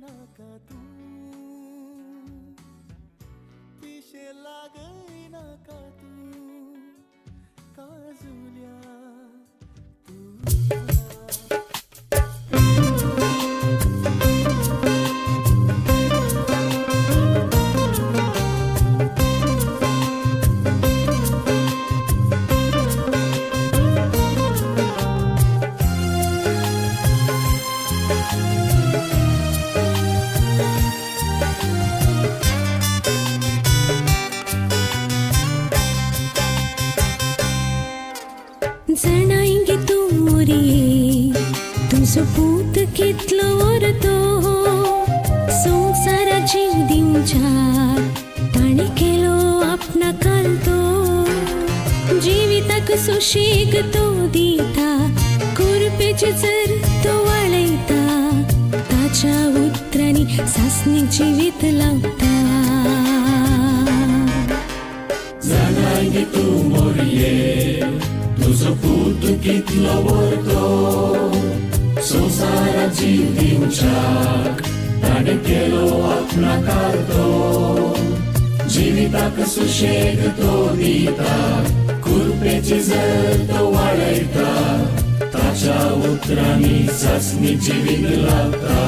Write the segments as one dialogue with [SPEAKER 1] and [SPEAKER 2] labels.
[SPEAKER 1] नाका तूं, पिशें लागय नाका तूं काजुल्या.
[SPEAKER 2] जाणांगी तूं मोरये, तुजो पूत कितलो व्हरतो, संवसारा जीव दिवच्या ताणें केलो आपणा कालतो. जिविताक सुशेग तो दिता, कुरपेचे जर तो वाळयता, ताच्या उतरांनी सासणी जिवीत लावता.
[SPEAKER 3] जाणांगी तूं मोरये, तुजो पूत कितलो व्हरतो, संवसारा जीव दिवच्याक ताणें केलो आपणा कारतो. जिविताक सुशेग तो दिता, कुरपेची जर तो वाळयता, ताच्या उतरांनी सासणी जिवीत लावता.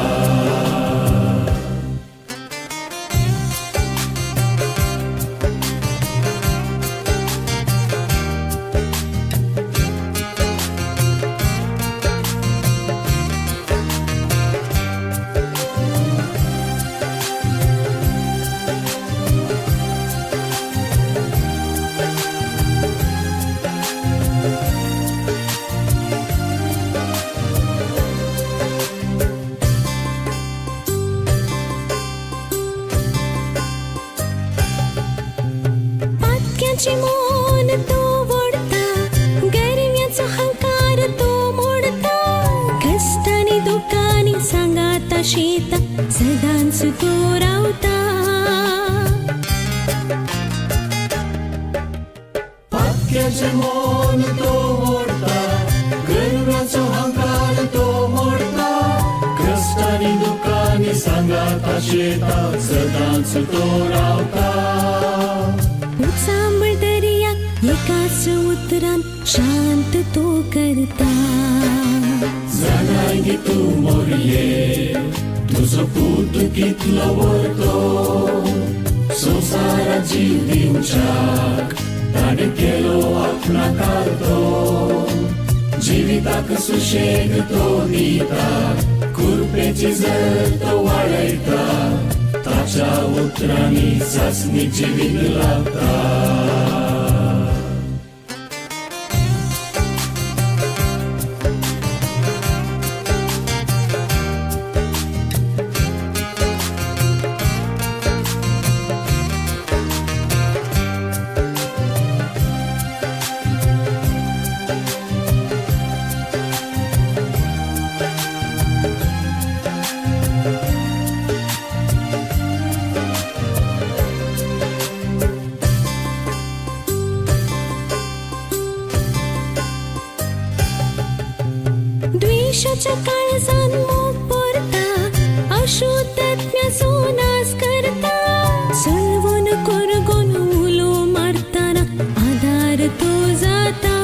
[SPEAKER 2] पातक्याची मोन तो वोडता, गरव्याचो हंकार तो मोडता, कश्टांनी दुकानी सांगाता शेता सदांच तो रावता.
[SPEAKER 3] पातक्याचें मन तो मोडटा, गर्व्याचो हंकार तो मोडटा, कश्टांनी दुकानी सांगाता शेता सदांच तो रावता.
[SPEAKER 2] उचांबळ दर्याक एकाच उतरान शांत तो करता.
[SPEAKER 3] जाणांगी तूं मोरये, तुजो पूत कितलो व्हरतो, संवसारा जीव दिवच्याक ताणें केलो आपणा कारतो. जिविताक सुशेग तो दिता, कुरपेची जर तो वाळयता, ताच्या उतरांनी सासणी जिवीत लावता.
[SPEAKER 2] द्वेषाच्या काळजान मोग भरता, अशुद्धात्म्याचो नाश करता, सलवून कोरगून उलो मारतना आदार तो जाता.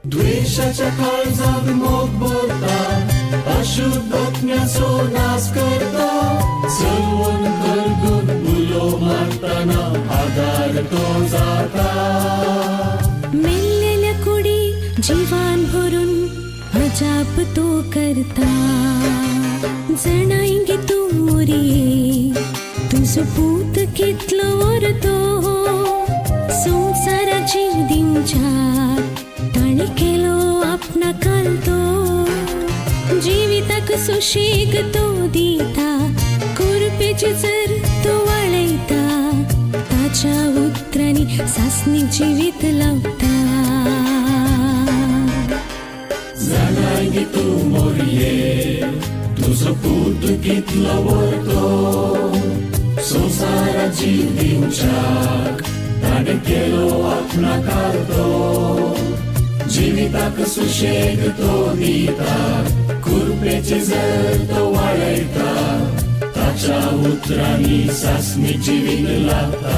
[SPEAKER 3] द्वेषाच्या काळजात मोग भरता, अशुद्धात्म्याचो नाश करता, सलवून करगून उलो मारतना आदार तो जाता.
[SPEAKER 2] मेल्लेल्या कुडी जिवान भरून अजाप तो करता. जाणांगी तूं मोरये, तुजो पूत कितलो व्हरतो, संवसारा जीव दिवच्याक ताणें केलो आपणा कालतो. जिविताक सुशेग तो दिता, कुरपेचे जर तो वाळयता, ताच्या उतरांनी सासणी जिवीत लावता.
[SPEAKER 3] जाणांगी तूं मोरये, तुजो पूत कितलो व्हरतो, संवसारा जीव दिवच्याक ताणें केलो आपणा कारतो. जिविताक जिविताक सुशेग तो दिता, कुरपेचे झेल तो वाळयता, ताच्या उतरांनी सासणी जिवीत लागता.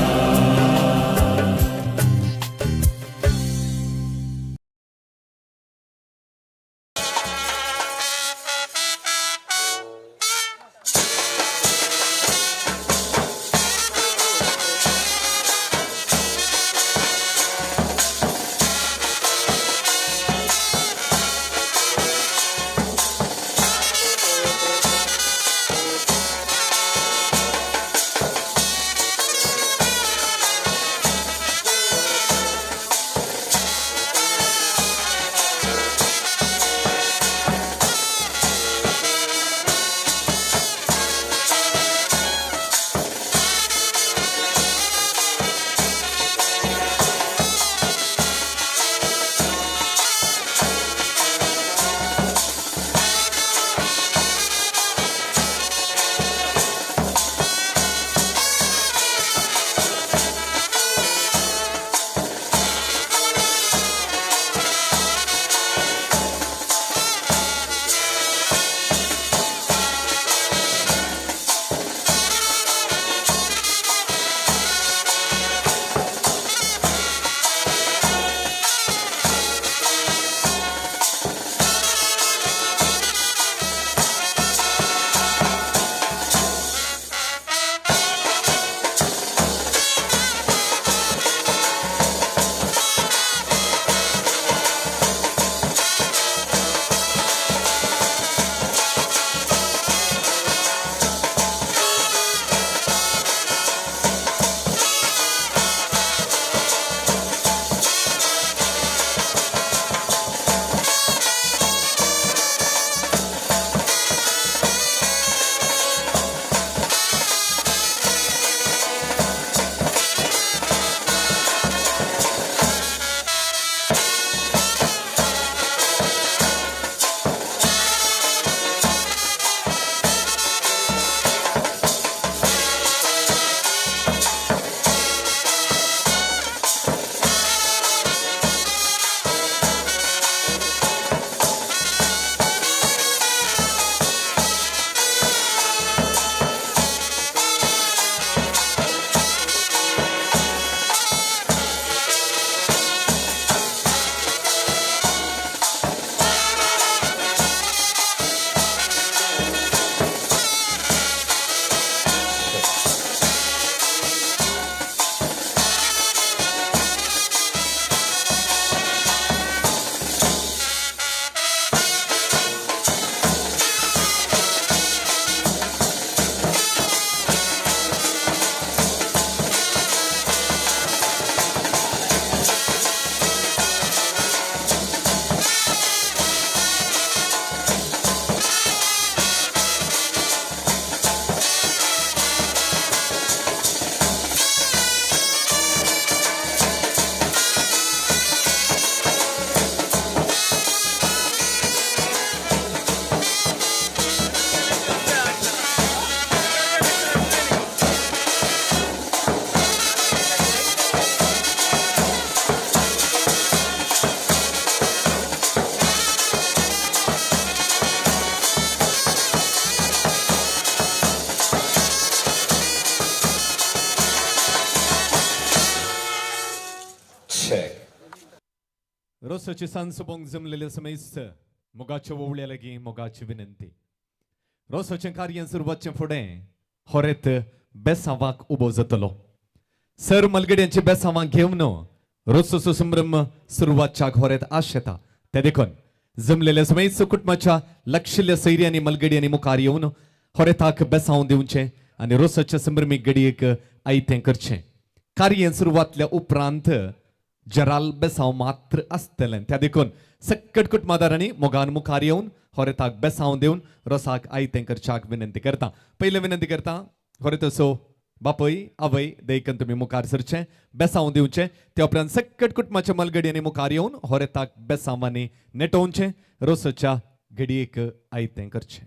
[SPEAKER 4] रोसाची सांज जमलेले समेस्त मोगाच्या ओवळ्या लागीं मोगाची विनंती. रोसाचें कार्य सुरवातचें फुडें होरेत बेसांवाक उबो जातलो. सर मलगड्यांचे बेसांवाक घेवन रोसाचो संभ्रम सुरवातच्या होरेत आशेता. ते देखून जमलेल्या समेस्त कुटुंबाच्या लक्षिल्ल्या सैर्यांनी मलगड्यांनी मुखार येवन होरेताक बेसांव दिवचें आनी रोसाच्या संभ्रमीक घडयेक आयतें करचें. कार्य सुरवातल्या उपरांत जराल बेसांव मात्र आसतलें. त्या देखून सक्कट कुटुंबादारांनी मोगान मुखार येवन होरेताक बेसांव दिवन रोसाक आयतें करच्याक विनंती करता. पयलें विनंती करता होरेत असो बापय आवय देखून तुमी मुखार सरचें बेसांव दिवचें. त्या उपरांत सक्कट कुटुंबाच्या मलगड्यांनी मुखार येवन होरेताक बेसांवांनी नेटोवचें रोसाच्या घडयेक आयतें करचें.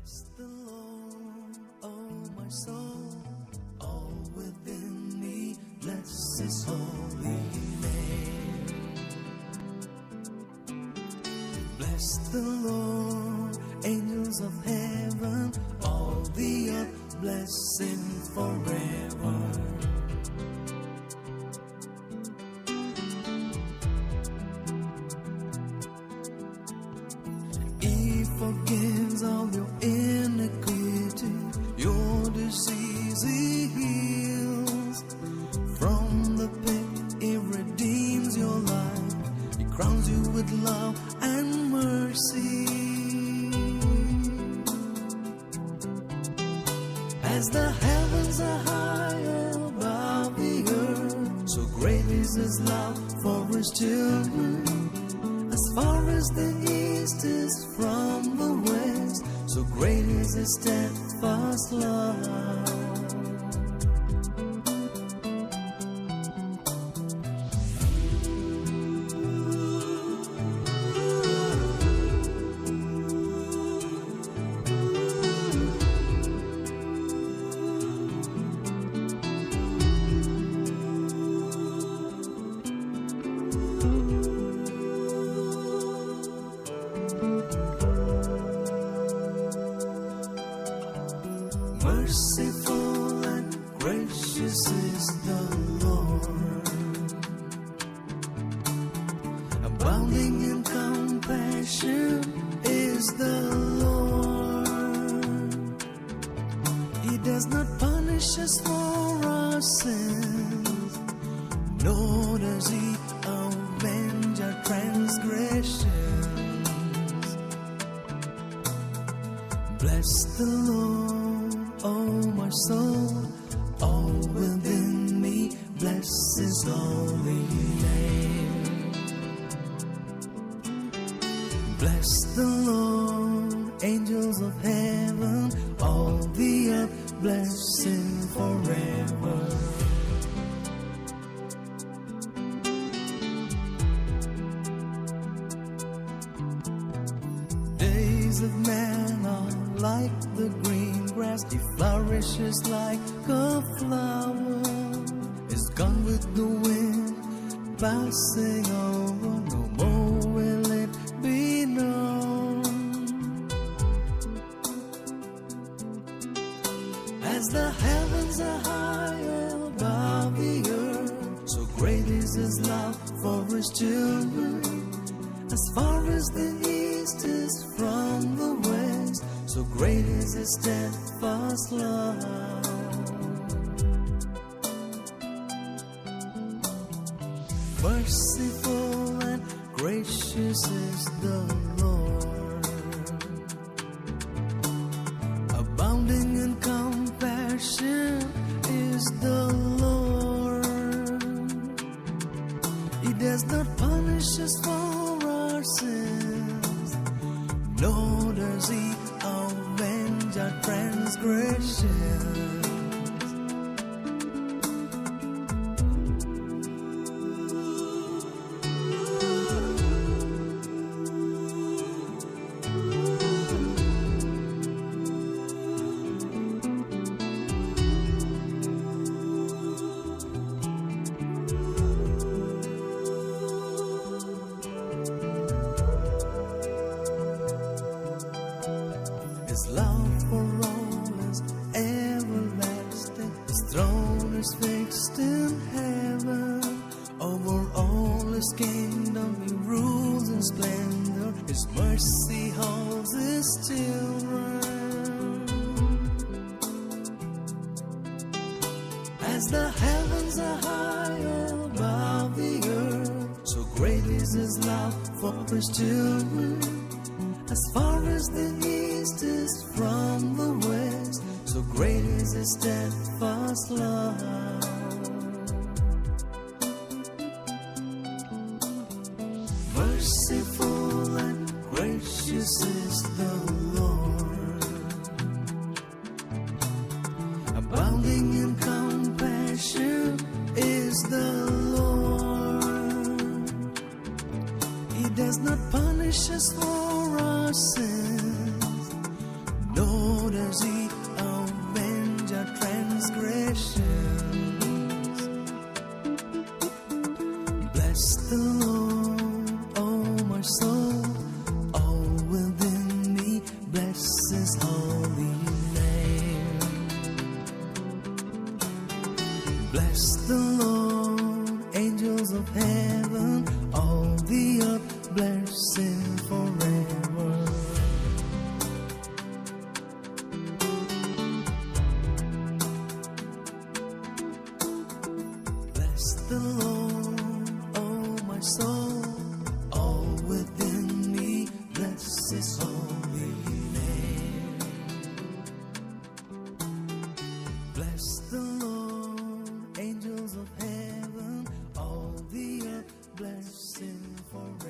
[SPEAKER 1] Bless the Lord, oh my soul, all within me, bless His holy name. Bless the Lord, angels of heaven, all the earth, bless Him forever. He forgives all your iniquity, your disease He heals. From the pit He redeems your life, He crowns you with love and mercy. As the heavens are high above the earth, so great is His love for His children. As far as the east is from the west, so great is His steadfast love. Merciful and gracious is the Lord, abounding in compassion is the Lord. He does not punish us for our sins, nor does He avenge our transgressions. Bless the Lord, oh my soul, all within me, bless His holy name. Bless the Lord, angels of heaven, all the earth, bless Him forever. Days of man are like the green grass, he flourishes like a flower, is gone with the wind, passing over, no more will it be known. As the heavens are high above the earth, so great is His love for His children. As far as the east is from the west, so great is His steadfast love. Merciful and gracious is the Lord, abounding in compassion is the Lord. He does not punish us for our sins, nor does He avenge our transgressions. His love for all is everlasting. His throne is fixed in heaven. Over all His kingdom He rules in splendor. His mercy holds His children. As the heavens are high above the earth, so great is His love for His children. As far as the east is from the west, so great is His steadfast love. Merciful and gracious is the Lord, abounding in compassion is the Lord. He does not punish us for our sins, nor Nor does he avenge our transgressions. Bless the Lord, oh my soul, all within me, bless his holy name. Bless the Lord, angels of heaven, all the earth, bless him forever. Bless the Lord, oh my soul, all within me, bless his holy name. Bless the Lord, angels of heaven, all the earth, bless him forever.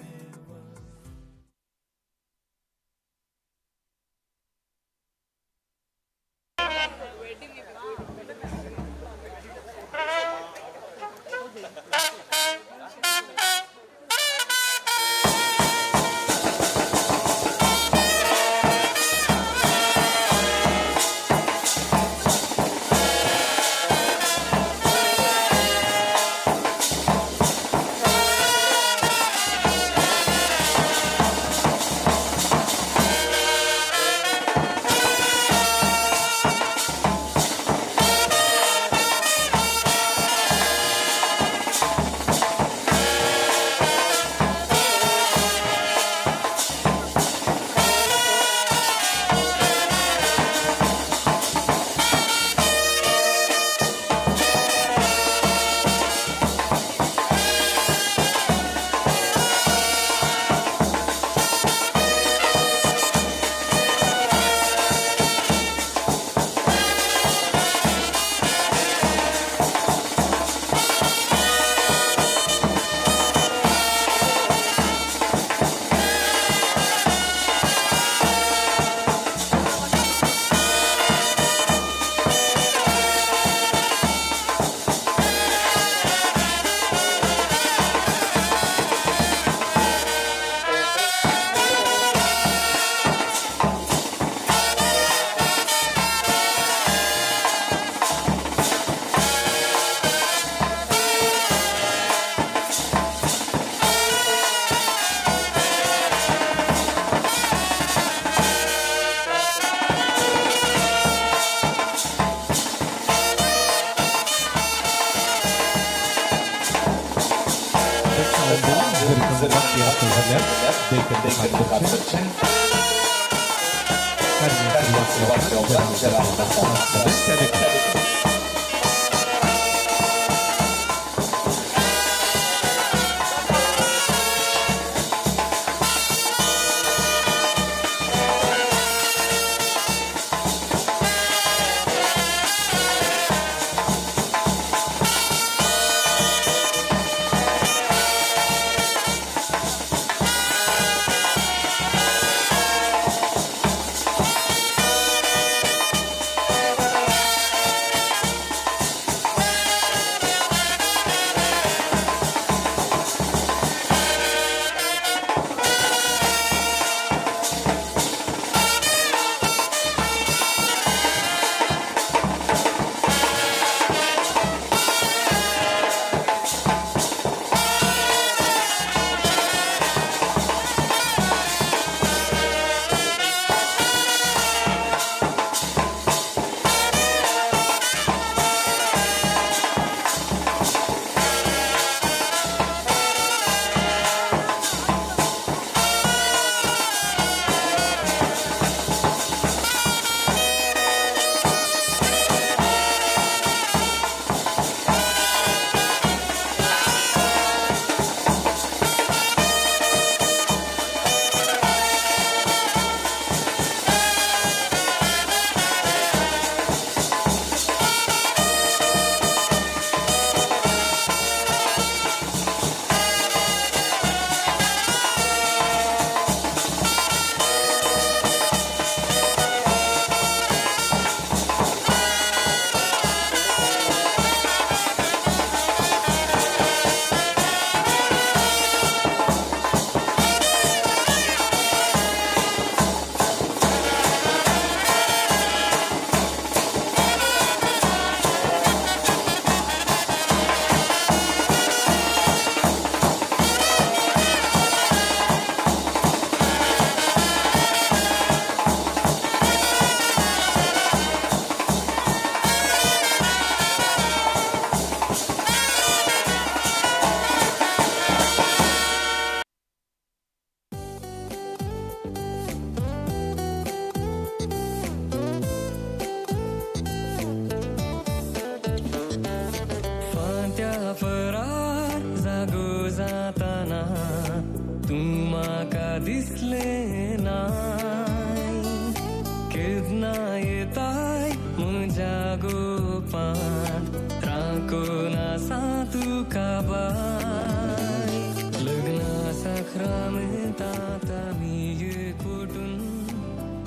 [SPEAKER 5] गोपांत राखून आसा तुका बाय लग्ना साक्रामेंतांत आमी एकवटून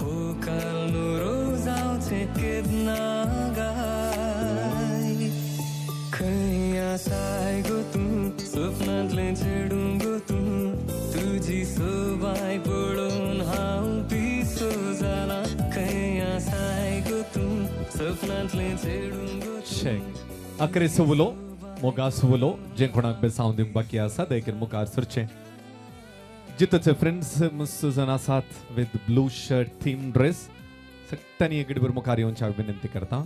[SPEAKER 5] हो काल नुरो जावचें केन्ना गाय खंय आसाय गो तूं सपनांतलें चेडूं गो तूं तुजी सोबाय पळोवन हांव पिसो जाला खंय आसाय गो तूं सपनांतलें चेडूं गो
[SPEAKER 4] शेक अकरे उलो मोगास उलो जे कोणाक बेसांव दिवंक बाकी आसा देखीन मुखार सरचें जितोचे फ्रेंड्स मस्त जण आसात with blue shirt theme dress सगळ्यांनी एक गडीभर मुखार येवची हांव विनंती करता.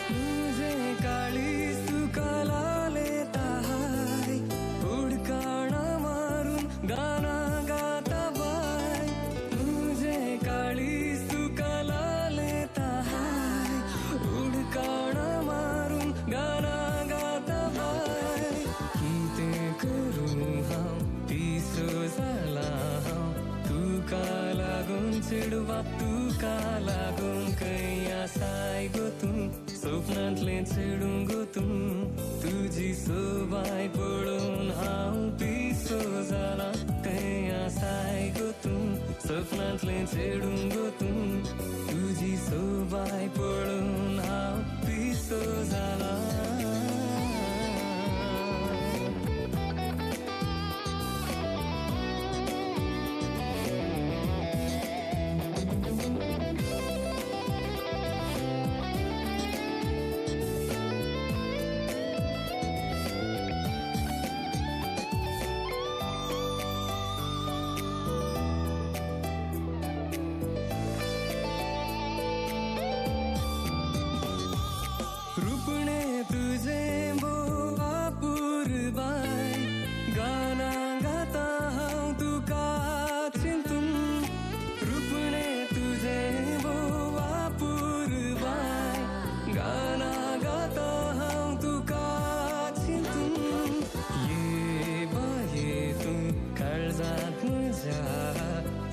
[SPEAKER 5] तुझे काळीज तुका लालेताय उडकाणां मारून गाना गाता बाय तुझे काळीज तुका लालेताय उडकाणां मारून गाना गाता बाय कितें करूं हांव पिसो जाला हांव तुका लागून चेडवा तुका लागून खंय आसाय गो तूं सपनांतलें चेडूं गो तूं तुजी सोबाय पळोवन हांव पिसो जाला खंय आसाय गो तूं सपनांतलें चेडूं गो तूं तुजी सोबाय पळोवन हांव पिसो जाला. रुपणे तुझे बोवापूर बाय गाना गाता हांव तुका चिंतून रुपणे तुझे बोवापूर बाय गाना गाता हांव तुका चिंतून ये बाये तूं काळजांत म्हज्या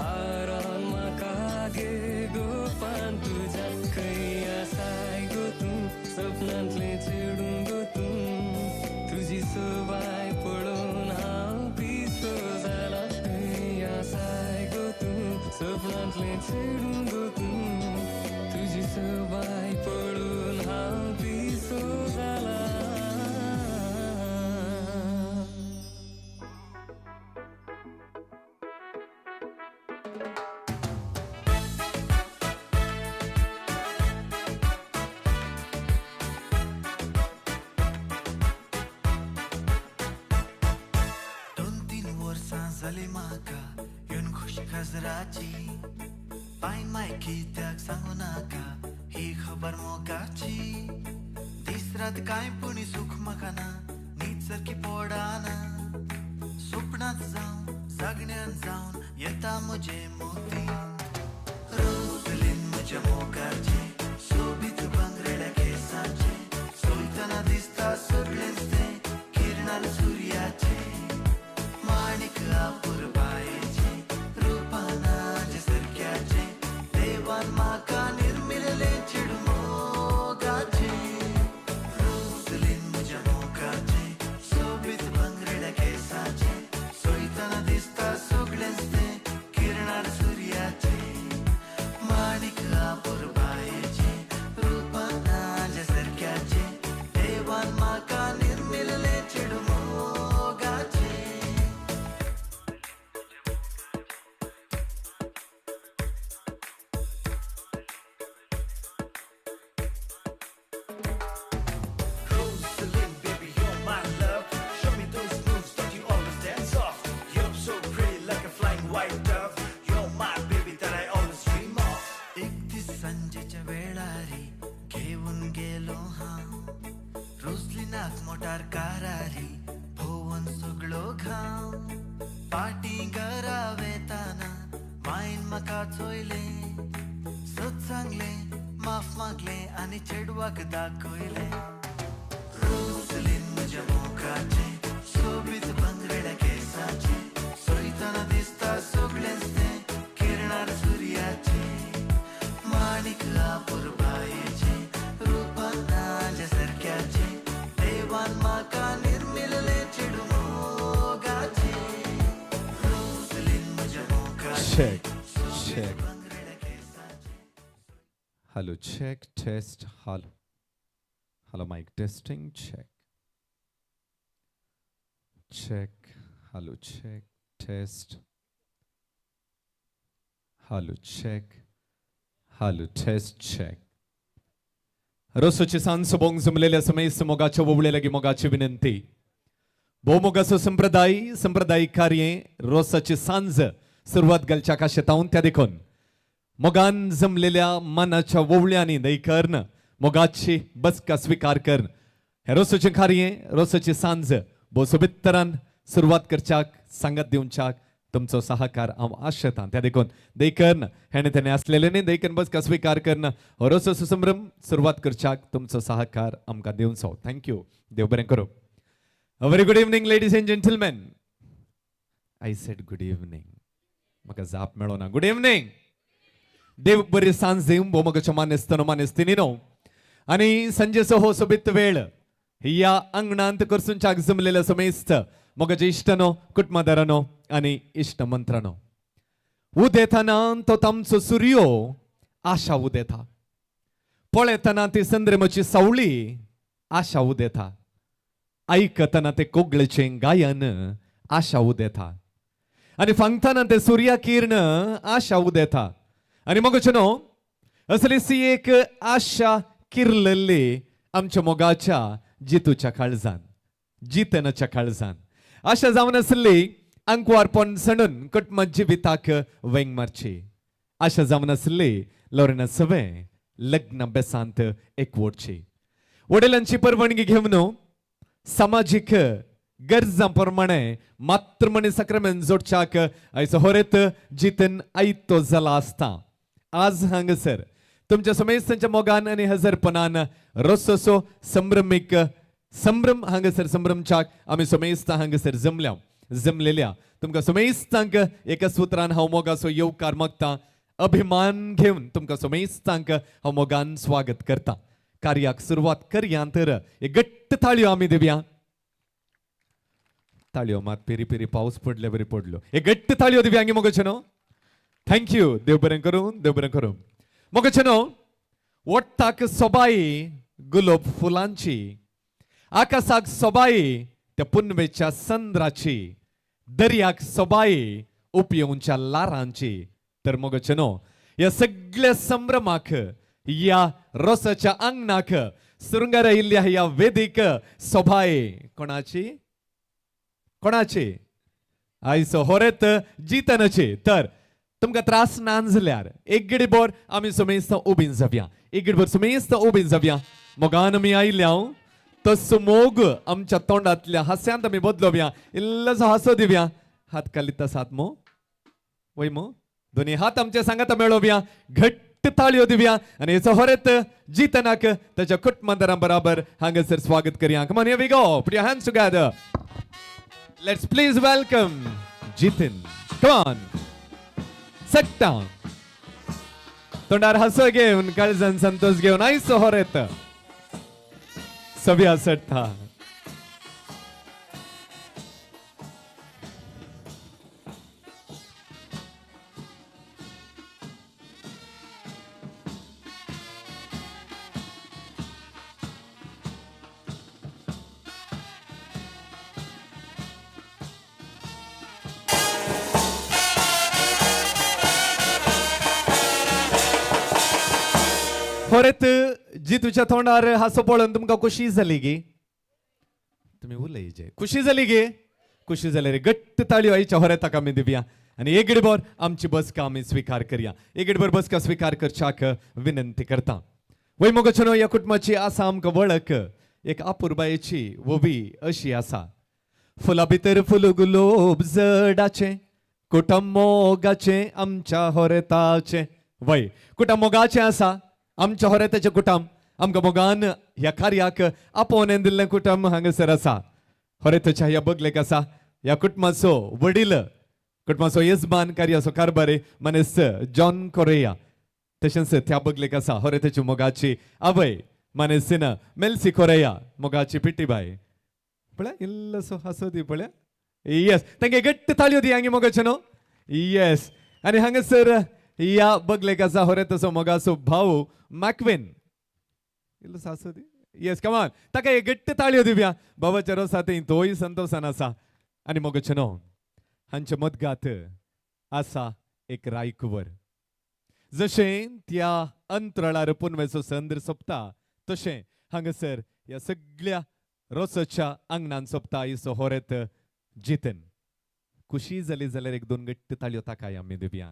[SPEAKER 5] आरान म्हाका गे गोपान तुज्या खंय आसाय गो तूं सपनांतलें चेडूं गो तूं तुजी सोबाय पळोवन हांव पिसो जाला खंय आसाय गो तूं सपनांतलें चेडूं गो तूं तुजी सोबाय पळोवन हांव पिसो जाला.
[SPEAKER 1] दोन तीन वर्सां जाली म्हाका येवन खुशी खाजराची पायन माय कित्याक सांगू नाका ही खबर मोगाची दीस रात कांय पुणी सुख म्हाका ना न्हीद सारकी पडना सपनांत जावन जागण्यान जावन येता म्हजे मोती रोजलीन म्हज्या मोगाचे सोबीत भांगरेल्या केसाचे चोयतना दिसता सगळेंच तें किरणाल सुर्याचे माणिक अपुरबायेचे रुपानाचे सारक्याचे देवान म्हाका निर्मिल्लें चेडूं मोगाचें रोजलीन म्हज्या मोगाचें सोबीत भांगरेल्या केसाचें चोयतना दिसता सगळेंच तें किरणार सुर्याचें माणिक अपुरबायेचें रुपानाचे सारक्याचें देवान म्हाका निर्मिल्लें चेडूं मोगाचें. Rosalind, baby, you're my love. Show me those moves that you always dance off. You're so pretty like a flying white dove. You're my baby that I always dream of. एक दीस सांजेच्या वेळारी घेवन गेलो हांव रोजलिनाक मोटार कारारी भोवन सगळो घांव पाटी घरा वेताना मायन म्हाका चोयलें सत सांगलें माफ मागलें आनी चेडवाक दाखयलें. रोजलीन म्हज्या मोगाचें देवान म्हाका निर्मिल्लें चेडूं मोगाचें. रोजलीन म्हज्या मोगाचें.
[SPEAKER 4] Check, check. Hello, check, test, hello. Hello, mic testing, check. Check, hello, check, test. Hello, check. Hello, test, check. रोसोचे सांज सोबोंक जमलेल्या समय मोगाच्या ओवळे लागीं मोगाची विनंती. भोवमोगाचो संप्रदाय, संप्रदायीक कार्य रोसाची सांज सुरवात घालच्या आकाशांत त्या देखून मोगान जमलेल्या मनाच्या वोवळ्यांनी दयकर्ण मोगाची बसका स्विकार कर्ण हे रोसाचें कार्य, रोसाची सांज भोव सोबीत सुरवात करच्याक सांगात दिवच्याक तुमचो सहकार हांव आशेतां. त्या देखून दयकर्ण हेणे तेणे आसलेले न्ही दयकर्ण बसका स्विकार कर्ण हो रोसाचो संभ्रम सुरवात करच्याक तुमचो सहकार आमकां दिवचो. Thank you. देव बरें करूं. A very good evening, ladies and gentlemen. I said good evening. म्हाका जाप मेळो ना. Good evening. देव बरी सांज दिवं भोवमोगाच्या मानेस्तानो मानेस्तिनीनो आनी संजेचो हो सोबीत वेळ ह्या अंगणांत करसूनच्याक जमलेल्या समेस्त मोगाच्या इश्टानो, कुटुंबादारानो आनी इश्ट मंत्रानो. उदेताना तो तामचो सुर्यो आशा उदेता, पळयतना ती संद्रेमाची सावळी आशा उदेता, आयकतना ते कोगळेचें गायन आशा उदेता आनी फांगतना ते सुर्या किर्ण आशा उदेता. आनी मोगाचे न्हू, असली सी एक आशा किरलेली आमच्या मोगाच्या जितूच्या काळजान, जितनाच्या काळजान आशा जावन आसली अंकवारपण सणून कुटुंब जिविताक वेंग मारची. आशा जावन आसली लोरेना सवें लग्न बेसांत एकवटची. वडिलांची परवानगी घेवन सामाजीक गरजां प्रमाणे मातृमणी साक्रामेंत जोडच्याक आयचो होरेत जितन आयतो जाला आसता आज हांगासर तुमच्या समेस्तांच्या मोगान आनी हजरपणान रोसोसो संभ्रमीक संभ्रम हांगासर संभ्रमच्याक आमी समेस्तां हांगासर जमल्या. जमलेल्या तुमकां समेस्तांक एका सुत्रान हांव मोगाचो येवकार मागता. अभिमान घेवन तुमकां समेस्तांक हांव मोगान स्वागत करता. कार्याक सुरवात करया तर एक घट्ट ताळयो आमी दिवया. ताळयो मात पेरी पेरी पावस पडले बरी पडलो. एक घट्ट ताळयो दिवया गे मोगाचे न्हू. Thank you. देव बरें करूं, देव बरें करूं. मोगाचे न्हू, वट्टाक सोबाई गुलोब फुलांची, आकाशाक सोबाई त्या पुनवेच्या संद्राची, दर्याक सोबाई उपयोगच्या लारांची. तर मोगाचे न्हू, ह्या सगळ्या संभ्रमाक, ह्या रोसाच्या आंगणाक सुरंगार आयिल्ल्या ह्या वेदीक सोबाय कोणाची? कोणाची? आयचो होरेत जितनाची. तर तुमकां त्रास ना जाल्यार एक गडीभर आमी समेस्त उबीन जावया. एक गडीभर समेस्त उबीन जावया. मोगान आमी आयल्या तसो मोग आमच्या तोंडांतल्या हास्यांत आमी बदलोवया. इल्लोसो हांसो दिवया. हात कालीत आसात मो? वय मो? दोनी हात आमचे सांगात मेळोवया, घट्ट ताळयो दिवया आनी हेचो होरेत जितनाक ताच्या कुटुंबादारां बराबर हांगासर स्वागत करया. Come on, here we go. Put your hands together. Let's please welcome Jitin. Come on. सट्टा तोंडार हांसो घेवन, काळजान संतोष घेवन आयचो होरेत सव्या सट्टा. होरेत जितूच्या तोंडार हांसो पळोवन तुमकां खुशी जाली गी? तुमी उलयजे. खुशी जाली गे? खुशी जाली रे. घट्ट ताळयो आयच्या होरेताक आमी दिवया आनी एक गडीभर आमची बसका आमी स्विकार करया. एक गडीभर बसका स्विकार करच्याक विनंती करता. वय मोगाचो न्हय, ह्या कुटुंबाची आसा आमकां वळख एक अपुरबायेची वोवी अशी आसा. फुलां भितर फुल गुलोब जडाचें कुटुंब मोगाचें आमच्या होरेताचें. वय कुटुंब मोगाचें आसा आमच्या होरेताचें कुटुंब. आमकां मोगान ह्या कार्याक आपोवन दिल्लें कुटुंब हांगासर आसा. होरेताच्या ह्या बगलेक आसा ह्या कुटुंबाचो वडील, कुटुंबाचो येजमान, कार्याचो कारभारी मनेस्त जॉन कोरेया. तशेंच त्या बगलेक आसा होरेताची मोगाची आवय मानेस्तीन मेल्सी कोरया मोगाची पिट्टी बाय पळय इल्लोसो हांसो दी पळय. येस, तांकां घट्ट ताळयो दी हांगे मोगाचे न्हू. येस, आनी हांगासर ह्या बगलेक आसा होरेतसो मोगाचो भाऊ मॅकविन, इल्लोसो हांसो दी. येस, कमान, ताका एक घट्ट ताळयो दिवया. बाबाच्या रोसा थंय तोय संतोशान आसा. आनी मोगाचे न्हू, हांचे मदगात आसा एक रायकुवर. जशें त्या अंतराळार पुनवेचो संद्र सोंपता तशें हांगासर ह्या सगळ्या रोसाच्या आंगणान सोंपता इसो होरेत जितन. खुशी जाली जाल्यार एक दोन घट्ट ताळयो ताकाय आमी दिवया.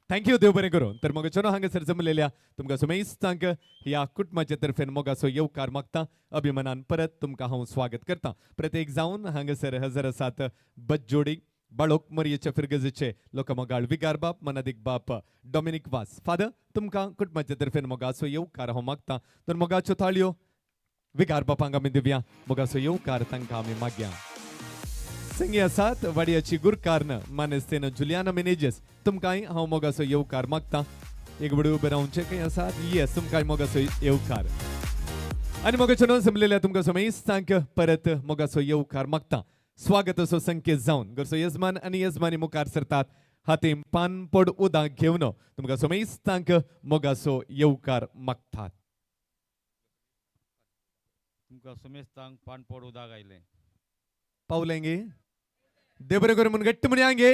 [SPEAKER 4] Thank you, देव बरें करूं. तर मग चलो, हांगासर जमलेल्या तुमकां समेस्तांक ह्या कुटुंबाचे तर्फेन मोगाचो येवकार मागता. अभिमानान परत तुमकां हांव स्वागत करता. प्रत्येक जावन हांगासर हजर आसात बज्जोडी बाळोक मरियेच्या फिरगजेचे लोकमोगाळ विगार बाप मनादीक बाप डॉमिनिक वास. फादर, तुमकां कुटुंबाचे तर्फेन मोगाचो येवकार हांव मागता. तर मोगाच्यो ताळयो विगार बापांक आमी दिवया. मोगाचो येवकार तांकां आमी मागया. संगी आसात वाडयाची गुरकाਰਨ मानेस्तेन जुलियाना मिनेजस. तुमकांय हांव मोगाचो येवकार मागता. एक बडी उबे रावचे खंय आसात. येस, तुमकांय मोगाचो येवकार. आनी मोगाचो न्हू, जमलेल्या तुमकां समेस्तांक परत मोगाचो येवकार मागता. स्वागताचो संकेत जावन घरचो यजमान आनी यजमानी मुखार सरतात. हातीन पानपड उदक घेवन तुमकां समेस्तांक मोगाचो येवकार मागतात.
[SPEAKER 6] तुमकां समेस्तांक पानपोड उदक आयलें.
[SPEAKER 4] पावलें गे? देव बरें करूं म्हूण घट्ट म्हणया गे.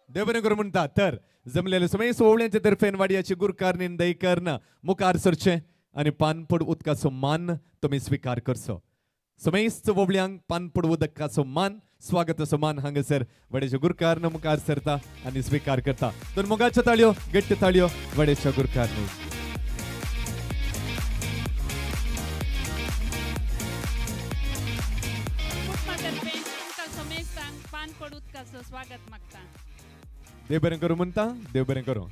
[SPEAKER 4] देव बरें करूं म्हणटा. तर जमलेले समय सोवळ्यांचे तर्फेन वाडयाची गुरकारणी दैकर्ण मुखार सरचें आनी पानपड उदकाचो मान तुमी स्विकार करचो. समेस्त वोवळ्यांक पानपड उदकाचो मान, स्वागताचो मान हांगासर वडेच्यो गुरकारन मुखार सरता आनी स्विकार करता. दोन मोगाच्यो ताळयो, घट्ट ताळयो वडेच्या गुरकारणी.
[SPEAKER 7] कुटुंबातर्फे तुमकां समेस्तांक पान उदकाचो स्वागत मागता.
[SPEAKER 4] देव बरें करूं म्हणटा. देव बरें करूं.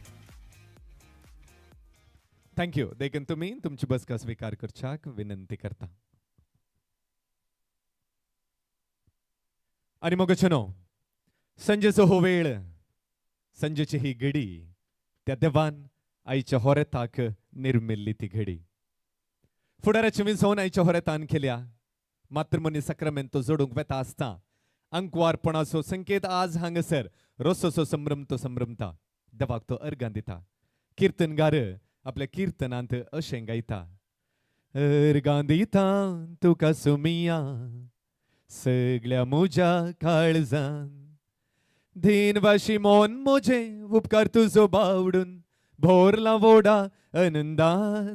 [SPEAKER 4] Thank you. देखून तुमी तुमची बसका स्विकार करच्याक विनंती करता. आनी मग न्हू, संजेचो हो वेळ, संजेची ही घडी, त्या देवान आईच्या होरेताक निर्मिल्ली ती घडी. फुडाराची विंचोवन आईच्या होरेतान केल्या. मातृमनी सक्रामेंत तो जोडूंक वेता आसता अंकवारपणाचो संकेत आज हांगासर रोसोसो संभ्रम तो संभ्रमता. देवाक तो अर्गां दिता. किर्तनगार आपल्या किर्तनांत अशें गायता, अर्गां दिता तुका सुमिया सगळ्या म्हज्या काळजान, धीन वाशी मोन म्हजें उपकार तुजो बावडून भोरला वोडा आनंदान,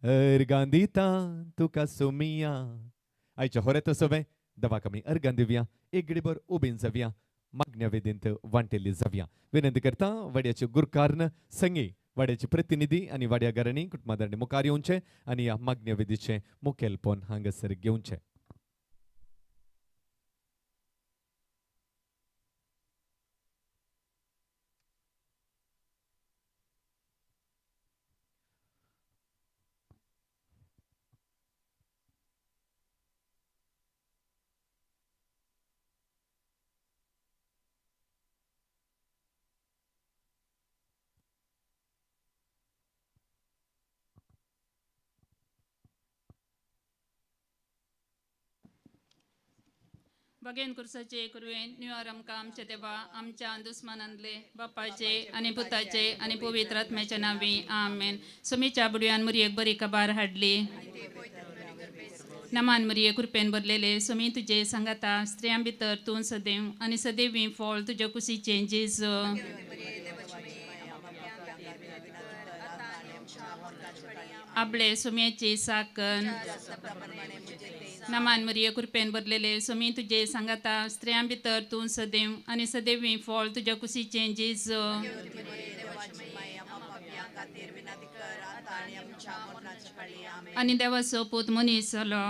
[SPEAKER 4] अर्गां दिता तुका सुमिया. आयच्या होरेत सवें देवाक आमी अर्गां दिवया. एक घडीभर उबीन जावया, मागण्या वेदींत वांटेल्ली जावया. विनंती करता वाड्याचे गुरकाਰਨ संगी वाड्याचे प्रतिनिधी आनी वाड्या घरांनी कुटुंबादारांनी मुखार येवचें आनी ह्या मागण्या वेदीचें मुखेलपण हांगासर घेवचें.
[SPEAKER 7] बगेन कुर्साचे कुरवेन निवार आमकां आमच्या देवा आमच्या दुस्मानांतले बापाचे आनी पुताचे आनी पवित्र आत्म्याच्या नांवी आमेन. सुमीच्या बुडव्यान मुरयेक बरी कबार हाडली. नमान मुरये, कृपेन भरलेले, सुमी तुजे सांगाता, स्त्रियां भितर तूं सदैव आनी सदैवी फळ तुज्या कुशीचें जेजू. आपले सुम्याची साकन. नमान मरिये, कृपेन भरलेले, सुमी तुजे सांगाता, स्त्रियां भितर तूं सदैव आनी सदैवी फळ तुज्या कुशीचें जेजू. आनी देवाचो पूत मनीस जालो.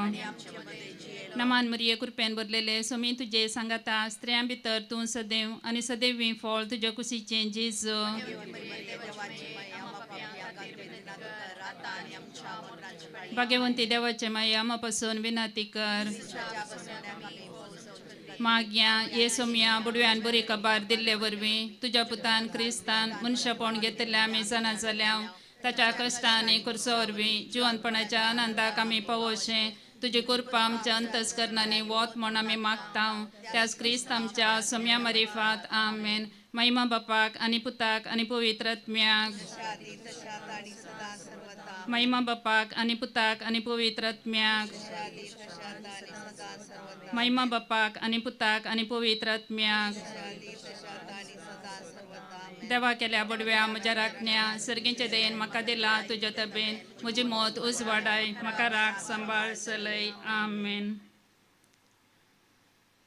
[SPEAKER 7] नमान मरिये, कृपेन भरलेले, सुमी तुजे सांगाता, स्त्रियां भितर तूं सदैव आनी सदैवी फळ तुज्या कुशीचें जेजू. भाग्यवंती देवाचे माया आमा पासून विनंती कर. माग्या ये सोम्या बुडव्यान बरी कबार दिल्ले वरवीं तुज्या पुतान क्रिस्तान मनशापण घेतिल्ल्या आमी जाणा जाल्या. ताच्या कश्टांनी कुर्सो वरवीं जिवनपणाच्या आनंदाक आमी पावोवचें तुजी कृपा आमच्या अंतस्करणांनी वत म्हूण आमी मागता. त्याच क्रिस्त आमच्या सम्या मरिफात. आमेन. महिमा बापाक आनी पुताक आनी पवित्र आत्म्याक. महिमा बापाक आनी पुताक आनी पवित्र आत्म्याक. महिमा बापाक आनी पुताक आनी पवित्र आत्म्याक. देवा केल्या बडव्या म्हज्या राखण्या सर्गींचे देन म्हाका दिला तुज्या तबेन म्हजी मत उजवाडाय म्हाका राख सांबाळ चलय. आमेन.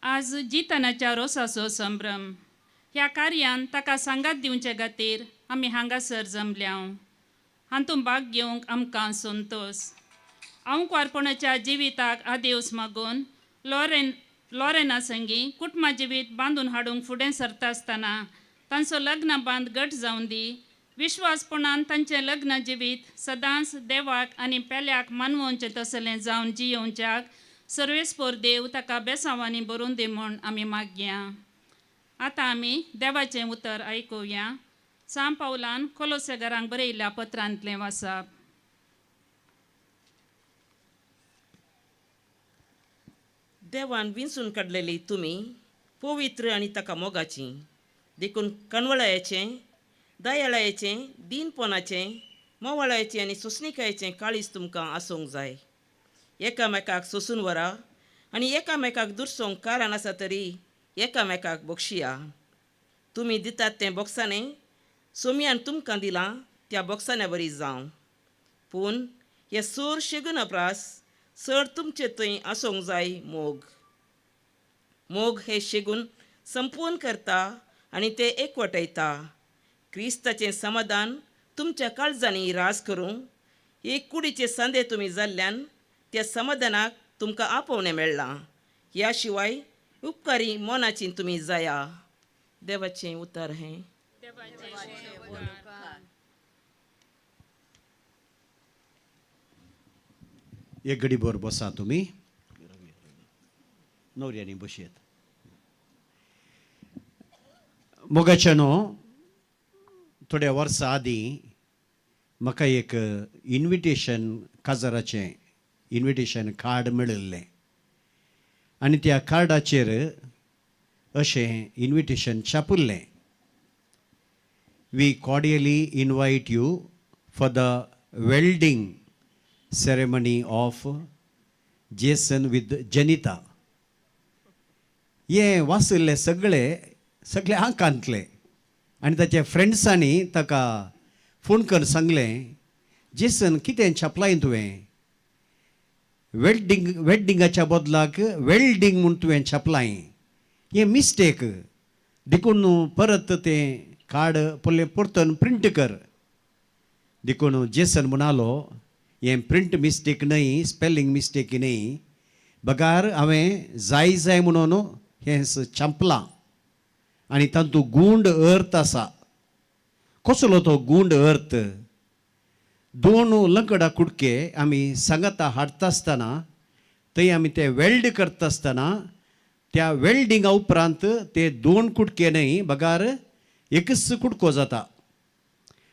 [SPEAKER 7] आज जितनाच्या रोसाचो संभ्रम ह्या कार्यान ताका सांगात दिवचे खातीर आमी हांगासर जमल्या. हातूंत भाग घेवंक आमकां संतोश. हांव कुवारपणाच्या जिविताक आदेवस मागून लॉरेना संगी कुटुंबा जिवीत बांदून हाडूंक फुडें सरता आसतना तांचो लग्न बांद घट जावन दी. विश्वासपणान तांचें लग्न जिवीत सदांच देवाक आनी पेल्याक मानवोवचें तसलें जावन जियोवच्याक सर्वेस्पोर देव ताका बेसांवांनी भरून दी म्हूण आमी मागया. आतां आमी देवाचें उतर आयकुया. सांत पावलान कोलोसेगारांक बरयल्ल्या पत्रांतलें वाचप.
[SPEAKER 8] देवान विंचून काडलेली तुमी पवित्र आनी ताका मोगाची देखून कणवळायेचें दयाळायेचें दीनपणाचें मोवाळायेचें आनी सोंसणिकायेचें काळीज तुमकां आसूंक जाय. एकामेकाक सोंसून व्हरा आनी एकामेकाक दुरसोंक कारण आसा तरी एकामेकाक बक्षिया. तुमी दितात तें बोक्साणें सोमयान तुमकां दिलां त्या बोक्साण्या बरी जावं. पूण हे सूर शिगुना प्रास चड तुमचे थंय आसूंक जाय मोग. मोग हे शेगून संपूर्ण करता आनी ते एकवटयता. क्रिस्ताचें समाधान तुमच्या काळजांनी रास करूं एक कुडीचे सांदे तुमी जाल्ल्यान त्या समाधानाक तुमकां आपोवणें मेळ्ळां. ह्या शिवाय उपकारी मनाची तुमी जाया. देवाचें उतर हें.
[SPEAKER 9] एक घडीभर बसा तुमी नवऱ्यांनी बशयत. मोगाच्या न्हू थोड्या वर्सां आदीं म्हाका एक इन्विटेशन काजाराचें इन्विटेशन कार्ड मेळिल्लें आनी त्या कार्डाचेर अशें invitation छापिल्लें, we cordially invite you for the welding ceremony of Jason with Janita. हें वाचिल्लें सगळे सगळे आंकांतले आनी ताच्या फ्रेंड्सांनी ताका फोन करून सांगलें, जेसन कितें छापलाय तुवें, वेल्डिंग वेल्डिंगाच्या बदलाक वेल्डिंग म्हूण तुवें छापलाय, हें मिस्टेक, देखून परत तें कार्ड पळय परतून प्रिंट कर. देखून जेसन म्हणालो, हें प्रिंट मिस्टेक न्हय, स्पेलिंग मिस्टेक न्हय, बगार हांवें जाय जाय म्हणून हें छापलां आनी तातूंत गूंड अर्थ आसा. कसलो तो गूंड अर्थ? दोन लंकडा कुडके आमी सांगाता हाडटा आसतना थंय आमी ते वेल्ड करता आसतना त्या वेल्डिंगा उपरांत ते दोन कुडके न्हय बगार एकच कुडको जाता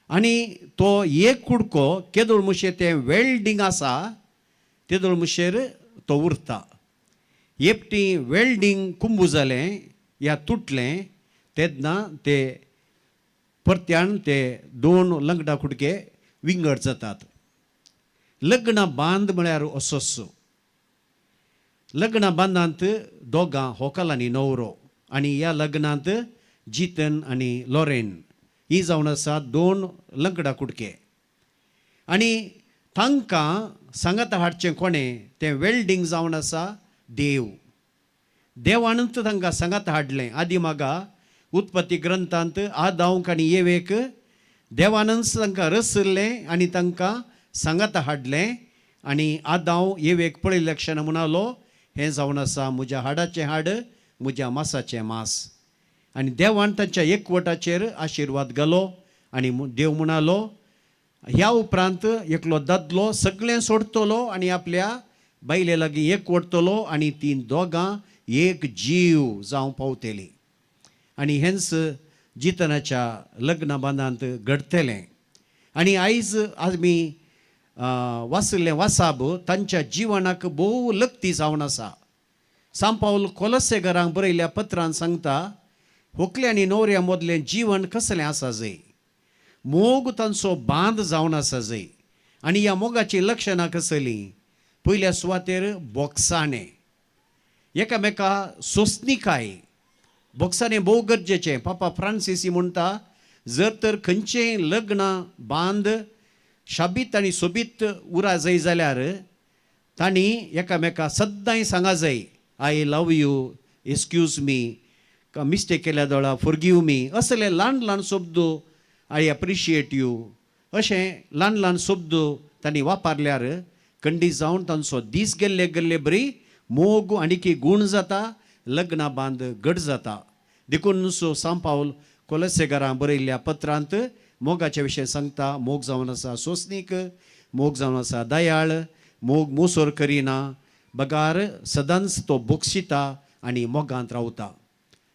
[SPEAKER 9] आनी तो एक कुडको केदोळ मुशेर तें वेल्डिंग आसा तेदोळ मुशेर तो उरता. एकटी वेल्डिंग कुंबू जालें या तुटलें तेन्ना ते परत्यान ते दोन लंगडा कुडके विंगड जातात. लग्न बांद म्हळ्यार असोच. लग्न बांदांत दोगां होकल आनी न्हवरो आनी ह्या लग्नांत जितन आनी लॉरेन ही जावन आसा दोन लंगडा कुडके आनी तांकां सांगाता हाडचें कोणें तें वेल्डिंग जावन आसा देव. देवानूच तांकां सांगाता हाडलें. आदी मागा उत्पत्ती ग्रंथांत आदांक आनी येवेक देवानूच तांकां रसल्लें आनी तांकां सांगाता हाडलें आनी आदांव येवेक पळयल्ल्या क्षणा म्हणालो, हें जावन आसा म्हज्या हाडाचें हाड, म्हज्या मासाचें मास. आनी देवान तांच्या एकवटाचेर आशिर्वाद घालो आनी देव म्हणालो, ह्या उपरांत एकलो दादलो सगळें सोडटलो आनी आपल्या बायले लागीं एकवटतलो आनी तीं दोगां एक जीव जावं पावतलीं. आनी हेंच जितनाच्या लग्न बांदांत घडटलें. आनी आयज आमी वाचिल्लें वासाब तांच्या जिवनाक भोव लक्ती जावन आसा. सांव पावल कोलसेगरांक बरयल्ल्या पत्रान सांगता, होकले आनी न्हवऱ्या मदलें जीवन कसलें आसा जय, मोग तांचो बांद जावन आसा जय. आनी ह्या मोगाचीं लक्षणां कसलीं? पयल्या सुवातेर बोगसाणें, एकामेका सोंसणीकाय. बोगसाणें भोव गरजेचें. पापा फ्रांसिसी म्हणटा, जर तर खंयचेंय लग्न बांद शाबीत आनी सोबीत उरा जाय जाल्यार तांणी एकामेका सद्दांय सांगा जाय, I love you, excuse me, mistake केल्या दोळा फॉरगीव मी, असले ल्हान ल्हान शब्द, I appreciate you, अशें ल्हान ल्हान शब्द तांणी वापरल्यार खंडीत जावन तांचो दीस गेल्ले गेल्ले बरी मोग आनीकी गूण जाता, लग्ना बांद घट जाता. देखून सो सांव पावल कोलसेगरां बरयल्ल्या पत्रांत मोगाचे विशय सांगता. मोग जावन आसा सोंसणीक, मोग जावन आसा दयाळ, मोग मोसोर करिना, बगार सदांच तो बोगशिता आनी मोगांत रावता.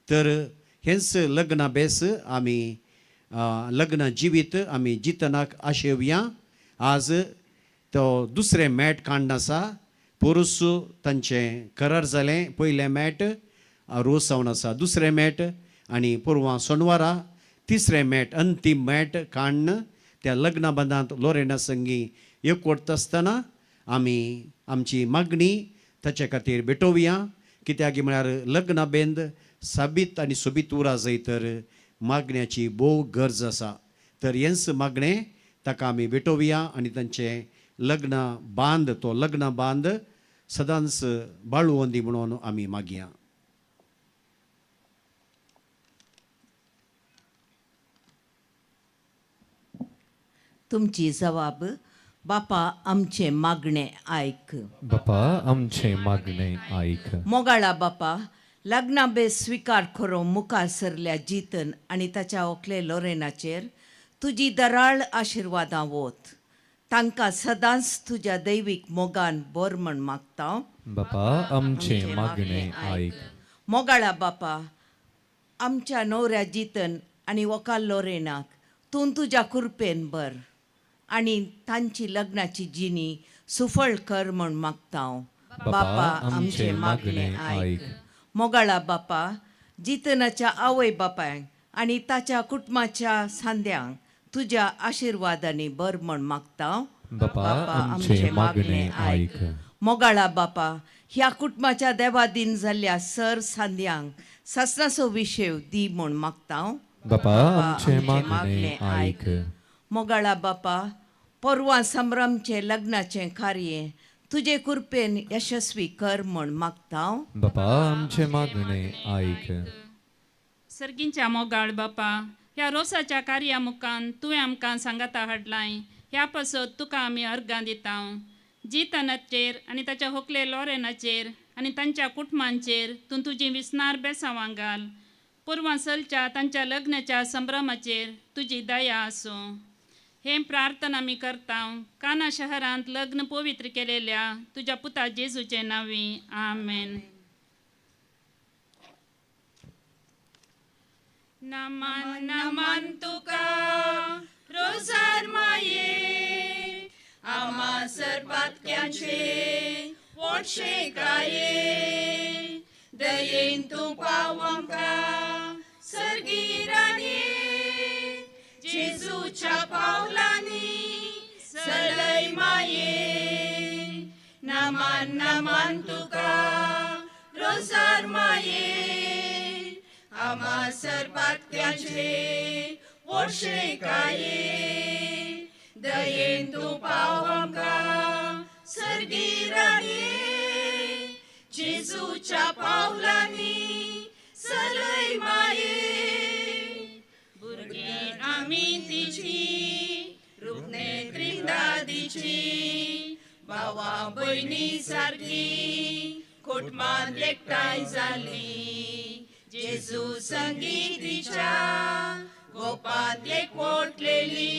[SPEAKER 9] तर हेंच लग्ना बेस आमी लग्न जिवीत आमी जितनाक आशेवया. आज तो दुसरें मॅट काण्ण आसा. पोरूस तांचें करार जालें, पयलें मॅट रोस जावन आसा, दुसरें मॅट, आनी पोरवां सोनवारा तिसरें मॅट, अंतीम मॅट काण्ण त्या लग्ना बंदांत लोरेना संगी एकवटता आसतना आमी आमची मागणी ताचे खातीर भेटोवया. कित्याक म्हळ्यार लग्ना बेंद साबीत आनी सोबीत उरा जाय तर मागण्याची भोव गरज आसा. तर हेंच मागणें ताका आमी भेटोवया आनी तांचें लग्न बांद, तो लग्न बांद सदांच बाळुवंदी दी म्हणून आमी मागया.
[SPEAKER 10] तुमची जवाब बापा आमचें मागणें आयक.
[SPEAKER 4] बापा आमचें मागणें आयक.
[SPEAKER 10] मोगाळा बापा, लग्ना बेस स्विकार करूंक मुखार सरल्या जितन आनी ताच्या होकले लोरेनाचेर तुजी दराळ आशिर्वादां वत. तांकां सदांच तुज्या दैवीक मोगान बोर म्हण मागता.
[SPEAKER 4] बापा आमचें मागणें आयक.
[SPEAKER 10] मोगाळा बापा, आमच्या न्हवऱ्या जितन आनी वकाल लोरेनाक तूं तुज्या कुरपेन बर आनी तांची लग्नाची जिणी सुफळ कर म्हण मागता.
[SPEAKER 4] बापा आमचें मागणें आयक.
[SPEAKER 10] मोगाळा बापा, जितनाच्या आवय बापायक आनी ताच्या कुटुंबाच्या सांद्यांक तुज्या आशिर्वादांनी बर म्हण मागता.
[SPEAKER 4] बापा आमचें मागणें आयक.
[SPEAKER 10] मोगाळा बापा, ह्या कुटुंबाच्या देवादीन जाल्ल्या सर सांद्यांक सासणाचो विशेव दी म्हण मागता.
[SPEAKER 4] बापा आमचें मागणें आयक.
[SPEAKER 10] मोगाळा बापा, पोरवां संभ्रमचें लग्नाचें कार्य तुजे कुरपेन यशस्वी कर म्हण मागता.
[SPEAKER 4] बापा आमचें मागणें आयक.
[SPEAKER 7] सर्गींच्या मोगाळ बापा, ह्या रोसाच्या कार्या मुखान तुवें आमकां सांगाता हाडलाय, ह्या पासत तुका आमी अर्गां दिता. जितनाचेर आनी ताच्या होकले लोरेनाचेर आनी तांच्या कुटुंबांचेर तूं तुजी विसनार बेसांवां घाल. पुर्वां चलच्या तांच्या लग्नाच्या संभ्रमाचेर तुजी दया आसूं. हें प्रार्थना आमी करता काना शहरांत लग्न पवित्र केलेल्या तुज्या पुता जेजूचे नांवी, आमेन. नमन नमन तुका रोजार माये, आमा सरपातक्यांचे वोडशे काये, दयेन तूं पाव आमकां सर्गी राणये, जेजूच्या पावलांनी सलय माये. नमन नमन तुका रोजार माये, आमा सरपातक्यांचे वोडशे काये, दयेन तूं पाव आमकां सर्गी राणये, जेजूच्या पावलांनी सलय माये. भुरगीं आमी तिची रुपने त्रिंदादीची, भावा भयणी सारकी कुटुंबांत एकठांय जाली, जेजू संगीतीच्या गोपांत एकवटलेली,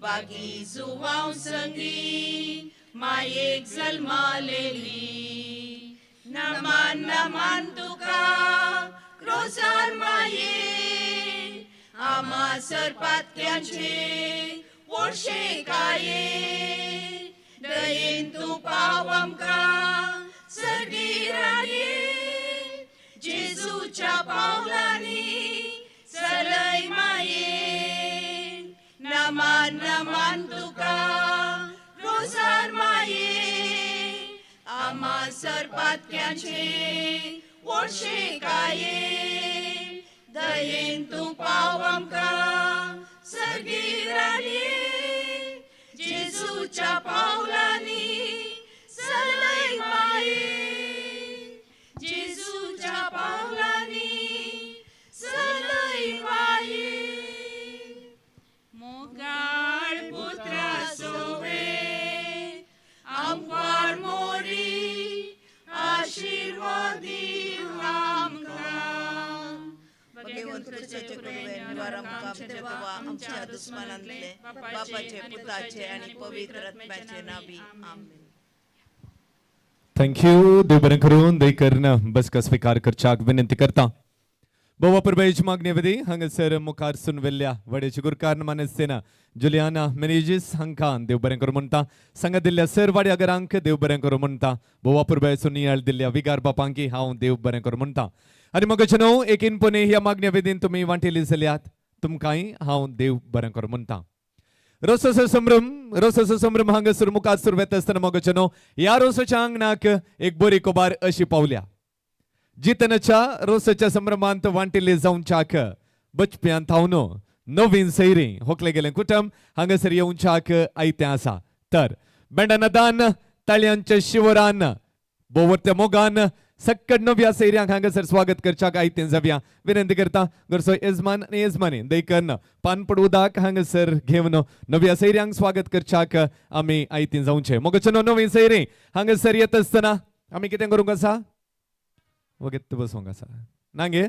[SPEAKER 7] बागी जुवांव संगी मायेक जल्मालेली. नमन नमन तुका रोजार माये, आमा सरपातक्यांचे
[SPEAKER 10] पोर्शेकाये दयेन तूं पाव आमकां सर्गी राणये जेजूच्या पावलांनी चलय माये नमान नमान तुका रोजार माये आमा सरपातक्याचे पोर्शेकाये दयेन तूं पाव आमकां सर्गी राणये जेजूच्या पावलांनी चलय माये जेजूच्या पावलांनी चलय माये मोगाळ पुत्रा सोवे आमकार मोरी आशिर्वादी आमकां.
[SPEAKER 11] भगवंताचे कृपेन निवार आमकां देवा आमच्या दुस्मानांतले बापाचे पुताचे आनी पवित्र आत्म्याचे नावी आमेन.
[SPEAKER 4] Thank you. देव बरें करून दयकरून बसका स्विकार करच्याक विनंती करता. भोव परबेज मागणी विधी हांगासर मुखार सुनवेल्ल्या वडेची गुरकार मानेस्तेना जुलियाना मेनेजीस हांकां देव बरें करूं म्हणटा. सांगा दिल्ल्या सर वाड्या घरांक देव बरें करूं म्हणटा. भोव परबेज नियाळ दिल्ल्या विगार बापांकी हांव देव बरें करूं म्हणटा. आनी मगचे न्हू एकीन पुणे ह्या मागण्या विधीन तुमी वांटेली जाल्यात तुमकांय हांव देव बरें करूं म्हणटा. रोसोचो संभ्रम रोसोचो संभ्रम हांगासर मुखार सुरू येता आसतना मगचे न्हू ह्या रोसोच्या आंगणाक एक बरी कोबार अशी पावल्या. जितनच्या रोसाच्या संभ्रमांत वांटिल्ले जावच्याक बचप्यान थावन नवीन सैरी होकले गेले कुटुंब हांगासर येवच्याक आयतें आसा. तर बेंडानदान ताळयांच्या शिवरान बोवरत्या मोगान सक्कड नव्या सैऱ्यांक हांगासर स्वागत करच्याक आयतें जावया. विनंती करता घरचो येजमान आनी येजमानी दैकन पानपड उदक हांगासर घेवन नव्या सैऱ्यांक स्वागत करच्याक आमी आयतें जावचें. मोगाचे नवी सैरी हांगासर येत आसतना आमी कितें करूंक आसा? वगत बसोंक आसा नांगे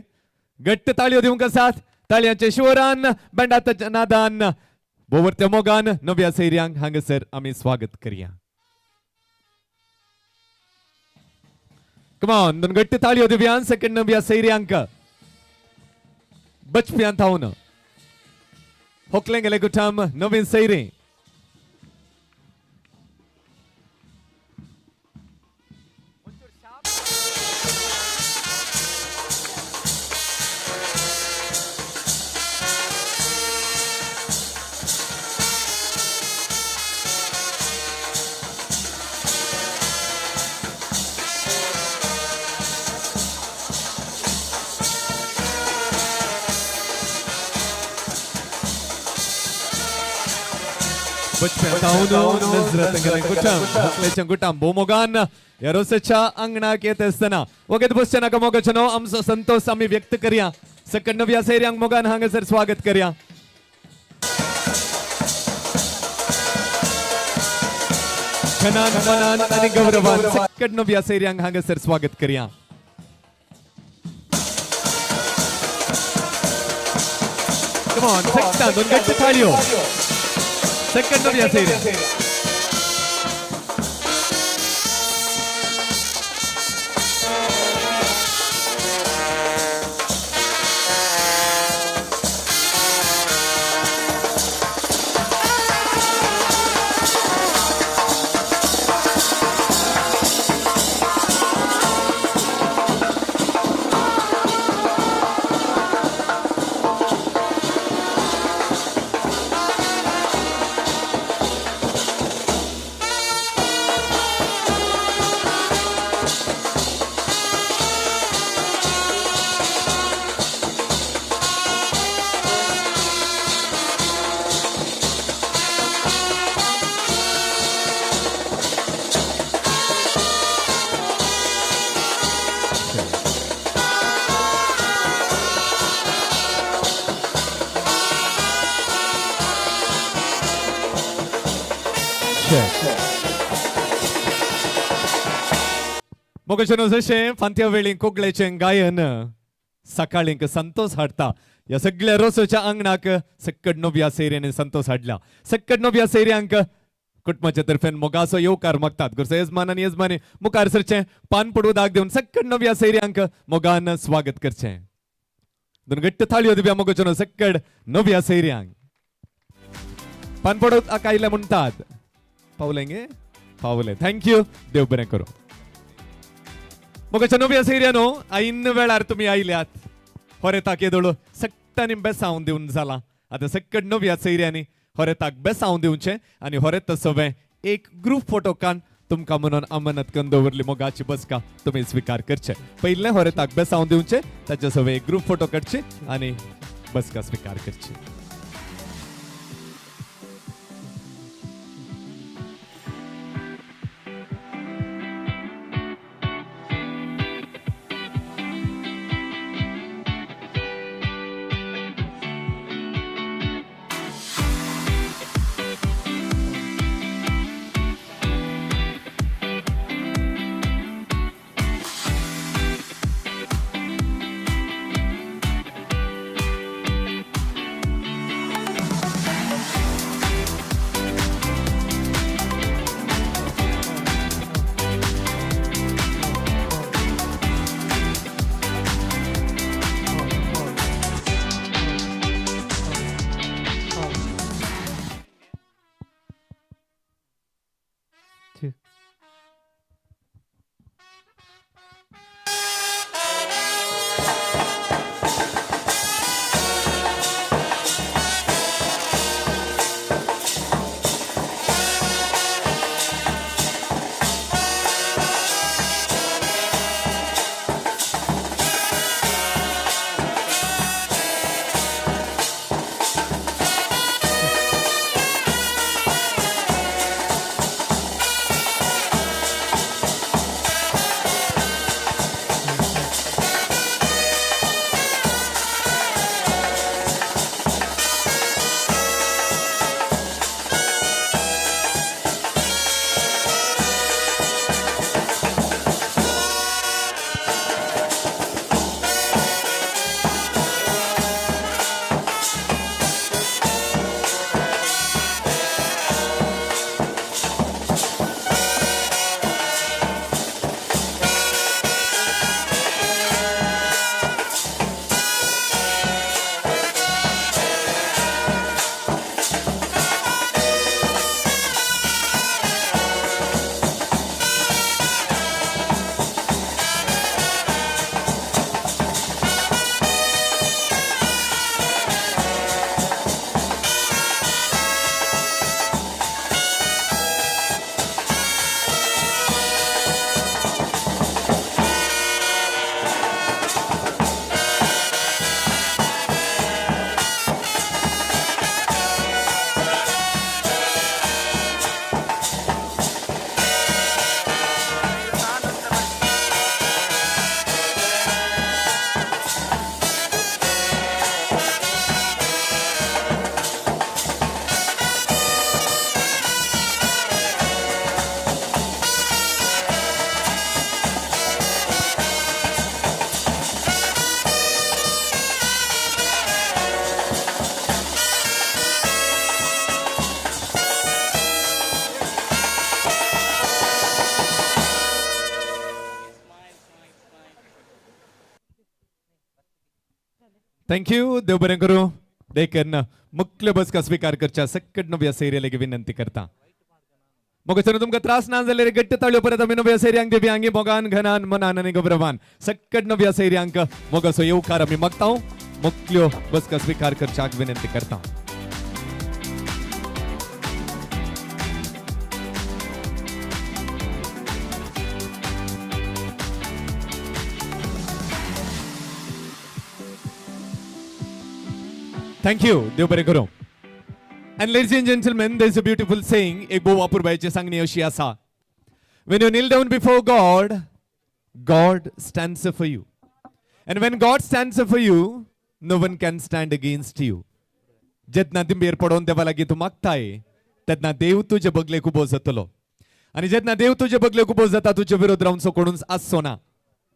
[SPEAKER 4] घट्ट ताळयो दिवंक आसात. ताळयांच्या शिवरान बँडाच्या नादान बोवरत्या मोगान नव्या सैऱ्यांक हांगासर आमी स्वागत करया. कमान दोन घट्ट ताळयो दिवया सेकंड नव्या सैऱ्यांक. बचप्यान थावन होकले गेले कुठाम नवीन सैरे. कुटाम बोमोगान ह्या रोसाच्या अंगणाक येत आसतना वगत बसचे नाका मोगाचे न्हू आमचो संतोष आमी व्यक्त करया. सकट नव्या सैऱ्यांक मोगान हांगासर स्वागत करया. खनान मनान आनी गौरवान सकट नव्या सैऱ्यांक हांगासर स्वागत करया. Come on, सकटा दोन घट्ट थाळयो. सकट नव्या सैऱ्यांक. मोगशनो जशें फांत्या वेळी कोगळेचें गायन सकाळींक संतोष हाडटा. ह्या सगळ्या रोसोच्या आंगणाक सक्कड नव्या सैऱ्यांनी संतोष हाडला. सक्कड नव्या सैऱ्यांक कुटुंबाच्या तर्फेन मोगाचो येवकार मागतात. घरचो येजमान आनी येजमानी मुखार सरचें पान पडू दाग दिवन सक्कड नव्या सैऱ्यांक मोगान स्वागत करचें. दोन घट्ट थाळयो दिवया मोगाचो सक्कड नव्या सैऱ्यांक. पानपडत आयले म्हणटात. पावलें गे? पावलें. Thank you. देव बरें करूं. मोगाच्या नव्या सैऱ्यानो, ऐन वेळार तुमी आयल्यात. होरेताक येदोळ सट्टांनी बेसांव दिवन जाला. आतां सक्कड नव्या सैऱ्यांनी होरेताक बेसांव दिवचें आनी होरेत सवें एक ग्रूप फोटो कान तुमकां म्हणून अमानत करून दवरली मोगाची बसका तुमी स्विकार करचे. पयलें होरेताक बेसांव दिवचें, ताच्या सवें एक ग्रूप फोटो काडचे आनी बसका स्विकार करची. Thank you. देव बरें करूं. देखून मुख्य बसका स्विकार करच्या सक्कट नव्या सैऱ्या विनंती करता. मोगाच्यानो, तुमकां त्रास ना जाल्यार गट्ट ताळयो परत आमी नव्या सैऱ्यांक दिवया. आंगी मोगान, घनान, मनान आनी गौरवान सक्कट नव्या सैऱ्यांक मोगाचो येवकार आमी मागता. मुख्य बसका स्विकार करच्याक विनंती करता. Thank you. देव बरें करूं. And ladies and gentlemen, there is a beautiful saying, एक भोव अपुरबायेची सांगणी अशी आसा, When you kneel down before God, God stands up for you. And when God stands up for you, no one can stand against you. जेन्ना दिंबेर पडोवन देवा लागीं तूं मागताय, तेन्ना देव तुजे बगलेक उबो जातलो. आनी जेन्ना देव तुजे बगलेक उबो जाता, तुजे विरोध रावचो कोणूच आसचो ना.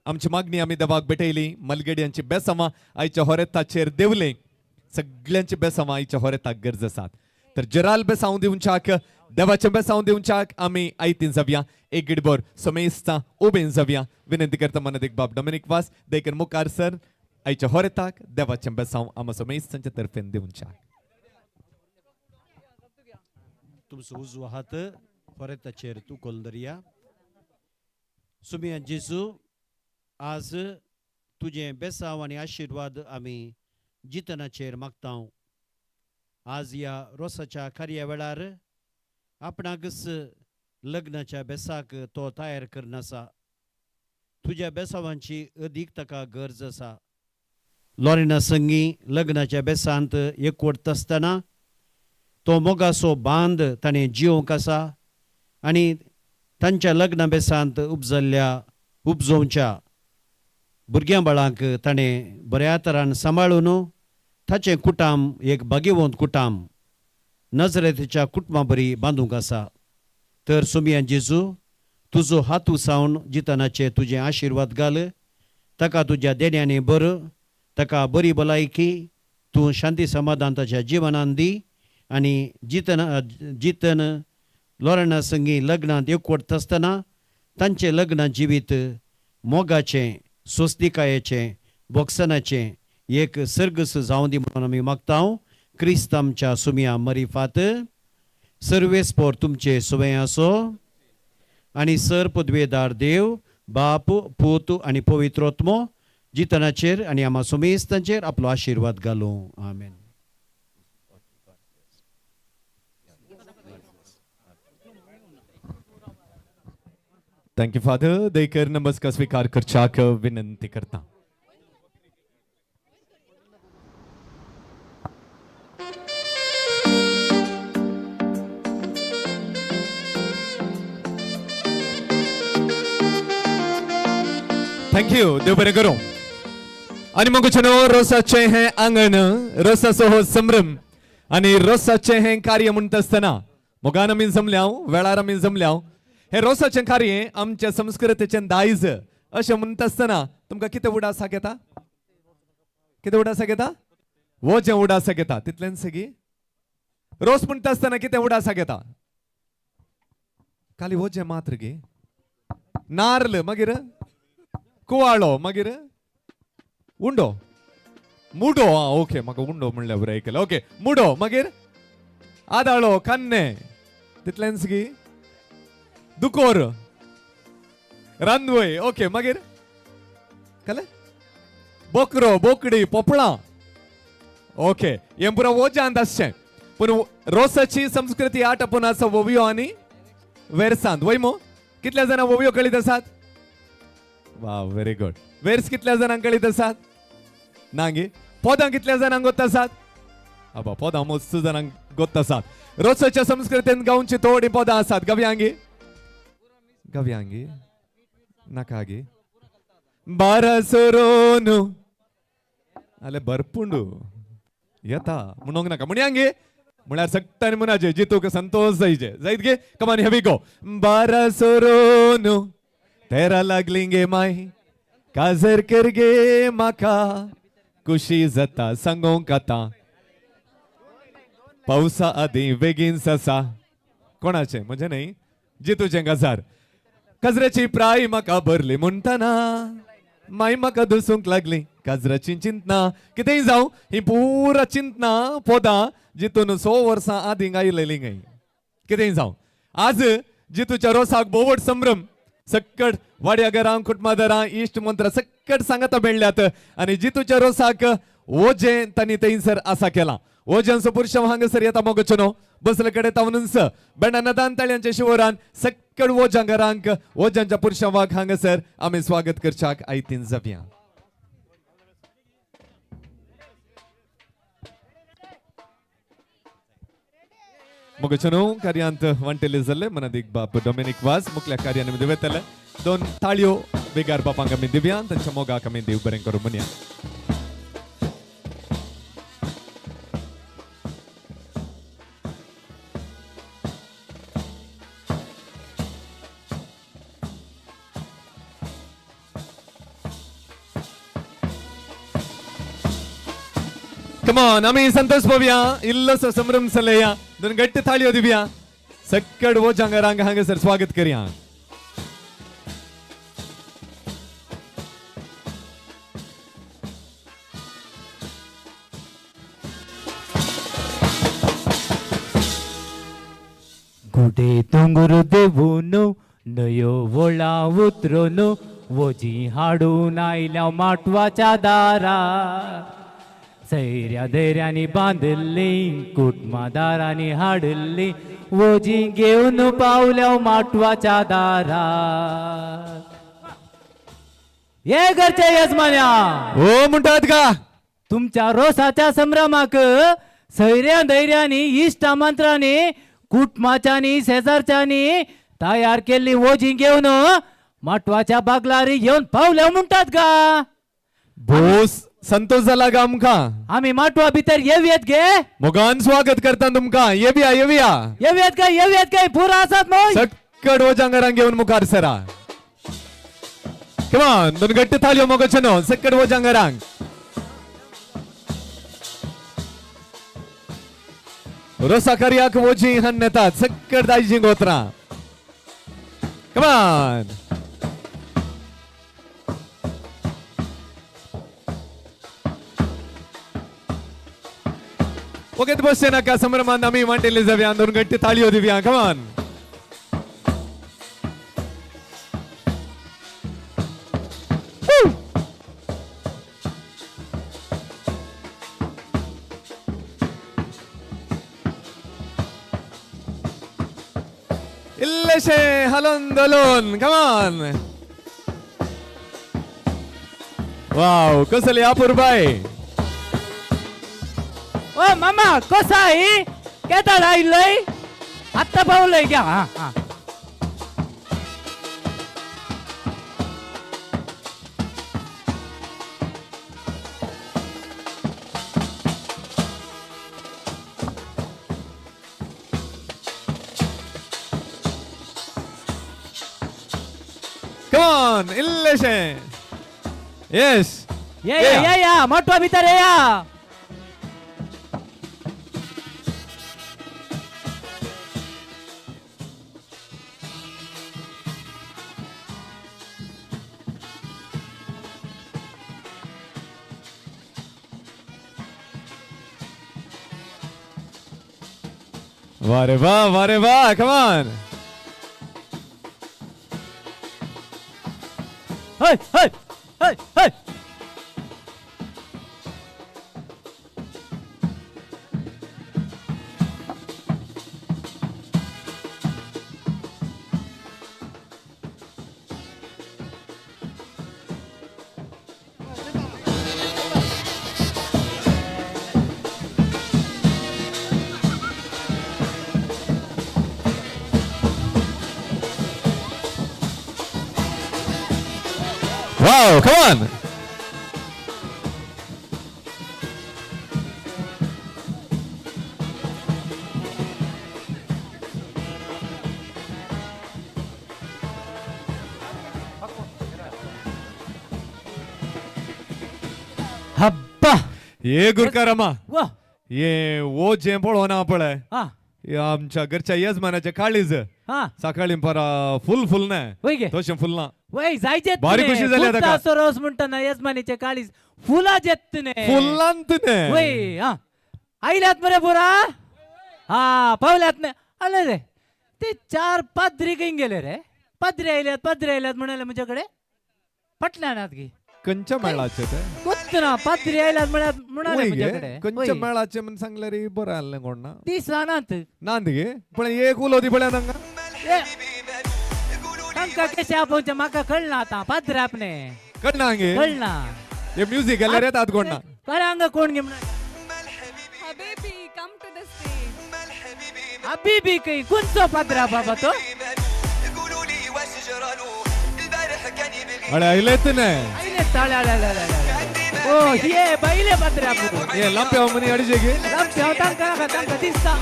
[SPEAKER 4] आमची मागणी आमी देवाक भेटयली. मलगड्यांची बेसांवां आयच्या होरेताचेर देवले. सगळ्यांची बेसांवां आयच्या होरेताक गरज आसात. तर जराल बेसांव दिवच्याक, देवाचें बेसांव दिवच्याक आमी आयतीन जावया. एक गिडभर समेस्तां उबेन जावया. विनंती करता मनादीक बाब डॉमिनीक वास, देखून मुखार सर आयच्या होरेताक देवाचें बेसांव आमा समेस्तांच्या तर्फेन दिवच्याक.
[SPEAKER 9] तुमचो उजवो हात होरेताचेर तुकोल दरया. सुमिया जेजू, आज तुजें बेसांव आनी आशिर्वाद आमी जितनाचेर मागता. आज ह्या रोसाच्या कार्या वेळार आपणाकच लग्नाच्या बेसाक तो तयार करून आसा. तुज्या बेसावांची अदीक ताका गरज आसा. लॉरिना संगी लग्नाच्या बेसांत एकवटता आसतना तो मोगाचो बांद ताणें जिवंक आसा आनी तांच्या लग्ना बेसांत उपजल्ल्या उपजोवच्या भुरग्यां बाळांक ताणें बऱ्या तरान सांबाळून ताचें कुटाम एक भाग्यवंत कुटाम नजरेच्या कुटुंबा बरी बांदूंक आसा. तर सोमिया जेजू, तुजो हात सावन जितनाचे तुजें आशिर्वाद घाल. ताका तुज्या देण्यांनी बर, ताका बरी भलायकी तूं शांती समाधान ताच्या जिवनान दी आनी जितन लॉरेना संगी लग्नांत एकवटता आसतना तांचें लग्न जिवीत मोगाचें, सोंसणिकायेचें, बोगसनाचें एक सर्गस जावं दी म्हणून आमी मागता. क्रिस्त आमच्या सुमिया मरिफात सर्वेस्पोर तुमचे सुवें आसो आनी सर पदवेदार देव बाप, पूत आनी पवित्र आत्मो जितनाचेर आनी आमा सुमेस्तांचेर आपलो आशिर्वाद घालूं. आमेन.
[SPEAKER 4] Thank you father. देकर नमस्कार स्वीकार करच्याक विनंती करता. Thank you. देव बरें करूं. आनी मग रोसाचें हें आंगण, रोसाचो हो संभ्रम आनी रोसाचें हें कार्य म्हणटा आसतना मोगान आमी जमल्या, वेळार आमी जमल्या. हे रोसाचें कार्य आमच्या संस्कृतीचें दायज अशें म्हणटा आसतना तुमकां कितें उडासाक येता? कितें उडासाक येता? वो जें उडासाक येता तितलेंच गी. रोस म्हणटा आसतना कितें उडासाक येता? खाली वो जें मात्र गी. नार्ल, मागीर कुवाळो, मागीर उंडो, मुडो. आं ओके, म्हाका उंडो म्हणल्यार बरें आयकलें. ओके, मुडो, मागीर आदाळो, कन्ने, तितलेंच गी. दुकोर, रांदवय, ओके, मागीर कले बोकरो, बोकडी, पोपळां. ओके, हें पुरो वोजांत आसचें. पूण रोसाची संस्कृती आटपून आसा वोवयो आनी वेरसांत वय मो. कितल्या जाणां वोवयो कळीत आसात? वा, व्हेरी गुड. वेर्स कितल्या जाणांक कळीत आसात? ना गे. पोदां कितल्या जाणांक गोत आसात? आबा, पोदां मस्त जाणांक गोत आसात. रोसाच्या संस्कृतीन गांवची थोडीं पोदां आसात. गव्यांगी गव्यांगी नाका गे. बारा सोरोन आले भरपूंड येता म्हणूंक नाका म्हणयांगे म्हळ्यार सगळ्यांनी म्हणाचे जितूक संतोष जायचे जायत गे. कमान हेवी गो. बारा सोरोन तेरा लागली गे माय काजर कर गे म्हाका खुशी जाता सांगोंक आतां पावसा आदीं बेगीन ससा. कोणाचें म्हणजे न्हय जितूचें गजार. काजराची प्राय म्हाका भरली म्हणटना माय म्हाका दुसूंक लागली काजराची चिंतना. कितेंय जावं ही पुरा चिंतना पोदां जितून 100 वर्सां आदीं गायलेली गाय. कितेंय जावं आज जितूच्या रोसाक बोवट संभ्रम सक्कट वाड्या घरां कुटुंबादारां इश्ट मंत्र सक्कट सांगाता मेळ्ळ्यात आनी जितूच्या रोसाक ओजें तांणी थंयसर आसा केलां. ओज्यांचो पुरुष हांगासर येता मोगचो न्हू बसले कडेन तावनूच बेंडा नदान ताळयांच्या शिवरान सक्कट ओज्यां घरांक ओज्यांच्या पुरुषांवाक हांगासर आमी स्वागत करच्याक आयतीन जावया. मोगचो न्हू कार्यांत वांटेले जाल्ले मनादीक बाप डॉमिनीक वाज मुखल्या कार्यान आमी दिवेतले. दोन ताळयो बेगार बापांक आमी दिवया, तांच्या मोगाक आमी देव बरें करूं म्हणया. Come on, आमी संतोष पळोवया, इल्लोसो संभ्रम चलया, दोन घट्ट ताळयो दिवया. सक्कड वोजांगरांक हांगासर स्वागत करया.
[SPEAKER 12] कुडे दोंगर देवून न्हंयो वळां उतरून वोजी हाडून आयल्या माटवाच्या दारा. सैऱ्या धैर्यांनी बांदिल्ली कुटुंबादारांनी हाडिल्ली वोजी घेवन पावल्या माटवाच्या दारा. हे घरच्या यजमान्या
[SPEAKER 4] हो म्हणतात का
[SPEAKER 12] तुमच्या रोसाच्या संभ्रमाक सैऱ्या धैर्यांनी इश्ट आमंत्रांनी कुटुंबाच्यांनी शेजारच्यांनी तयार केल्ली वोजी घेवन माटवाच्या बागलारी येवन पावल्या म्हणटात का.
[SPEAKER 4] भोस संतोष जाला गा आमकां.
[SPEAKER 12] आमी माटवा भितर येवयेत गे.
[SPEAKER 4] मोगान स्वागत करता तुमकां. येवया येवया
[SPEAKER 12] येवयेत काय येवयेत काय पुरा आसात न्हय.
[SPEAKER 4] सक्कड वोजांगरांक घेवन मुखार सरा. कमान दोन घट्ट थालयो मोगाचे न्हू सक्कड वोजांगरांक. रोसा कार्याक वोजी हन येतात सक्कड दायजी गोत्रां. कमान ओके बसचे नाका संभ्रमान आमी मांडिल्ले जावया दोन घट्ट थाळयो दिवया. कमान इल्लेशे हलोन दलोन. कमान वाव कसले अपुरबाय.
[SPEAKER 12] ओ मामा कसा आहे केदाळ आयलय आत्ता पावलय घ्या. हा हा
[SPEAKER 4] कमान इल्लेशे. येस
[SPEAKER 12] ये या या या माटवा भितर या.
[SPEAKER 4] वारे वा वारे वा. कमान
[SPEAKER 12] हय हय हय हय.
[SPEAKER 4] Wow, come on.
[SPEAKER 12] हब्बा
[SPEAKER 4] ये गुरकारमा
[SPEAKER 12] वा
[SPEAKER 4] ये वो जे पळोवना पळय
[SPEAKER 12] हा
[SPEAKER 4] हे आमच्या घरच्या येजमानाचे काळीज
[SPEAKER 12] हा
[SPEAKER 4] सकाळी परा फुल फुल ना
[SPEAKER 12] वय गे
[SPEAKER 4] तशें फुल ना
[SPEAKER 12] वय जायचे
[SPEAKER 4] भारी खुशी जाली ताका.
[SPEAKER 12] रोस म्हणटा ना येजमानीचे काळीज फुलां जेत ने
[SPEAKER 4] फुलांत ने
[SPEAKER 12] वय हा आयल्यात मरे पुरा हा पावल्यात ने आले रे ते चार पाद्री खंय गेले रे. पाद्री आयल्यात पाद्री आयल्यात म्हणाले म्हजे कडेन फाटल्यान आहात गी
[SPEAKER 4] कंच्या मेळाचे ते
[SPEAKER 12] कोत्त ना पाद्री आयल्यात म्हळ्यार म्हणाले
[SPEAKER 4] वय
[SPEAKER 12] म्हजे
[SPEAKER 4] गे
[SPEAKER 12] कडेन.
[SPEAKER 4] कंच्या मेळाचे म्हण सांगले रे बरें आहलें कोण ना
[SPEAKER 12] दिसनात
[SPEAKER 4] ना गे पण एक उलो दी पळय तांकां.
[SPEAKER 12] तांकां कशें आपोवचें म्हाका कळना आतां पाद्रे आपणे
[SPEAKER 4] कळना गे
[SPEAKER 12] कळना
[SPEAKER 4] हे म्युजीक गेल्यार येतात कोण ना
[SPEAKER 12] कळ्ळें हांगा कोण गे म्हणून.
[SPEAKER 13] Habibi, come to the stage.
[SPEAKER 12] Habibi खंय खंयचो पाद्रा बाबा तो.
[SPEAKER 4] अरे आयलेच न्हय
[SPEAKER 12] आयले ताळे आले आले आले आले. ओ हे बायले पाद्रा
[SPEAKER 4] हे लांप्याव मनी अडीचे गे
[SPEAKER 12] लांप्याव तांकां नाका तांकां दिसता.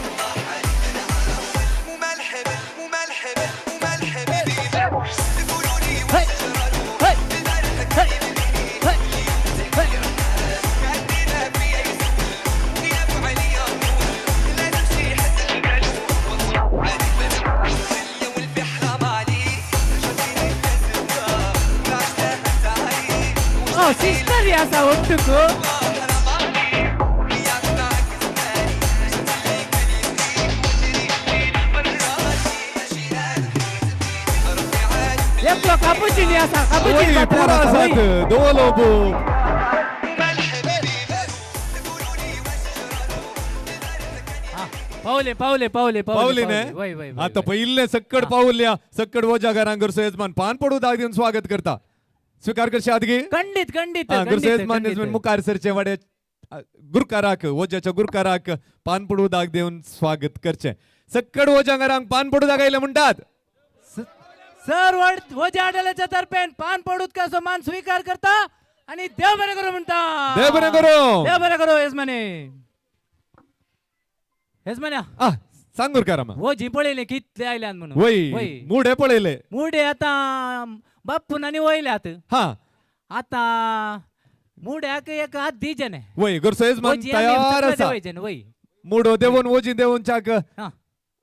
[SPEAKER 12] हय हय हय हय हय. Oh, sister आसा ಒಟ್ಟುಕು. एकलो कापुचिनी आसा कापुचिनी
[SPEAKER 4] वय, पुरा आसात दोलो पोप.
[SPEAKER 12] पावले पावले पावले
[SPEAKER 4] पावली ने
[SPEAKER 12] वय वय
[SPEAKER 4] आता पहिले सक्कड पावल्या सक्कड वोजा घरां घरचो येजमान पान पडू दाग दिवन स्वागत करता. स्वीकार करशे आदगी
[SPEAKER 12] खंडीत खंडीत
[SPEAKER 4] हा, घरचो येजमान येजमान मुखार सरचे वाडे गुरकाराक वोज्याच्या गुरकाराक पान पडू दाग देवन स्वागत करचे. सक्कड वोजा घरांक पान पडू दाग आयले म्हणटात.
[SPEAKER 12] सर वजा आडल्याच्या तर्फेन पान पडूत का मान स्वीकार करता आणि देव बरें करूं म्हणटा.
[SPEAKER 4] देव बरें करूं.
[SPEAKER 12] देव बरें करूं येजमाने. येजमान्या
[SPEAKER 4] सांग गुरकारामा.
[SPEAKER 12] वजी पळयले कितले आयल्यान म्हणून.
[SPEAKER 4] वय मुडे पळयले.
[SPEAKER 12] मुडे आतां बाप्पून आनी वयल्यात.
[SPEAKER 4] हा
[SPEAKER 12] आतां मुड्याक एक हात दिजे ने.
[SPEAKER 4] वय घरचो येजमान
[SPEAKER 12] वजी आमी
[SPEAKER 4] तयार
[SPEAKER 12] तकले
[SPEAKER 4] आसा.
[SPEAKER 12] देवयचे न्हू, वय.
[SPEAKER 4] मुडो देवून वजी देवून चाक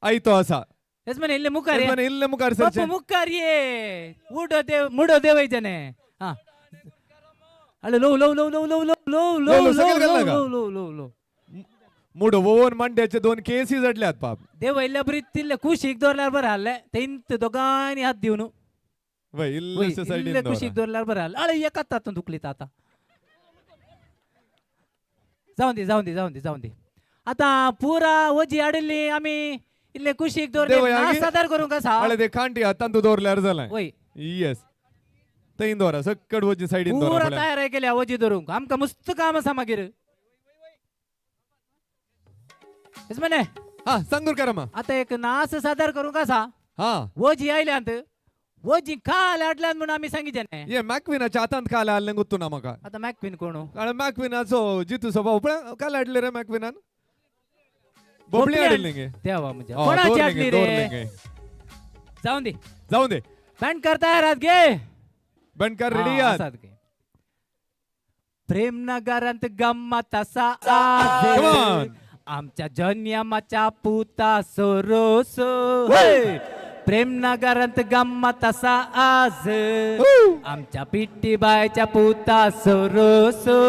[SPEAKER 4] आयतो आसा.
[SPEAKER 12] येजमाने इल्ले मुखार ये.
[SPEAKER 4] येजमाने इल्ले मुखार सरचे.
[SPEAKER 12] बाप्पू मुखार ये. उडो देव मुडो देवयचे ने. हा अरे लो लो लो लो लो लो लो
[SPEAKER 4] लो,
[SPEAKER 12] लो
[SPEAKER 4] लो, सकयल
[SPEAKER 12] लो
[SPEAKER 4] घाल नाका.
[SPEAKER 12] लो लो लो लो
[SPEAKER 4] मुडो वोवन मांड्याचे दोन केसी जडल्यात पाप.
[SPEAKER 12] देव इल्ल्या बरी तिल्ले कुशीक दवरल्यार बरें आहले तेंत दोगांनी हात दिवन.
[SPEAKER 4] वय इल्लेशे सायडीन
[SPEAKER 12] इल्ले कुशीक
[SPEAKER 4] दवरा.
[SPEAKER 12] दवरल्यार बरें आहले. अरे एकाच तातूंत दुखलीत आतां. जावन दी जावन दी जावन दी जावन दी. आतां पुरा वजी हाडिल्ली आमी इल्ले कुशीक दवरले
[SPEAKER 4] देवय आगे.
[SPEAKER 12] सादर करूंक आसा.
[SPEAKER 4] अळे ते कांटी हातांत दवरल्यार जालें.
[SPEAKER 12] वय.
[SPEAKER 4] येस थंय दवरा सक्कड वजी सायडीन दवरा
[SPEAKER 12] पुरा
[SPEAKER 4] पळया.
[SPEAKER 12] तयार केल्या वजी धरूंक आमकां मस्त काम आसा मागीर. येजमाने
[SPEAKER 4] हा सांग गुरकारामा.
[SPEAKER 12] आतां एक नास सादर करूंक आसा.
[SPEAKER 4] हा
[SPEAKER 12] वजी आयल्यांत वजी काल हाडल्यात म्हणून आमी सांगितलें न्ही.
[SPEAKER 4] ये मॅकविनाच्या हातांत काल हाडलें गुत्तू ना म्हाका.
[SPEAKER 12] आतां मॅकविन कोण?
[SPEAKER 4] कारण मॅकविनाचो जितू स्वभाव पळय काल हाडले रे मॅकविनान. बोबली हाडिल्ली गे.
[SPEAKER 12] देवा म्हज्या कोणाची हाडली रे? जावन दी
[SPEAKER 4] जावन दे.
[SPEAKER 12] बँडकार तयार आहात गे.
[SPEAKER 4] बँडकार रेडी आहात.
[SPEAKER 12] प्रेमनगरांत गम्मत आसा
[SPEAKER 4] Come
[SPEAKER 12] आज
[SPEAKER 4] on.
[SPEAKER 12] आमच्या जन्यमाच्या पुता सोरोसो. प्रेमनगरांत गम्मत आसा आज आमच्या पिट्टीबायच्या पुता सोरोसो.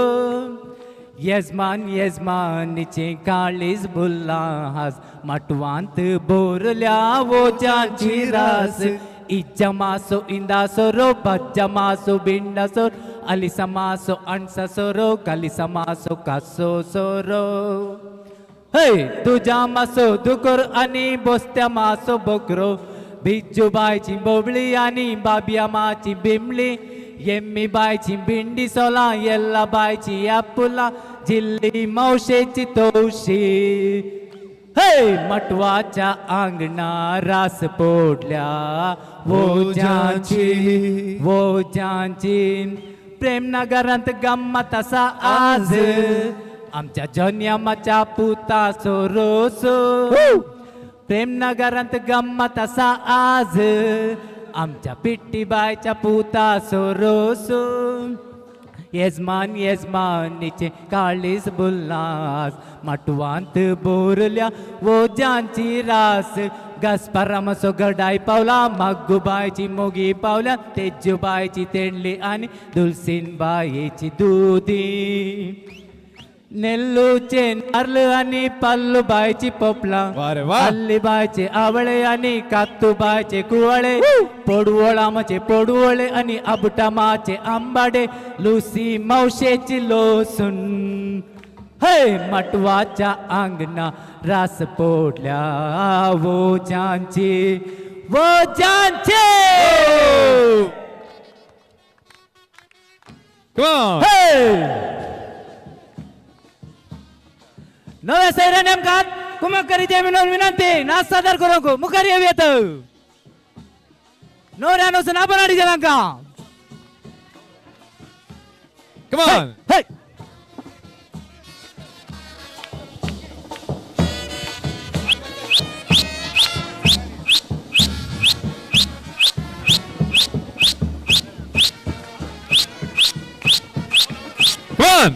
[SPEAKER 12] येजमान येजमानीचें काळीज बुल्लां आज माटवांत बोरल्या वोजांची रास. इज्जमासो इंदासोरो बज्जमासो बिंडासोर अलिसमासो अणसासोरो कलिसमासो कासो सोरो. हे तुज्या मासो दुकोर आनी बोस्त्या मासो बोकरो बिज्जूबायची बोबळी आनी बाबिया माची बिमली येम्मी बायची बिंडी सोलां येल्ला बायची आपुलां जिल्ली मावशेची तोशी. हे मटवाच्या आंगणा रास पोडल्या वोजांची वोजांची. प्रेमनगरांत गम्मत आसा आज आमच्या जन्यमाच्या पुता सोरोसो. प्रेमनगरांत गम्मत आसा आज आमच्या पिट्टीबायच्या पुता सोरोसो. येजमान येजमानीचें काळीज बुल्लास माटवांत बोरल्या वोजांची रास. गसपारामाचो गडाय पावला मागुबायची मोगी पावल्या तेजूबायची तेंडली आनी दुलसीनबायेची दुदी. नेल्लूचे नार्ल आनी पल्लूबायची पोपलां अल्लीबायचे आवळे आनी कातूबायचे कुवळे पडवळामाचे पडवळे आनी आबुटामाचे आंबाडे लुसी मावशेची लोसून. हे मटवाच्या आंगणा रास पोडल्या वोजांची वोजांची. नव्या सैरा नेमकात कुमक करीत विनंती नाच सादर करूंक मुखार येवयात. नवऱ्यान वचून आपण हाडी तांकां.
[SPEAKER 4] Come on.
[SPEAKER 12] Hey.
[SPEAKER 4] Come on.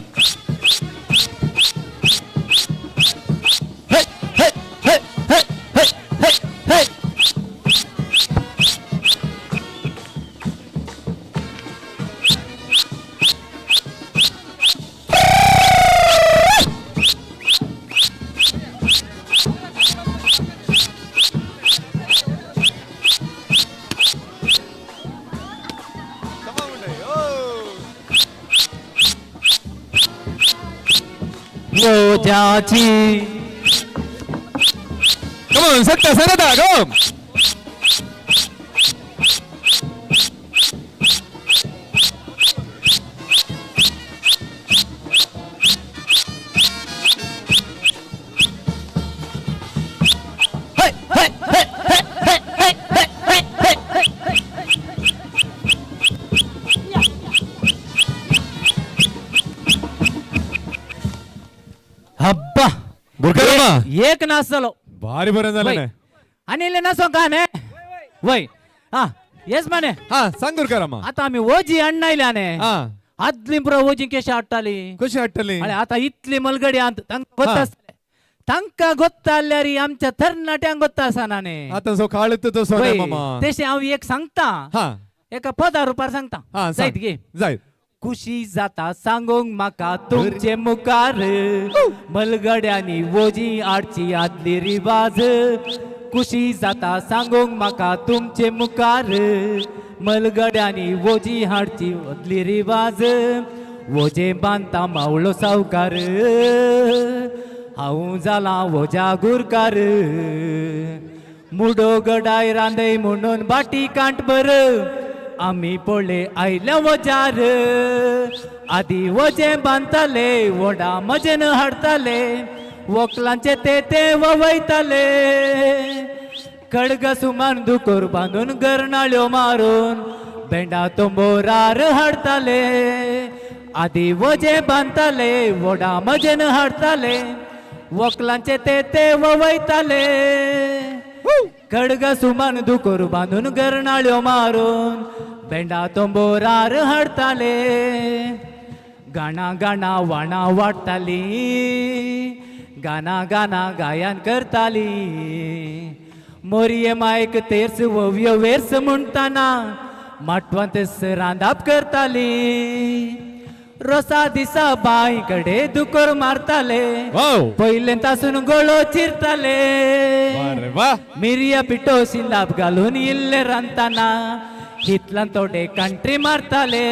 [SPEAKER 12] Hey, hey, hey, hey, hey, hey, hey. वोजाची.
[SPEAKER 4] Come on, सकता सांगता go.
[SPEAKER 12] हब्बा
[SPEAKER 4] गुरकारामा
[SPEAKER 12] एक नाच जालो.
[SPEAKER 4] भारी बरें जालें.
[SPEAKER 12] वय. आनी इल्लें नाचोंक का न्ही? वय हा येस माने.
[SPEAKER 4] हा सांग गुरकारामा.
[SPEAKER 12] आतां आमी वजी हाडना न्ही.
[SPEAKER 4] हा
[SPEAKER 12] आदली पुरो वजी कशी हाडटाली?
[SPEAKER 4] कशी हाडटली?
[SPEAKER 12] अरे आतां इतली मलगडी आंत तांकां गोत्ता आसतलें. तांकां गोत्ता आसल्यार आमच्या तरणाट्यांक गोत्ता आसना न्ही.
[SPEAKER 4] आतां सो काळ तसो न्ही
[SPEAKER 12] वय
[SPEAKER 4] मामा.
[SPEAKER 12] तशें हांव एक सांगता,
[SPEAKER 4] हा
[SPEAKER 12] एका पदा रुपार सांगता.
[SPEAKER 4] हा
[SPEAKER 12] जायत गे?
[SPEAKER 4] जायत.
[SPEAKER 12] खुशी जाता सांगूंक म्हाका तुमचे मुखार, मलगड्यांनी वजी हाडची आदली रिवाज. खुशी जाता सांगूंक म्हाका तुमचे मुखार, मलगड्यांनी वजी हाडची आदली रिवाज. वजे बांदता मावळो सावकार, हांव जालां वज्या गुरकार. मुडो गडाय रांदय म्हणून बाटी कांट बर, आमी पळय आयल्या वजार. आदी वजें बांदताले, वडा मजेन हाडटाले, वकलांचे ते ते ववयताले. खडग सुमान दुकोर बांदून गरनाळ्यो मारून बेंडा तंबोरार हाडटाले. आदी वजें बांदताले, वडा मजेन हाडटाले, वकलांचे ते ते ववयताले. खडग सुमान दुकोर बांदून गरनाळ्यो मारून बेंडा तंबोरार हाडटाले. गाणा गाणा वाणा वाडटाली, गाना गाना गायन करताली. मोरये मायक तेर्स वोवयो वेर्स म्हणटाना माटवांत रांदाप करताली. रोसा दिसा बांय कडे दुकोर मारताले, पयलें तासून गळो चिरताले. मिरया पिठो शिंदाप घालून इल्ले रांदताना हितलान थोडे कंट्री मारताले.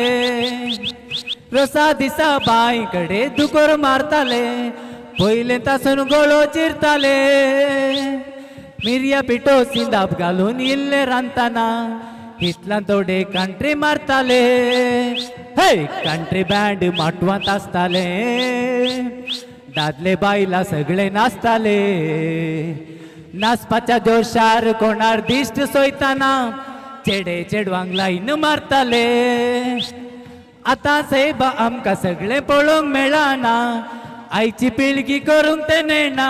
[SPEAKER 12] रोसा दिसा बांय कडे दुकोर मारताले, पयलें तासून गळो चिरताले. मिरया पिठो सिंदाप घालून इल्ले रांदताना हितलान थोडे कंट्री मारताले. हे कंट्री बँड माटवांत आसताले, दादले बायलां सगळे नाचताले. नाचपाच्या जोशार कोणार दिश्ट सोयताना चेडे चेडवांक लायन मारताले. आतां सायबा आमकां सगळें पळोवंक मेळना, आयची पिळगी करूंक तें नेणा.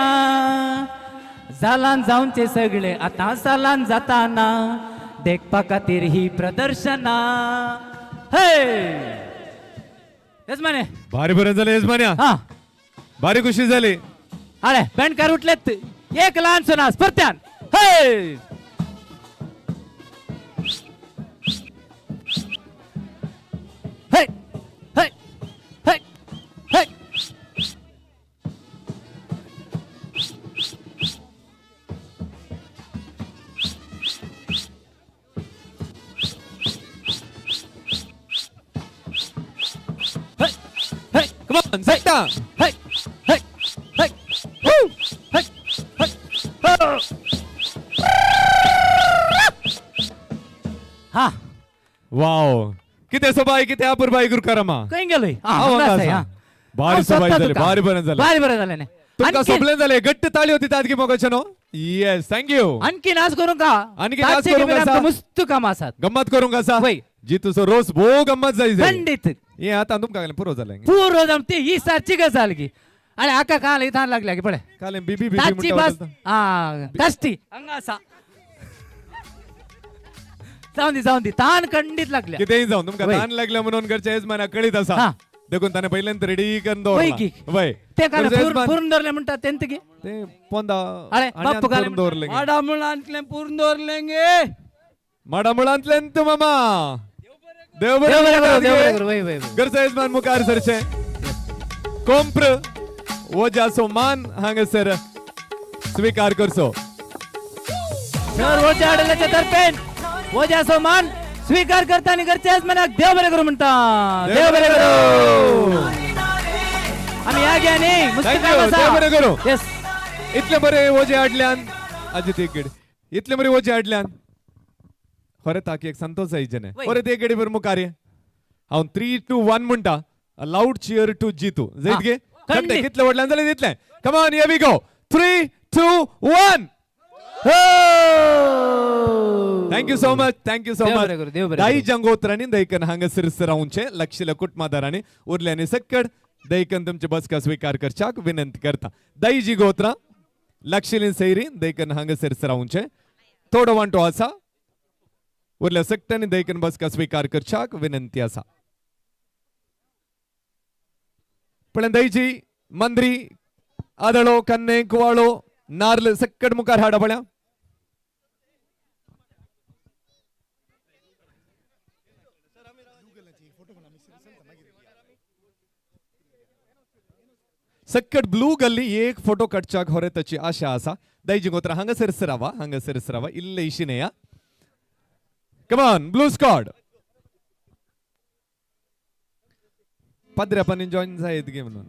[SPEAKER 12] जालान जावचें सगळें आतां सालान जाताना, देखपा खातीर ही प्रदर्शनां. हे येजमाने
[SPEAKER 4] भारी बरें जालें येजमान्या.
[SPEAKER 12] हा
[SPEAKER 4] भारी खुशी जाली.
[SPEAKER 12] अरे बँडकार उठलेत, एक ल्हानसो नाच परत्यान. हे हे हे हे हे
[SPEAKER 4] Hey, come on, सकता.
[SPEAKER 12] Hey, hey, hey, woo, hey, hey, oh. हा
[SPEAKER 4] वाव किती सोबाय किती अपुरबाई गुरकारामा.
[SPEAKER 12] खंय गेलोय?
[SPEAKER 4] हांव हांगा आसा. भारी सोबाय जाली, भारी बरें जालें.
[SPEAKER 12] भारी बरें जालें.
[SPEAKER 4] तुमकां सोबलें जालें. घट्ट ताळी होती तातकी मोगाचे न्हू. येस thank you.
[SPEAKER 12] आणखी नाच करूंक का?
[SPEAKER 4] आणखी नाच करूंक आसा.
[SPEAKER 12] मस्त काम आसात.
[SPEAKER 4] गम्मत करूंक आसा.
[SPEAKER 12] वय.
[SPEAKER 4] जी तुजो रोस भोव गम्मत जाय.
[SPEAKER 12] खंडीत.
[SPEAKER 4] हे आतां तुमकां पुरो जालें.
[SPEAKER 12] पुरो जावन ती ही सारची गजाल की. अरे आका काल इथान लागल्या की पळय.
[SPEAKER 4] काल बीबी बीबी
[SPEAKER 12] ताची
[SPEAKER 4] म्हणटा
[SPEAKER 12] बस हा काश्टी हांगा आसा. जावन दी जावन दी तान खंडीत लागल्या.
[SPEAKER 4] कितेंय जावन तुमकां तान लागल्या म्हणून घरच्या येजमानाक कळीत आसा. देखून ताणें पयल्यान रेडी करून दवरलां. वय
[SPEAKER 12] ते काल पुरून दवरलें म्हणटा तेंत की
[SPEAKER 4] ते पोंदा.
[SPEAKER 12] अरे बाप्पू काल
[SPEAKER 4] दवरलें
[SPEAKER 6] माडामुळांतलें पुरून दवरलें गे.
[SPEAKER 4] माडामुळांतलें तूं मामा. देव बरें करूं. घरचो येजमान मुखार सरचें. कोंप्र वजाचो मान हांगासर स्विकार करचो.
[SPEAKER 12] सर वजा हाडल्याच्या तर्फेन वजाचो मान स्वीकार करता आनी घरच्या येजमानाक देव बरें करूं म्हणटा. देव बरें करूं. आमी ह्या घ्यानी
[SPEAKER 4] Thank you, देव बरें करूं.
[SPEAKER 12] येस.
[SPEAKER 4] इतले बरे वजे हाडल्यान आजी, एक गडी इतले बरे वजे हाडल्यान खरें ताकी एक संतोष जायचे. परत एक गडी बरें मुखार ये. हांव 3 2 1 म्हणटा, लाऊड चियर टू जितू जैत गे.
[SPEAKER 12] खंडीत.
[SPEAKER 4] कितले व्हडल्यान जालें तितलें. Come on, here we go, 3 2 1. Thank you so much, thank you so
[SPEAKER 12] देव
[SPEAKER 4] मच.
[SPEAKER 12] बरें करूं, देव बरें
[SPEAKER 4] दाई
[SPEAKER 12] करूं.
[SPEAKER 4] जंगोत्रांनी दैकन हांगासर रावचे लक्षिल्या कुटुंबादारांनी उरल्यानी सक्कड दैकन तुमचे बसका स्वीकार करच्याक विनंती करता. दाईजी गोत्रा लक्षिली सैरी दैकन हांगासर रावचे. थोडो वांटो आसा उरल्या सक्ट्यांनी दैकन बसका स्वीकार करच्याक विनंती आसा. पण दहीची मंद्री, आदळो, कन्ने, कुवाळो, नारल सक्कड मुखार हाडा पळ्या. सक्कट ब्लू गल्ली एक फोटो काडच्याक होरे ताची आशा आसा. दायजी गोत्र हांगासर सरावा, हांगासर सरावा इल्ले इशिने या. कमान ब्लू स्कॉड, पाद्र्यापानी जॉईन जायत गे म्हणून.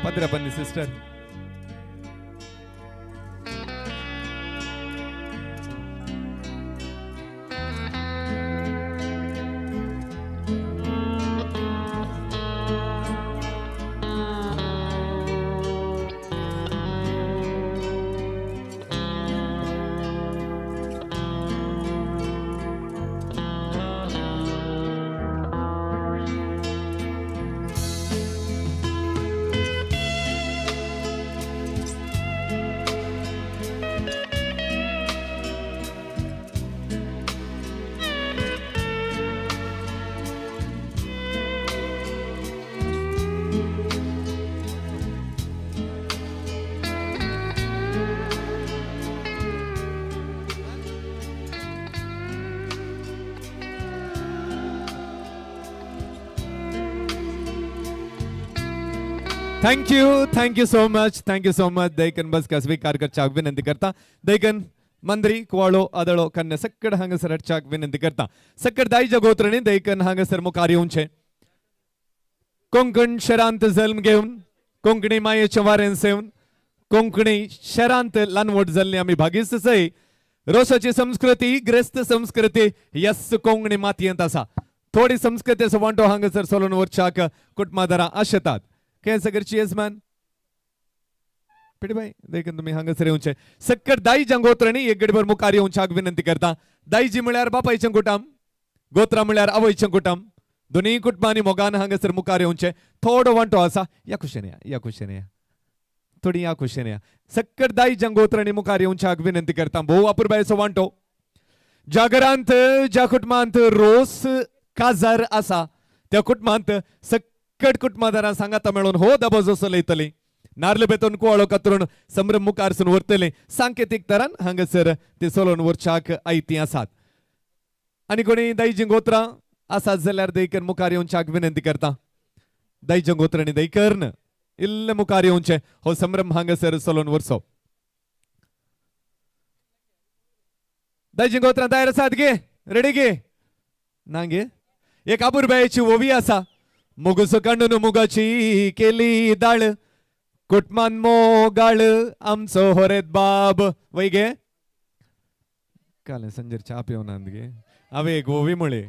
[SPEAKER 4] पाद्र्यापानी sister. Thank you, thank you so much, thank you so much. दैकन बसका स्वीकार करच्याक विनंती करता. दैकन मंद्री, कुवाळो, आदळो, कन्या सक्कड हांगासर हाडच्याक विनंती करता. सक्कड दाईच्या गोत्रणी दैकन हांगासर मुखार येवचे. कोंकण शहरांत जल्म घेवन, कोंकणी मायेच्या वारेन सेवन, कोंकणी शहरांत ल्हानवट जाल्ली आमी भागीस्त सय. रोसाची संस्कृती, ग्रेस्त संस्कृती यस कोंकणी मातयेंत आसा. थोडी संस्कृतीचो वांटो हांगासर सोलून वरच्याक कुटुंबादारां आशेतात. काय सगळची येजमान पेटीबाई देखून तुम्ही हांगासर येवचे. सक्कर दाई जंगोत्रणी एक गडभर मुखार येवच्याक विनंती करता. दाईजी म्हळ्यार बापायचें कुटुंब, गोत्रा म्हळ्यार आवयचें कुटुंब. दोनूय कुटुंबांनी मोगान हांगासर मुखार येवचे. थोडो वांटो आसा. या कुशेन या, या कुशेन या, थोडी या कुशेन या. सक्कर दाई जंगोत्रणी मुखार येवच्याक विनंती करता. भोव अपुरबायेचो वांटो. ज्या घरांत, ज्या कुटुंबांत रोस काजार आसा त्या कुटुंबांत सक्कड कुटुंबादारां सांगाता मेळून हो दबाजो चलयतली. नारल बेतून कुवाळो कातरून संभ्रम मुखारसून व्हरतले. सांकेतीक तरान हांगासर ते चलोवन व्हरच्याक आयती आसात. आनी कोणी दाईजी गोत्रां आसात जाल्यार दैकर मुखार येवच्याक विनंती करता. दाईच्या गोत्रांनी दैकर्न इल्ले मुखार येवचे. हो संभ्रम हांगासर चलोवन व्हरचो. दाईजी गोत्रां तयार आसात गे? रेडी गे? ना गे? एक आबुरबायेची ओवी आसा. मुगूस कांडून मुगाची केली दाळ, कुटमान मोगाळ आमचो होरेत बाब. वय गे काल संजर च्या पिवनात गे. हांवें एक ओवी म्हळी.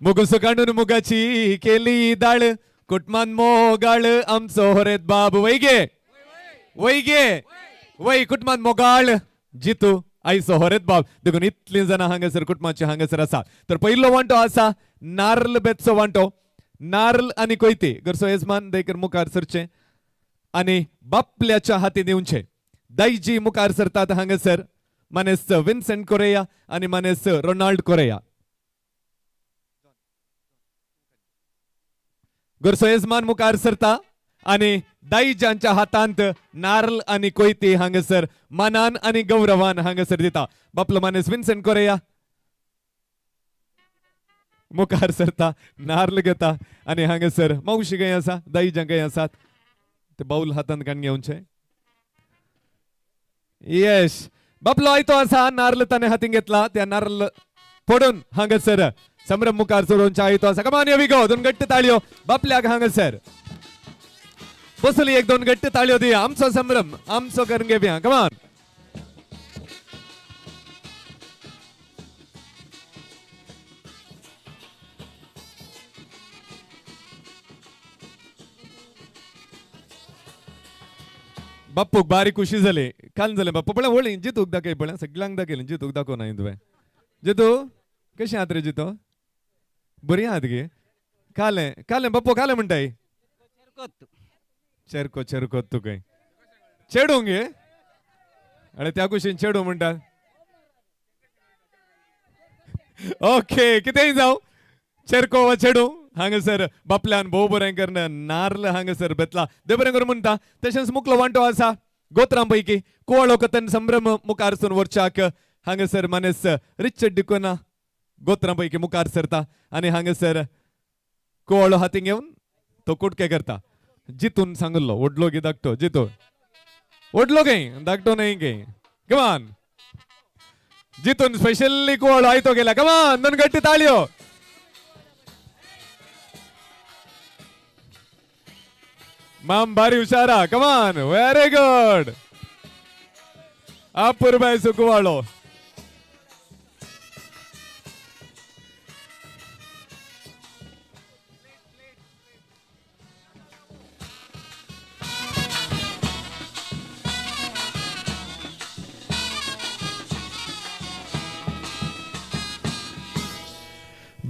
[SPEAKER 4] मुगूस कांडून मुगाची केली दाळ, कुटमान मोगाळ आमचो होरेत बाब. वय गे, वय गे, वय. कुटमान मोगाळ जितू आयचो होरेत बाब. देखून इतलीं जाणां हांगासर कुटुंबाचे हांगासर आसा. तर पयलो वांटो आसा नार्ल बेतचो वांटो. नार्ल आनी कोयते घरचो येजमान दैकर मुखार सरचें आनी बापल्याच्या हाती दिवचे. दायजी मुखार सरतात हांगासर मानेस्त विन्सेंट कोरेया आनी मानेस्त रोनाल्ड कोरेया. घरचो येजमान मुखार सरता आनी दाईजांच्या हातांत नारल आनी कोयती हांगासर मानान आनी गौरवान हांगासर दिता. बापलो मानेस विन्सेंट कोरेया मुखार सरता, नारल घेता आनी हांगासर मावशी खंय आसा, दाईजां खंय आसात ते बाऊल हातांत काडून घेवचे. येस, बापलो आयतो आसा, नारल ताणें हातीन घेतला. त्या नारल पडून हांगासर संभ्रम मुखार सोडून चायतो आसा. कमान we go, दोन घट्ट ताळयो बापल्याक हांगासर. बसली एक दोन घट्ट ताळयो दिया. आमचो संभ्रम आमचो करून घेवया. कमान. बाप्पूक बारीक खुशी जाली. काल जालें बाप्पू पळय वळी जितूक दाखय पळय सगळ्यांक दाखयलें. जितूक दाखोव ना तुवें. जितू कशें आहात रे जितो? बरी आहात गे? कालें कालें बाप्पू कालें म्हणटाय? चेरको चेरको तुका चेडूंक गे? अरे त्या कुशीन चेडू म्हणटात. ओके कितेंय जावं चेरको वा चेडू हांगासर बापल्यान भोव बरें करून नार्ल हांगासर बेतला. देव बरें करून म्हणटा. तशेंच मुकलो वांटो आसा गोत्रां पैकी कुवाळो कथन संभ्रम मुखार सून वरच्याक हांगासर मानेस रिचर्ड डिकोना गोत्रां पैकी मुखार सरता आनी हांगासर कुवाळो हाती घेवन तो कुटके करता. जितून सांगलो ओडलो गे धाकटो जितो ओडलो गे धाकटो न्हय गे. कमान जितून स्पेशली कुवाळो आयतो गेला. कमान दोन गट्टी ताळयो. माम भारी हुशारा. कमान व्हेरी गुड. अपुरबायचो कुवाळो.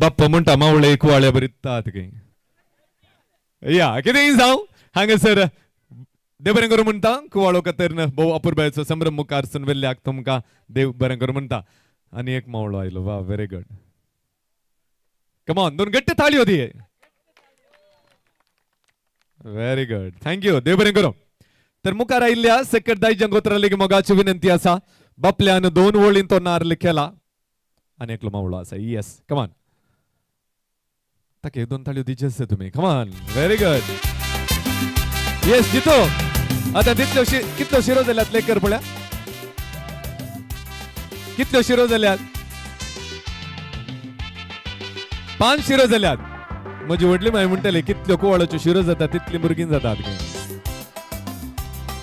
[SPEAKER 4] बाप्पा म्हणटा मावळे कुवाळे बरी तात गे. या कितेंय जावं हांगासर देव बरें करूं म्हणटा. कुवाळो कतरन भोव अपुरबायचो संभ्रम मुखार सून वेल्ल्याक तुमकां देव बरें करूं म्हणटा. आनी एक मावळो आयलो. वा व्हेरी गुड. कमॉन दोन घट्ट ताळयो दी. Very good thank you. देव बरें करूं. तर मुखार आयिल्ल्या सेकट दायज्या गोत्रा लेगीत मोगाची विनंती आसा. बापल्यान दोन वळीन तो नार्ल केला आनी एकलो मावळो आसा. येस कमॉन ताका एक दोन ताळयो दिवचे आसा तुमी. Come on very good. येस जितो आता तितल्यो कितल्यो शिरो जाल्यात लेकर पळया. कितल्यो शिरो जाल्यात? 5 शिरो जाल्यात. म्हजी व्हडली माय म्हणटाली कितल्यो कुवाळाच्यो शिरो जाता तितली भुरगीं जातात.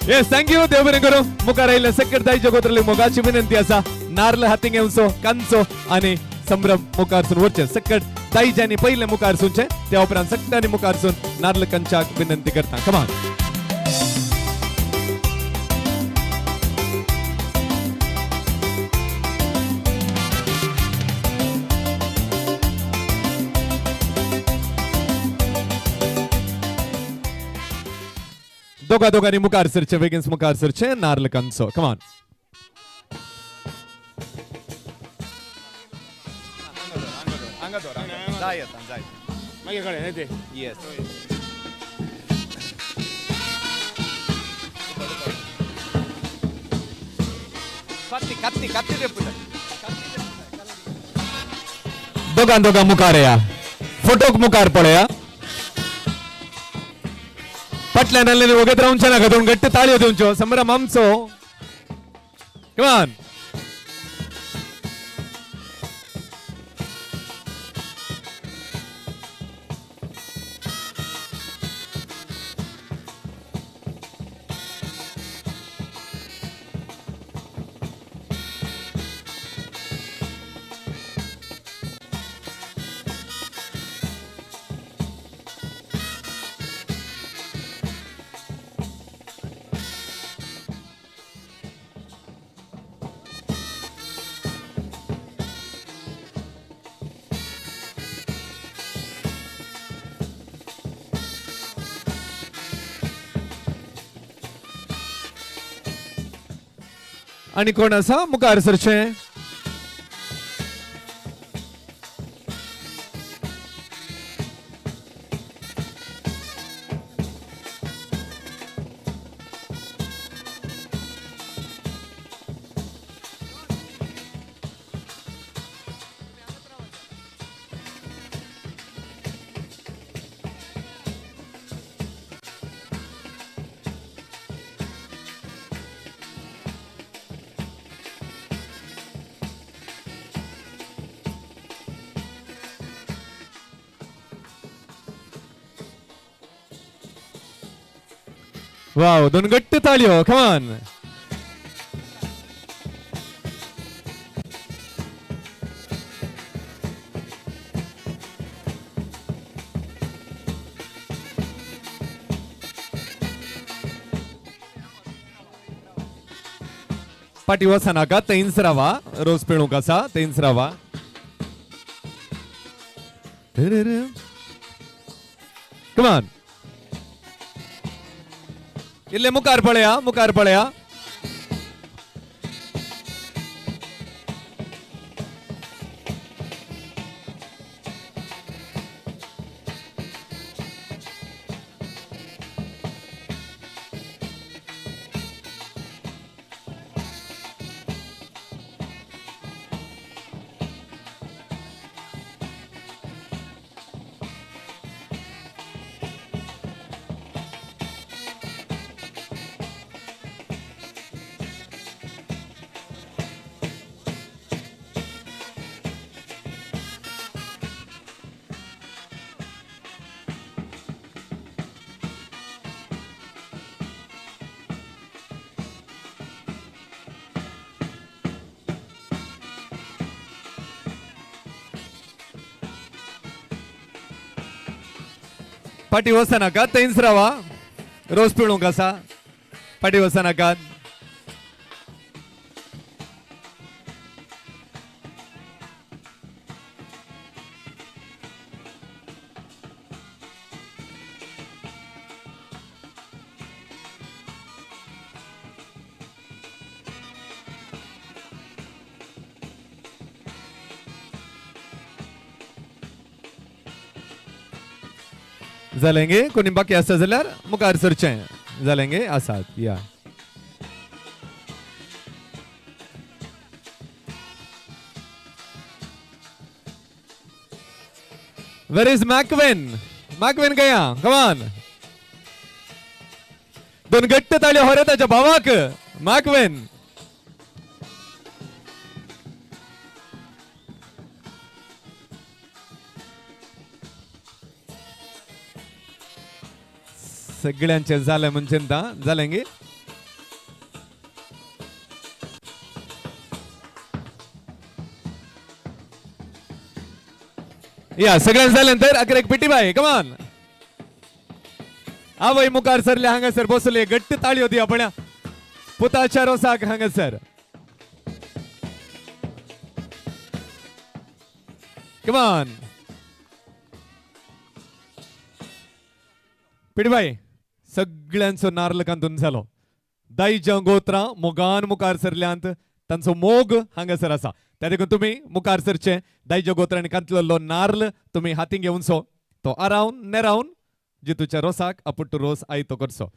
[SPEAKER 4] येस thank you. देव बरें करूं. मुखार आयिल्ल्या सेकट दायच्या गोत्राली मोगाची विनंती आसा. नार्ल हाती घेवचो कांचो आनी संभ्रम मुखार सून वरचें. सकट दायज्यांनी पयलें मुखार सुनचें त्या उपरांत सगळ्यांनी मुखार सून नार्ल कंचाक विनंती करता. कमान. दोगा दोगांनी मुखार सरचें बेगीन मुखार सरचें नार्ल कंचो. कमान.
[SPEAKER 14] मागीर कळ्ळें न्ही तें?
[SPEAKER 4] येस.
[SPEAKER 6] कत्ती कत्ती कत्ती तेपुता.
[SPEAKER 4] दोगां दोगां मुखार या. फोटोक मुखार पळया. फाटल्यान आसलेले वगत रावचें नाका. दोन घट्ट ताळयो दिवच्यो. संभ्रम आमचो. कमान. आनी कोण आसा मुखार सरचें? वाव, दोन घट्ट ताळयो, कमान. पाटी वचा नाका, थंयच रावा, रोस पिळूंक आसा, थंयच रावा. कमान, इल्ले मुखार पळया, मुखार पळया. पाटी वचा नाका, थंयच रावा, रोस पिळूंक आसा, पाटी वचा नाकात. जालें गे, कोणी बाकी आसा जाल्यार मुखार सरचें. जालें गे, आसात या. Where is मॅकवेन? मॅकवेन गया, कमान. दोन घट्ट ताळयो होरे ताच्या भावाक. मॅकवेन. सगळ्यांचे झालं म्हणजे जालें गे. या सगळ्यांचे झालं तर अकरा एक पेटी बाय, कमान. आवय मुखार सरले हांगासर बसले, घट्ट ताळयो दी आपण पुताच्या रोसाक हांगासर. कमान पिडबाई, सगळ्यांचो नारल कांतून जालो. दाईच्या गोत्रां मोगान मुखार सरल्यांत, तांचो मोग हांगासर आसा. त्या देखून तुमी मुखार सरचे, दाईच्या गोत्रांनी कांतलेलो नारल तुमी हातीन घेवचो, तो आरावन नेरावन जितूच्या रोसाक आपुट्टो रोस आयतो करचो.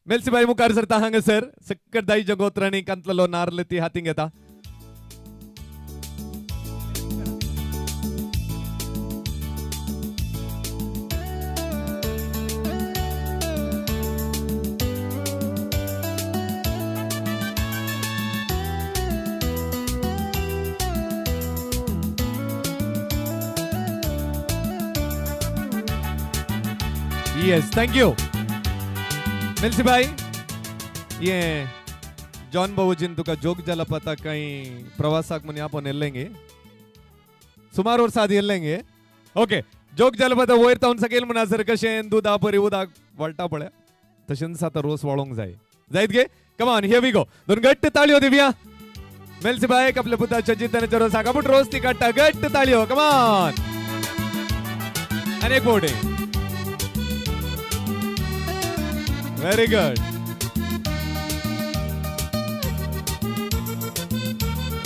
[SPEAKER 4] मेलसीबाई मुखार सरता हांगासर, सक्कट दाईच्या गोत्रांनी कांतलेलो नारल ती हातीन घेता. Yes, thank you. Melsi भाई, ये जॉन बाबूजीन तुका जोग जलपाता काही प्रवासाक म्हूण आपण येल्लेंगे, सुमार वर्सां आदी येल्लेंगे. ओके, जोग जलपाता वयर तावन सकयल म्हणसर कशें दुदा परी उदक वळटा पळय, तशेंच आतां रोस वळोंक जाय. जायत गे? कमान, here we go. दोन घट्ट ताळयो दिवया मेलसी बायक आपल्या पुताच्या जितानाच्या रोसाक. आपूण रोस ती काडटा, घट्ट ताळयो, कमान. आनी एक बोर्डे. Very good.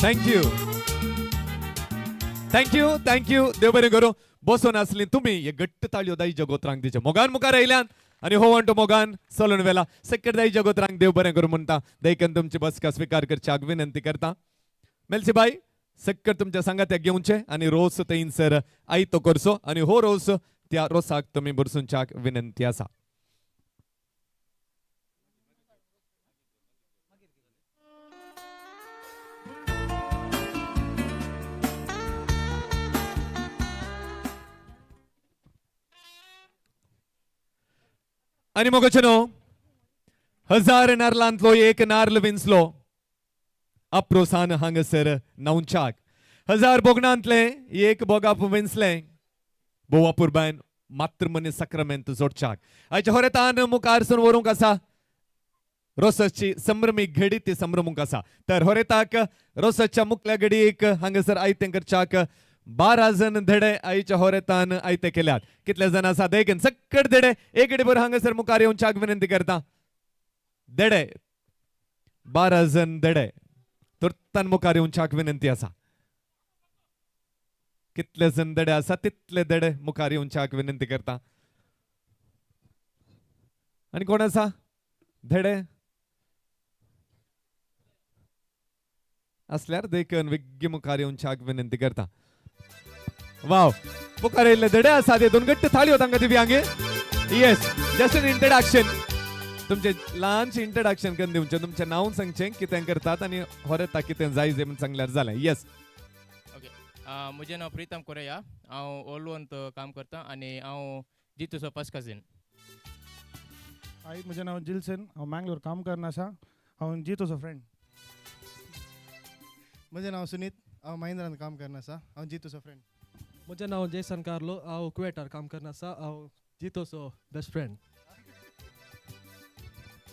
[SPEAKER 4] Thank you. Thank you, thank you. देव बरें करूं. बसून आसली तुमी हे घट्ट ताळयो दाईच्या गोत्रांक दिचे. मोगान मुखार आयल्यान आनी हो म्हणटो मोगान चलून वेला. सक्कर दाईच्या गोत्रांक देव बरें करूं म्हणटा. दैकन तुमची बसका स्विकार करची विनंती करता. मेलसी बाई, सक्कर तुमच्या सांगात्याक घेवचे आनी रोस थंयसर आयतो करचो आनी हो रोस त्या रोसाक तुमी भरसूनच्याक विनंती आसा. आनी मोगाचे न्हू 1000 नारलांतलो एक नारल विंचलो अप्रोसान हांगासर न्हावच्याक. 1000 बोगणांतले एक बोगाप विंचलें बोवा पुरबायन मातृमनी साक्रामेंत जोडच्याक. आयच्या होरेतान मुखार सून व्हरूंक आसा रोसाची संभ्रमी घडी, ती संभ्रमूंक आसा. तर होरेताक रोसाच्या मुखल्या घडयेक हांगासर आयतें करच्याक 12 जण धडे आयच्या होरेतान आयते केल्यात. कितले जण आसा देखीन सक्कट धडे एक घडीभर हांगासर मुखार येवच्याक विनंती करता. धडे 12 जण धडे तुर्तान मुखार येवच्याक विनंती आसा. कितले जण धडे आसा तितले धडे मुखार येवच्याक विनंती करता. आनी कोण आसा धडे असल्यार देखून विग्गी मुखार येवच्याक विनंती करता. वाव, मुखार येयल्ले धडे आसा ते दोन घट्ट थाळयो तांकां दिव्यांगे. येस, जस्ट एन इंट्रोडक्शन, तुमचें ल्हानशें इंट्रोडक्शन करून दिवचें, तुमचें नांव सांगचें, कितें करतात आनी होरेता कितें जाय जें म्हूण सांगल्यार जालें. येस.
[SPEAKER 15] ओके, म्हजें नांव प्रितम कोरेया, हांव ओलवंत काम करता आनी हांव जितूचो फर्स्ट कजीन.
[SPEAKER 16] हाय, म्हजें नांव जिल्सन, हांव मँगलोर काम करना आसा, हांव जितूचो फ्रेंड.
[SPEAKER 17] म्हजें नांव सुनीत, हांव महिंद्रान काम करना आसा, हांव जितूचो फ्रेंड.
[SPEAKER 18] म्हजें नांव जेसन कार्लो, हांव कुवेटार काम करना आसा, हांव जितूचो बेस्ट फ्रेंड.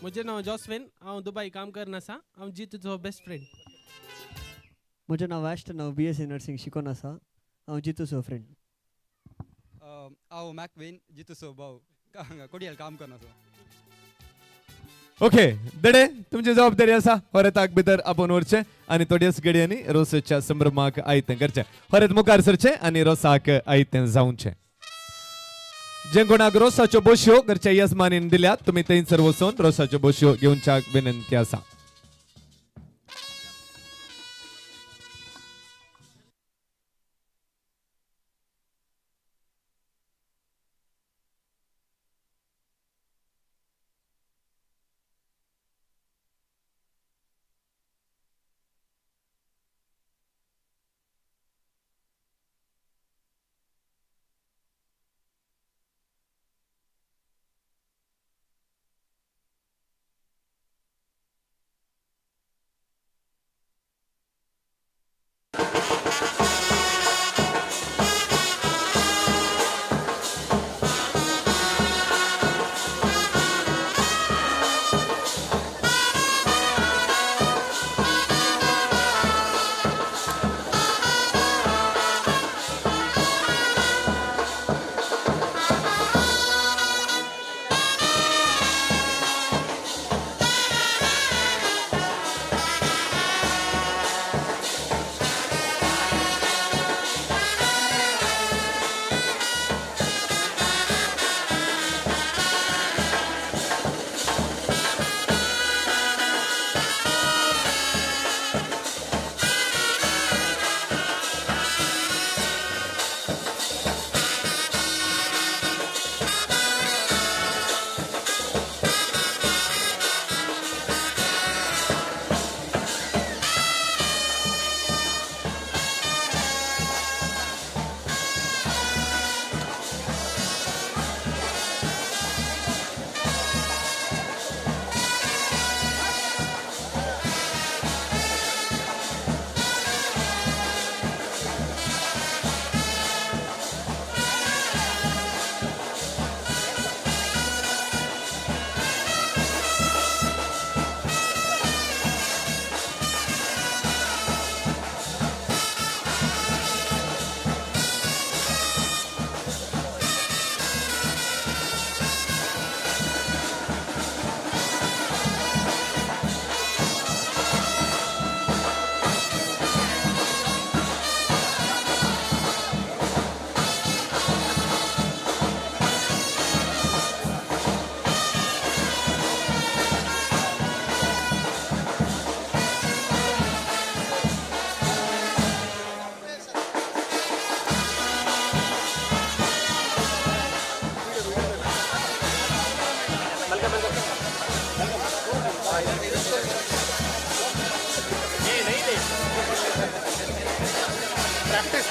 [SPEAKER 19] म्हजें नांव जॉस्विन, हांव दुबय काम करना आसा, हांव जितूचो बेस्ट फ्रेंड.
[SPEAKER 20] म्हजें नांव वॅस्टन, हांव BSc nursing शिकोन आसा, हांव जितूचो फ्रेंड.
[SPEAKER 21] हांव मॅकवेन, जितूचो भाव, हांगा कोडियल काम करना आसा.
[SPEAKER 4] ओके दडे, तुमची जबाबदारी आसा होरेताक भितर आपोवन व्हरचें आनी थोड्याच घडयांनी रोसाच्या संभ्रमाक आयतें करचें. होरेत मुखार सरचें आनी रोसाक आयतें जावचें. जे कोणाक रोसाच्यो बोशयो घरच्या येजमानीन दिल्यात तुमी थंयसर वचून रोसाच्यो बोशयो घेवच्याक विनंती आसा.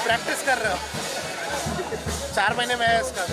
[SPEAKER 14] प्रैक्टिस कर रहे हो। 4 महीने में है इसका।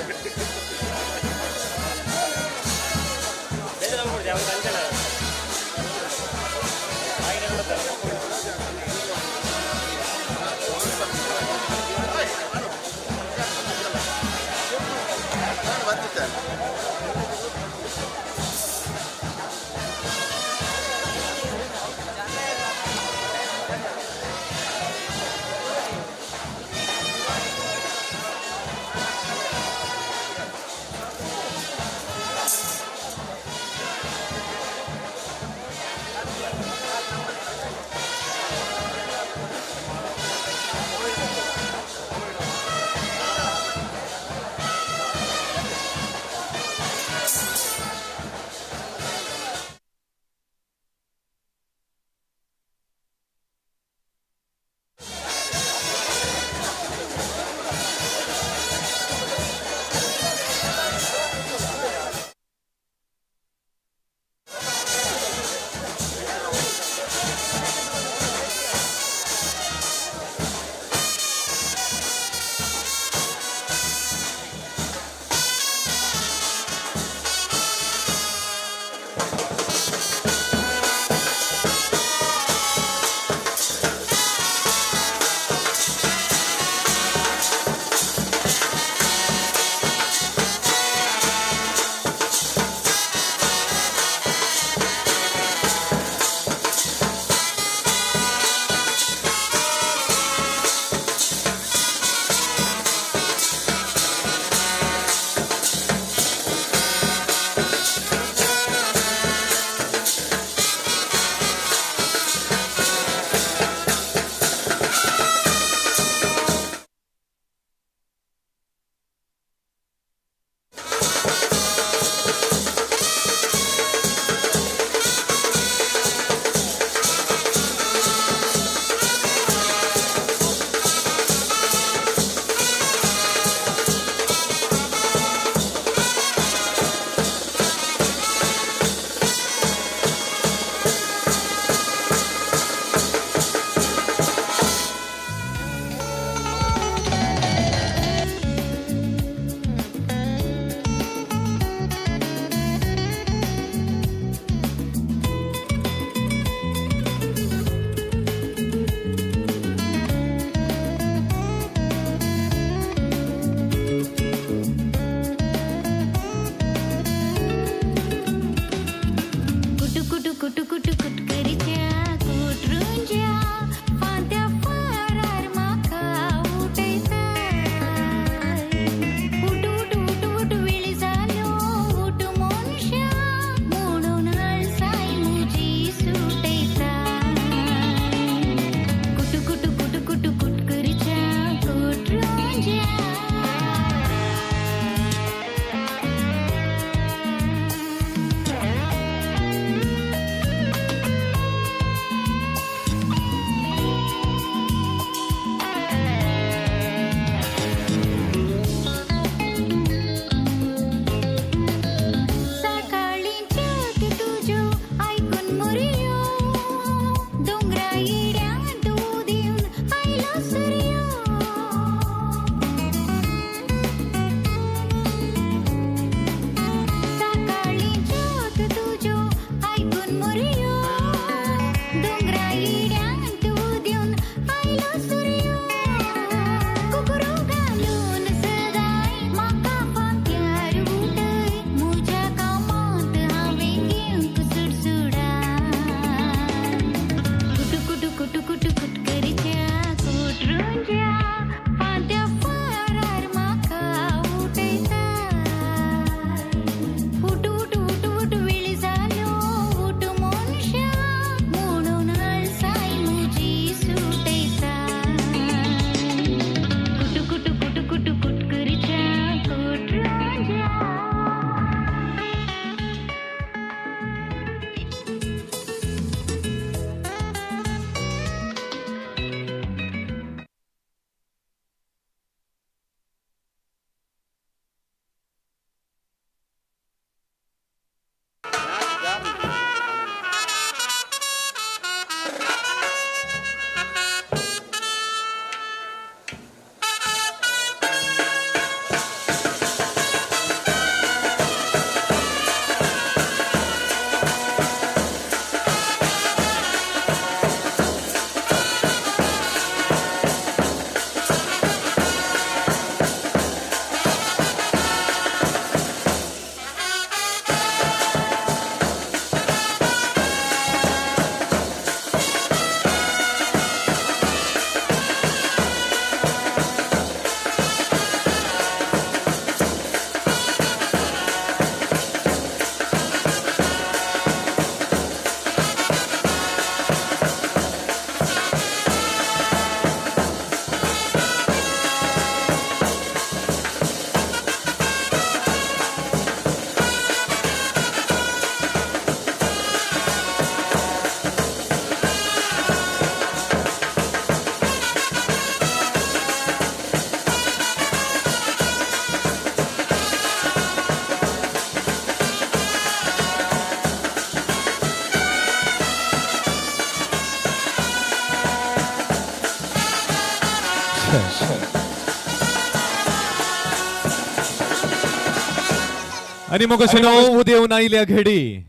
[SPEAKER 4] आनी मग उदेवन आयल्या घडी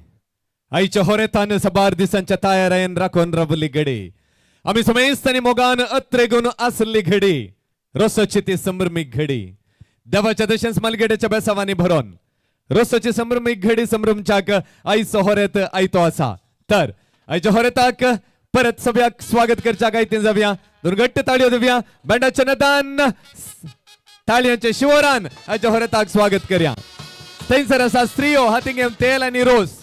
[SPEAKER 4] आईच्या होरेतान सबार दिसांच्या तयारायन राखून रावली घडी आमी समेस्त आनी मोगान अत्रेगून आसली घडी रोसाची ती संभ्रमीक घडी देवाच्या तशेंच मालगेड्याच्या बेसावांनी भरोन रोसाची संभ्रमीक घडी संभ्रमच्याक आईचो होरेत आयतो आसा. तर आईच्या होरेताक परत सगळ्याक स्वागत करच्याक आयतें जावया. दोन घट्ट ताळयो दिवया बँडाच्या नदान ताळयांच्या शिवरान आयच्या होरेताक स्वागत करया. थंयसर आसा स्त्रियो हातीं घेवन तेल आनी रोस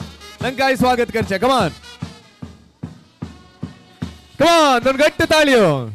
[SPEAKER 4] तांकां स्वागत करचें. कमान कमान दोन घट्ट ताळयो.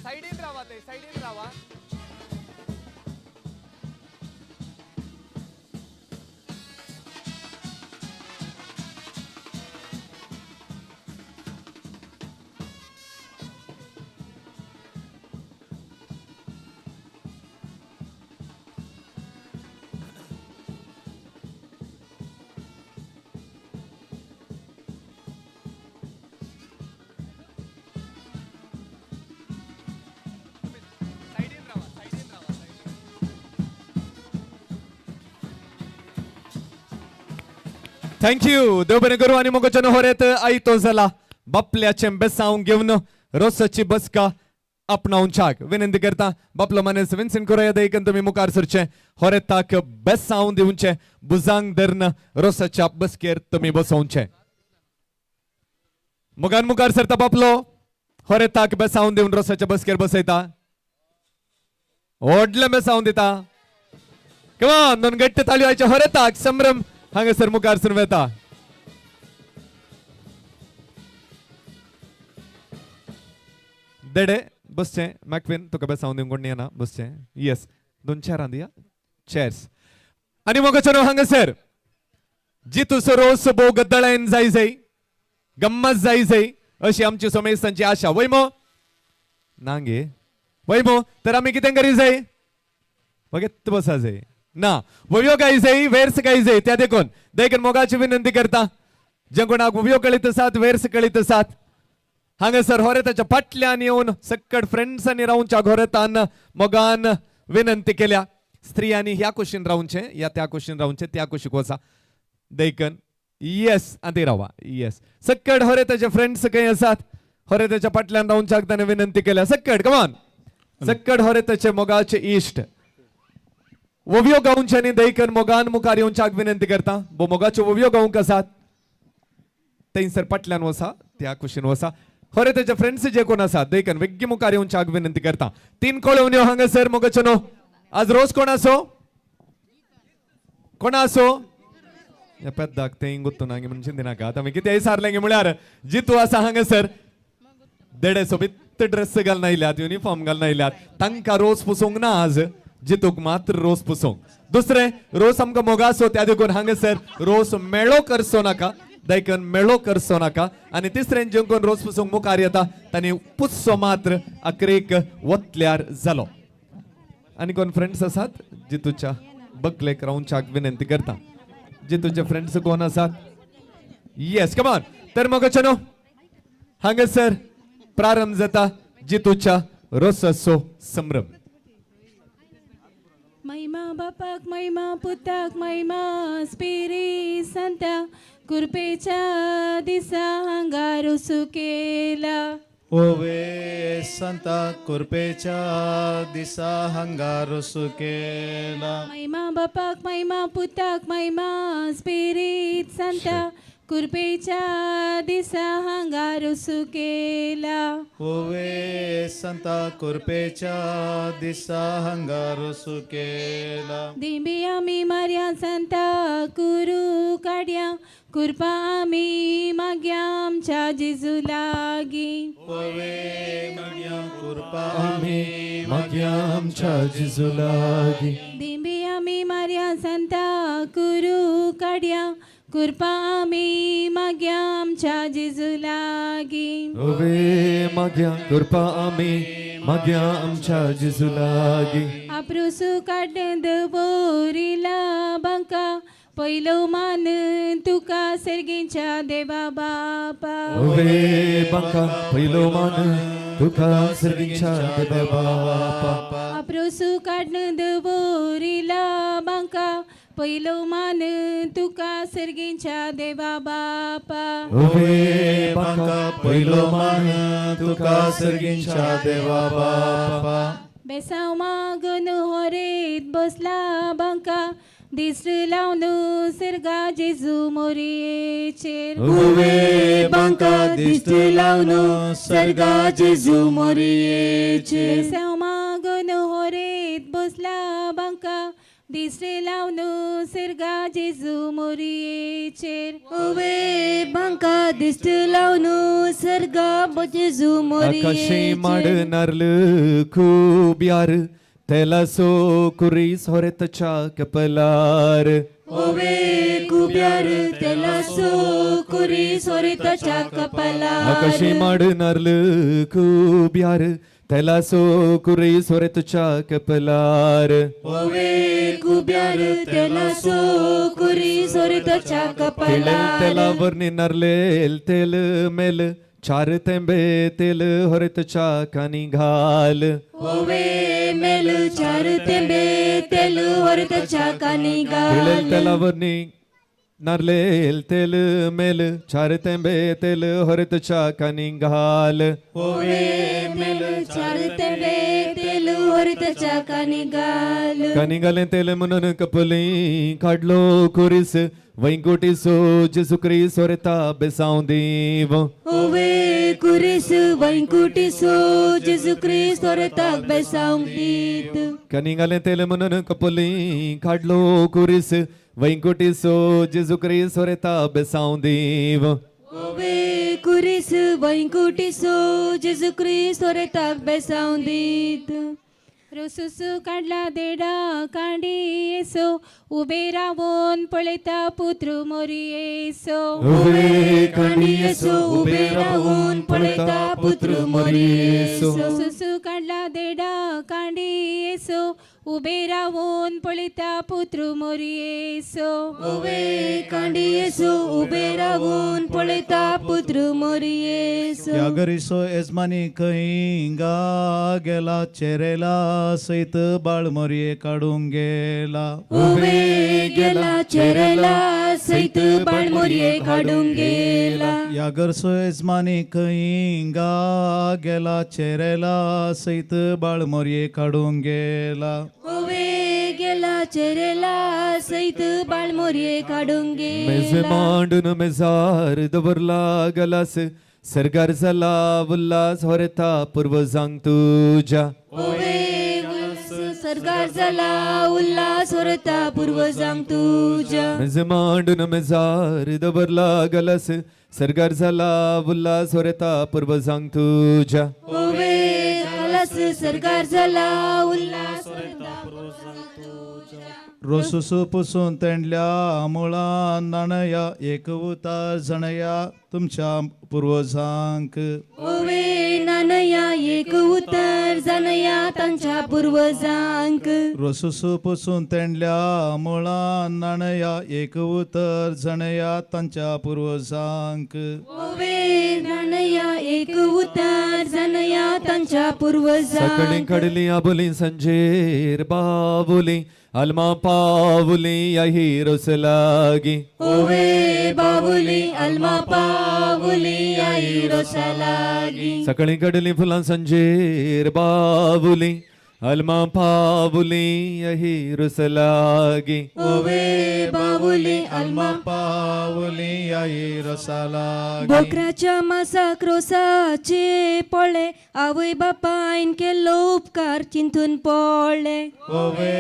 [SPEAKER 6] सायडीन रावा ते सायडीन रावा.
[SPEAKER 4] Thank you देव बरें करूं. आनी मोगोचो होरेत आयतो जाला बापल्याचें बेसांव घेवन रोसाची बसका आपणावच्याक विनंती करता. बापलो मानेस विन्सेंट कोरया देखून तुमी मुखार सरचें होरेताक बेसांव दिवचें बुजांग धरून रोसाच्या बसकेर तुमी बसोवचें. मोगान मुखार सरता बापलो होरेताक बेसांव दिवन रोसाच्या बसकेर बसयता. व्हडलें बेसांव दिता. कमान दोन घट्ट ताळयो आयच्या होरेताक संभ्रम हांगासर मुखार सरून वेता. देडे बसचें मॅकविन तुका बेसांव दिवंक कोण येना बसचें. येस दोन चेरां दिया चेर्स. आनी मोगाचो हांगासर जितूसो रोस भोव गद्दळायन जाय जाय गम्मत जाय जाय अशी आमची समेस्तांची आशा. वय मो ना गे वय मो तर आमी कितें करी जाय वगेत बसा जाय ना वयो काय जाय वेर्स काय जाय त्या देखून देखून मोगाची विनंती करता जे कोणाक वयो कळीत आसात वेर्स कळीत आसात हांगासर होरेताच्या फाटल्यान येवन सक्कड फ्रेंड्सांनी रावच्या घोरेतान मोगान विनंती केल्या. स्त्रियांनी ह्या कुशीन रावचें या त्या कुशीन रावचें त्या कुशीक वचा देखून येस आनी रावा. येस सक्कड होरेताचे फ्रेंड्स खंय आसात होरेताच्या फाटल्यान रावच्याक ताणें विनंती केल्या. सक्कड कमान सक्कड होरेताचे मोगाचे इश्ट ओव्यो गावचे आनी दैकन मोगान मुखार येवच्याक विनंती करता. बो मोगाच्यो ओव्यो गावंक आसात थंयसर फाटल्यान वसा त्या कुशीन वसा. खरे तेचे फ्रेंड्स जे कोण आसात दैकन वेग्गी मुखार येवच्याक विनंती करता. तीन कळोवन यो हांगासर मोगाचो न्हू. आज रोज कोण आसो कोण आसो पेद्दाक तें गुत्तू ना म्हणून चिंतिनाका. आमी कितेंय सारलें म्हळ्यार जितू आसा हांगासर देडे सोबीत ड्रेस घालून आयल्यात युनिफॉर्म घालून आयल्यात तांकां रोज पुसूंक ना आज जितूक मात्र रोस पुसोंक. दुसरें रोस आमकां मोगासो त्या देखून हांगासर रोस मेळो करचो नाका देखून मेळो करचो नाका. आनी तिसरें जे कोण रोस पुसूंक मुखार येता तांणी पुसचो मात्र अकरेक वतल्यार जालो. आनी कोण फ्रेंड्स आसात जितूच्या बकलेक रावच्याक विनंती करता. जितूचे फ्रेंड्स कोण आसात? येस कमान. तर मोगाचो न्हू हांगासर प्रारंभ जाता जितूच्या रोसाचो संभ्रम.
[SPEAKER 7] महिमा बापाक महिमा पुताक महिमा स्पिरी संता कृपेच्या दिसा हांगा रोसू केला.
[SPEAKER 17] ओवे संता कृपेच्या दिसा हांगा रोसू केला.
[SPEAKER 7] महिमा बापाक महिमा पुताक महिमा स्पिरीत संता कृपेच्या दिसा हांगा रोसू केला.
[SPEAKER 17] ओवे संता कृपेच्या दिसा हांगा रोसू केला.
[SPEAKER 7] दिंबी आमी मार्या संता कुरू काड्या कृपा आमी माग्या आमच्या जेजू लागीं.
[SPEAKER 2] कृपा आमी माग्या आमच्या जेजू लागीं.
[SPEAKER 7] दिंबी आमी मार्या संता कुरू काड्या कृपा आमी माग्या आमच्या जेजू लागीं.
[SPEAKER 4] ओवे माग्या कृपा आमी माग्या आमच्या जेजू लागीं.
[SPEAKER 7] आपरुसू काड दवरिला बांका पयलो मान तुका सर्गीच्या देवा बापा.
[SPEAKER 4] ओवे बांका पयलो मान तुका सर्गीच्या देवा बापा.
[SPEAKER 7] आपरुसू काड दवरिला बांका पयलो मान तुका सर्गीच्या देवा बापा.
[SPEAKER 2] ओवे बांका पयलो मान तुका सर्गीच्या देवा बापा.
[SPEAKER 7] बेसांव मागून होरेत बसला बांका दिश्ट लावन सर्गा जेजू मोरयेचेर.
[SPEAKER 2] ओवे बांका दिश्ट लावन सर्गा जेजू मोरयेचेर.
[SPEAKER 7] बेसांव मागून होरेत बसला बांका दिश्ट लावन सर्गा जेजू मोरयेचेर.
[SPEAKER 22] ओवे बांका दिश्ट लावन सर्गा जेजू
[SPEAKER 4] आकाशे माड
[SPEAKER 22] मोरयेचेर.
[SPEAKER 4] नारल खूब यार तेलासो कुरीस होरेतच्या कपलार.
[SPEAKER 22] ओवे कुब्यार तेलासो कुरीस होरेतच्या कपलार.
[SPEAKER 4] आकाशे माड नारल खूब यार तेलासो कुरीस होरेतच्या कपलार.
[SPEAKER 22] ओवे कुब्यार तेलासो कुरीस होरेतच्या कपलार.
[SPEAKER 4] तेलावर नारलेल तेल मेल चार तेंबे तेल होरेतच्या कानी घाल.
[SPEAKER 22] ओवे मेल चार तेंबे तेल होरेतच्या कानी घाल.
[SPEAKER 4] तेलावर नारलेल तेल मेल चार तेंबे तेल होरेतच्या कानी घाल.
[SPEAKER 22] ओवे मेल चार तेंबे तेल होरेतच्या कानी घाल.
[SPEAKER 4] कानी घाले तेल म्हणून कपली काडलो कुरीस वैंकुटीसो जेजू क्रिस्त होरेता बेसांव देव.
[SPEAKER 22] ओवे कुरीस वैंकुटीसो जेजू क्रिस्त होरेताक बेसांव दीत.
[SPEAKER 4] कानी घाले तेल म्हणून कपली काडलो कुरीस वैंकुटीसो जेजू क्रिस्त होरेता बेसांव देव.
[SPEAKER 22] ओवे कुरीस वैंकुटीसो जेजू क्रिस्त होरेताक बेसांव दीत.
[SPEAKER 7] रोसुसू काडला देडा कांडी येसो उबे रावून पळयता पुत्र मोरयेसो.
[SPEAKER 2] उबे कांडी येसो उबे रावून पळयता पुत्र मोरयेसो.
[SPEAKER 7] रोसुसू काडला देडा कांडी येसो उबे रावून पळयता पुत्र मोरयेसो.
[SPEAKER 22] उबे कांडी येसो उबे रावून पळयता पुत्र मोरयेसो.
[SPEAKER 2] ह्या घरीसो येजमानी खंय गेला चेरेला सयत बाळ मोरये काडूंक गेला.
[SPEAKER 22] उबे गेला चेरेला सयत बाळ मोरये काडूंक गेला.
[SPEAKER 2] ह्या घरचो येजमानी खंय गेला चेरेला सयत बाळ मोरये काडूंक गेला.
[SPEAKER 22] ओवे गेला चेरेला सयत बाळ मोरये काडूंक
[SPEAKER 4] मेज
[SPEAKER 22] गेला.
[SPEAKER 4] मांडून मेजार दवरला गलास सरगार जाला उल्हास होरेता पुर्वजांक तुज्या.
[SPEAKER 22] ओवे सरकार जाला उल्हास होरेता पुर्वजांक तुज्या.
[SPEAKER 4] मेज मांडून मेजार दवरला गलास सरगार जाला उल्हास होरेता पुर्वजांक तुज्या.
[SPEAKER 22] ओवे गलास सरकार जाला उल्हास होरेता पुर्वजांक तुज्या.
[SPEAKER 2] रोसुसू पुसून तेंडल्या मुळान नाणया एक उतार जणया तुमच्या पुर्वजांक.
[SPEAKER 22] ओवे नानया एक उतर जानया तांच्या पुर्वजांक.
[SPEAKER 2] रोसुसू पुसून तेंडल्या मुळान नाणया एक उतर जणया तांच्या पुर्वजांक.
[SPEAKER 22] ओवे नानया एक उतर जानया तांच्या पुर्वजांक.
[SPEAKER 4] सकाळी कडली आबोली संजेर बाबुली अल्मा पावली या हिरोस लागी.
[SPEAKER 22] ओवे बाबुली अल्मा पावली आई रोसा लागी.
[SPEAKER 4] सकाळी कडली फुलां संजेर बाबुली अल्मा पावली अही रुसलागी.
[SPEAKER 2] ओवे बावुली अल्मा पावली आई रसालागी.
[SPEAKER 22] बोकराच्या मासाक रोसाचे पडले, आवय बापायन केल्लो उपकार चिंतून पडले.
[SPEAKER 2] ओवे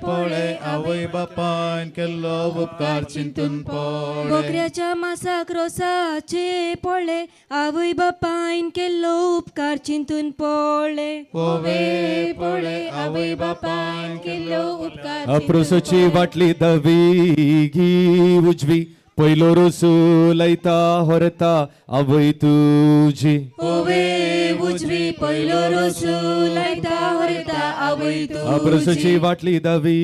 [SPEAKER 2] पळे आवय बापायन केल्लो उपकार चिंतून पडले.
[SPEAKER 22] बोकऱ्याच्या मासाक रोसाचे पडले, आवय बापायन केल्लो उपकार चिंतून पडले.
[SPEAKER 2] ओवे पळे आवय बापायन केल्लो उपकार.
[SPEAKER 4] अप्रोसोची वाटली धवी घी उजवी, पयलो रोसू लयता होरता आवय तुजी.
[SPEAKER 22] ओवे उजवी पयलो रोसू लायता होरता आवय
[SPEAKER 4] अप्रोसोची
[SPEAKER 22] तुजी.
[SPEAKER 4] वाटली धवी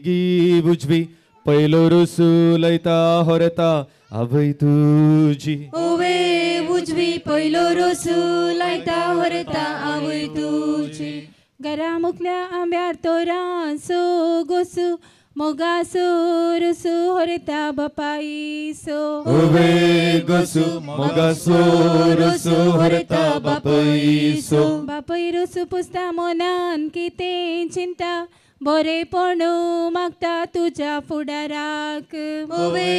[SPEAKER 4] घी उजवी, पयलो रोसू लयता होरता आवय तुजी.
[SPEAKER 22] ओवे उजवी पयलो रोसू लायता होरता आवय तुजी.
[SPEAKER 7] घरा मुखल्या आंब्यार तोरांसो गोसू, मोगासो रुसू होरता बापायसो.
[SPEAKER 4] ओवे गोसू मोगासो रोसू होरता बापायसो.
[SPEAKER 7] बापय रुसू पुसता मनान कितें चिंता, बरेपण मागता तुज्या फुडाराक.
[SPEAKER 22] ओवे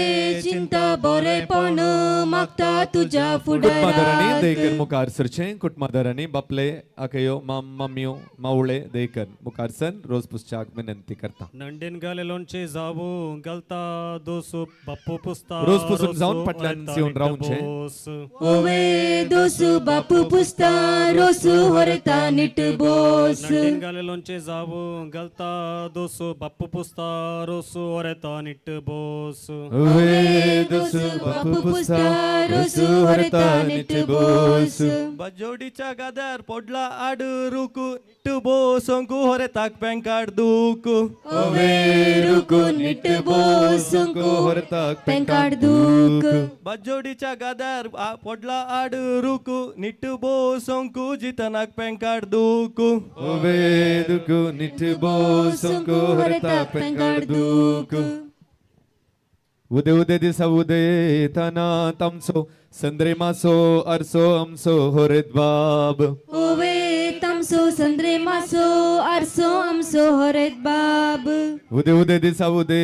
[SPEAKER 22] चिंता बरेपण मागता तुज्या
[SPEAKER 4] कुटुंबादारांनी
[SPEAKER 22] फुडाराक.
[SPEAKER 4] देकर मुखार सरचें. कुटुंबादारांनी बापले आकयो माम मामयो मावळे देकर मुखार सर रोज पुसच्याक विनंती करता.
[SPEAKER 3] नंडीन गाले लोणचे जावू गलता दोसू बाप्पू पुसता.
[SPEAKER 4] रोज पुसून जावन फाटल्यान येवन रावचें.
[SPEAKER 22] ओवे दोसू बापू पुसता रोसू होरता निट बोस.
[SPEAKER 3] नंडीन गाले लोणचे जावू गलता दोसू बाप्पू पुसता रोसू होरता निट बोस.
[SPEAKER 4] ओवे दोसू बापू पुसता रोसू होरता निट बोस.
[SPEAKER 5] बजोडीच्या गाद्यार पडला आड रुकू, निट्टू बोसोंकू होरेताक पेंकाड दुकू.
[SPEAKER 22] ओवे रुकू निट बोसोंकू
[SPEAKER 4] होरताक
[SPEAKER 22] पेंकाड दूक.
[SPEAKER 5] बजोडीच्या गाद्यार पडला आड रुकू, निट्टू बोसोंकू जितनाक पेंकाड दुकू.
[SPEAKER 4] ओवे दुकू निट बोसोंकू होरताक पेंकाड दुकू. उदे उदे दिसा उदे तना तामसो संद्रे मासो अरसो आमसो होरेत बाब.
[SPEAKER 22] ओवे तामसो संद्रे मासो आरसो आमसो होरेत बाब.
[SPEAKER 4] उदे उदे दिसा उदे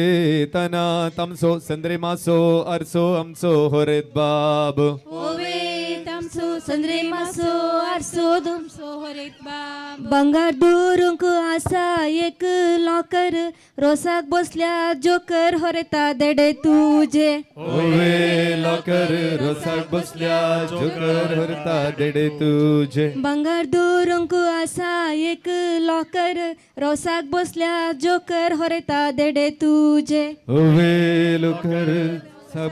[SPEAKER 4] तना तामसो संद्रे मासो अरसो आमसो होरेत बाब.
[SPEAKER 22] ओवे तामसो संद्रे मासो आरसो
[SPEAKER 7] तुमसो होरेत बाब.
[SPEAKER 22] बंगार दुरूंक आसा एक लॉकर, रोसाक बसल्या जोकर होरेता देडे तुजे.
[SPEAKER 4] ओवे लॉकर रोसाक बसल्या जोकर होरता देडे तुजे.
[SPEAKER 22] बंगार दुरूंक आसा एक लॉकर, रोसाक बसल्या जोकर होरेता देडे तुजे.
[SPEAKER 4] ओवे लोकर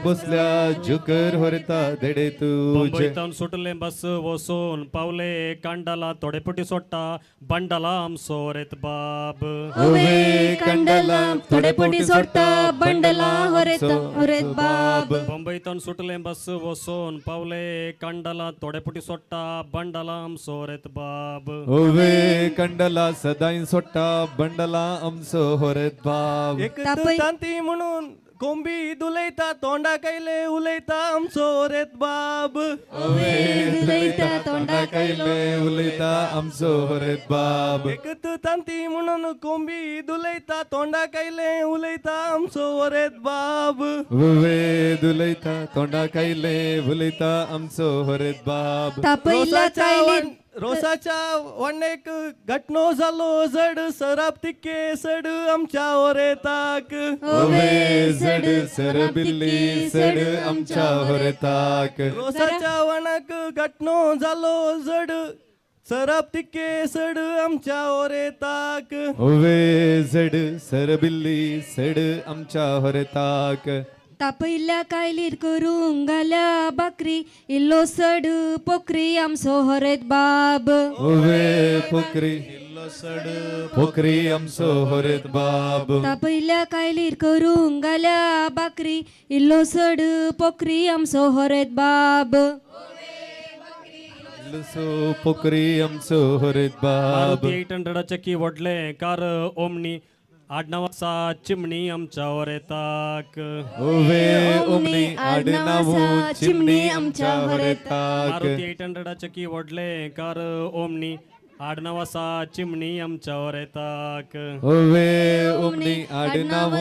[SPEAKER 4] बसल्या जोकर होरता देडे तुजे.
[SPEAKER 3] मुंबयतान सुटले बस वचून पावले कांडाला, थोडे पुटी सोडटा बंडला आमचो होरेत बाब.
[SPEAKER 22] ओवे कंडला थोडे पोटी सोडटा बंडला होरेत होरेत बाब.
[SPEAKER 3] मुंबयतान सुटले बस वचून पावले कांडाला, थोडे पुटी सोडटा बंडला आमचो होरेत बाब.
[SPEAKER 4] ओवे कंडला सदांय सोडटा बंडला आमचो होरेत बाब.
[SPEAKER 5] एक तांती म्हणून कोंबी दुलयता तोंडा कैले उलयता आमचो होरेत बाब.
[SPEAKER 4] ओवे दुलयता तोंडा कैले उलयता आमचो होरेत बाब.
[SPEAKER 5] एक तांती म्हणून कोंबी दुलयता तोंडा कैले उलयता आमचो होरेत बाब.
[SPEAKER 4] ओवे दुलयता तोंडा कैले उलयता आमचो होरेत बाब.
[SPEAKER 22] तापयला कायली
[SPEAKER 5] रोसाच्या वणेक घटनो जालो जड, सराप तिके सड आमच्या होरेताक.
[SPEAKER 4] ओवे जड सरबिल्ली सड आमच्या होरेताक.
[SPEAKER 5] रोसाच्या वणाक घटनो जालो जड, सराप तिके सड आमच्या होरेताक.
[SPEAKER 4] ओवे जड सरबिल्ली सड आमच्या होरेताक.
[SPEAKER 22] तापयल्या कायलीर करूंक घाल्या बाकरी, इल्लो सड पोकरी आमचो होरेत बाब.
[SPEAKER 4] ओवे पोकरी पोकरी आमचो होरेत बाब.
[SPEAKER 22] तापयल्या कायलीर करूंक घाल्या बाकरी, इल्लो सड पोकरी आमचो होरेत बाब.
[SPEAKER 4] इल्लोसो पोकरी आमचो होरेत बाब.
[SPEAKER 3] मारुती 800 चक्की व्हडले कार ओमनी, आडनांव आसा चिमणी आमच्या होरेताक.
[SPEAKER 4] ओवे ओमनी आडनांव चिमणी आमच्या होरेताक.
[SPEAKER 3] मारुती 800 चक्की व्हडले कार ओमनी, आडनांव आसा चिमणी आमच्या होरेताक.
[SPEAKER 4] ओवे उमणी आडनांव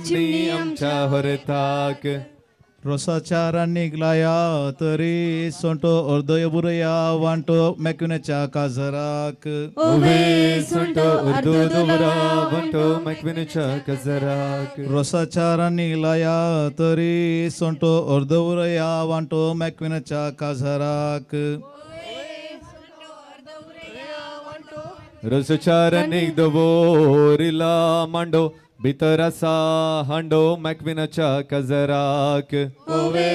[SPEAKER 4] चिमणी आमच्या होरेताक.
[SPEAKER 2] रोसाच्या रान्नीक लाया तरी सोंटो अर्दय बुरया वांटो मॅक्विनाच्या काजराक.
[SPEAKER 4] ओवे सोंटो अर्दो दवरा वांटो मॅक्विनाच्या काजराक.
[SPEAKER 2] रोसाच्या रान्नीक लाया तरी सोंटो अर्दो उरया वांटो मॅक्विनाच्या काजराक.
[SPEAKER 4] रोसाच्या रान्नीक दवरिला मांडो भितर आसा हांडो मॅक्विनाच्या काजराक.
[SPEAKER 22] ओवे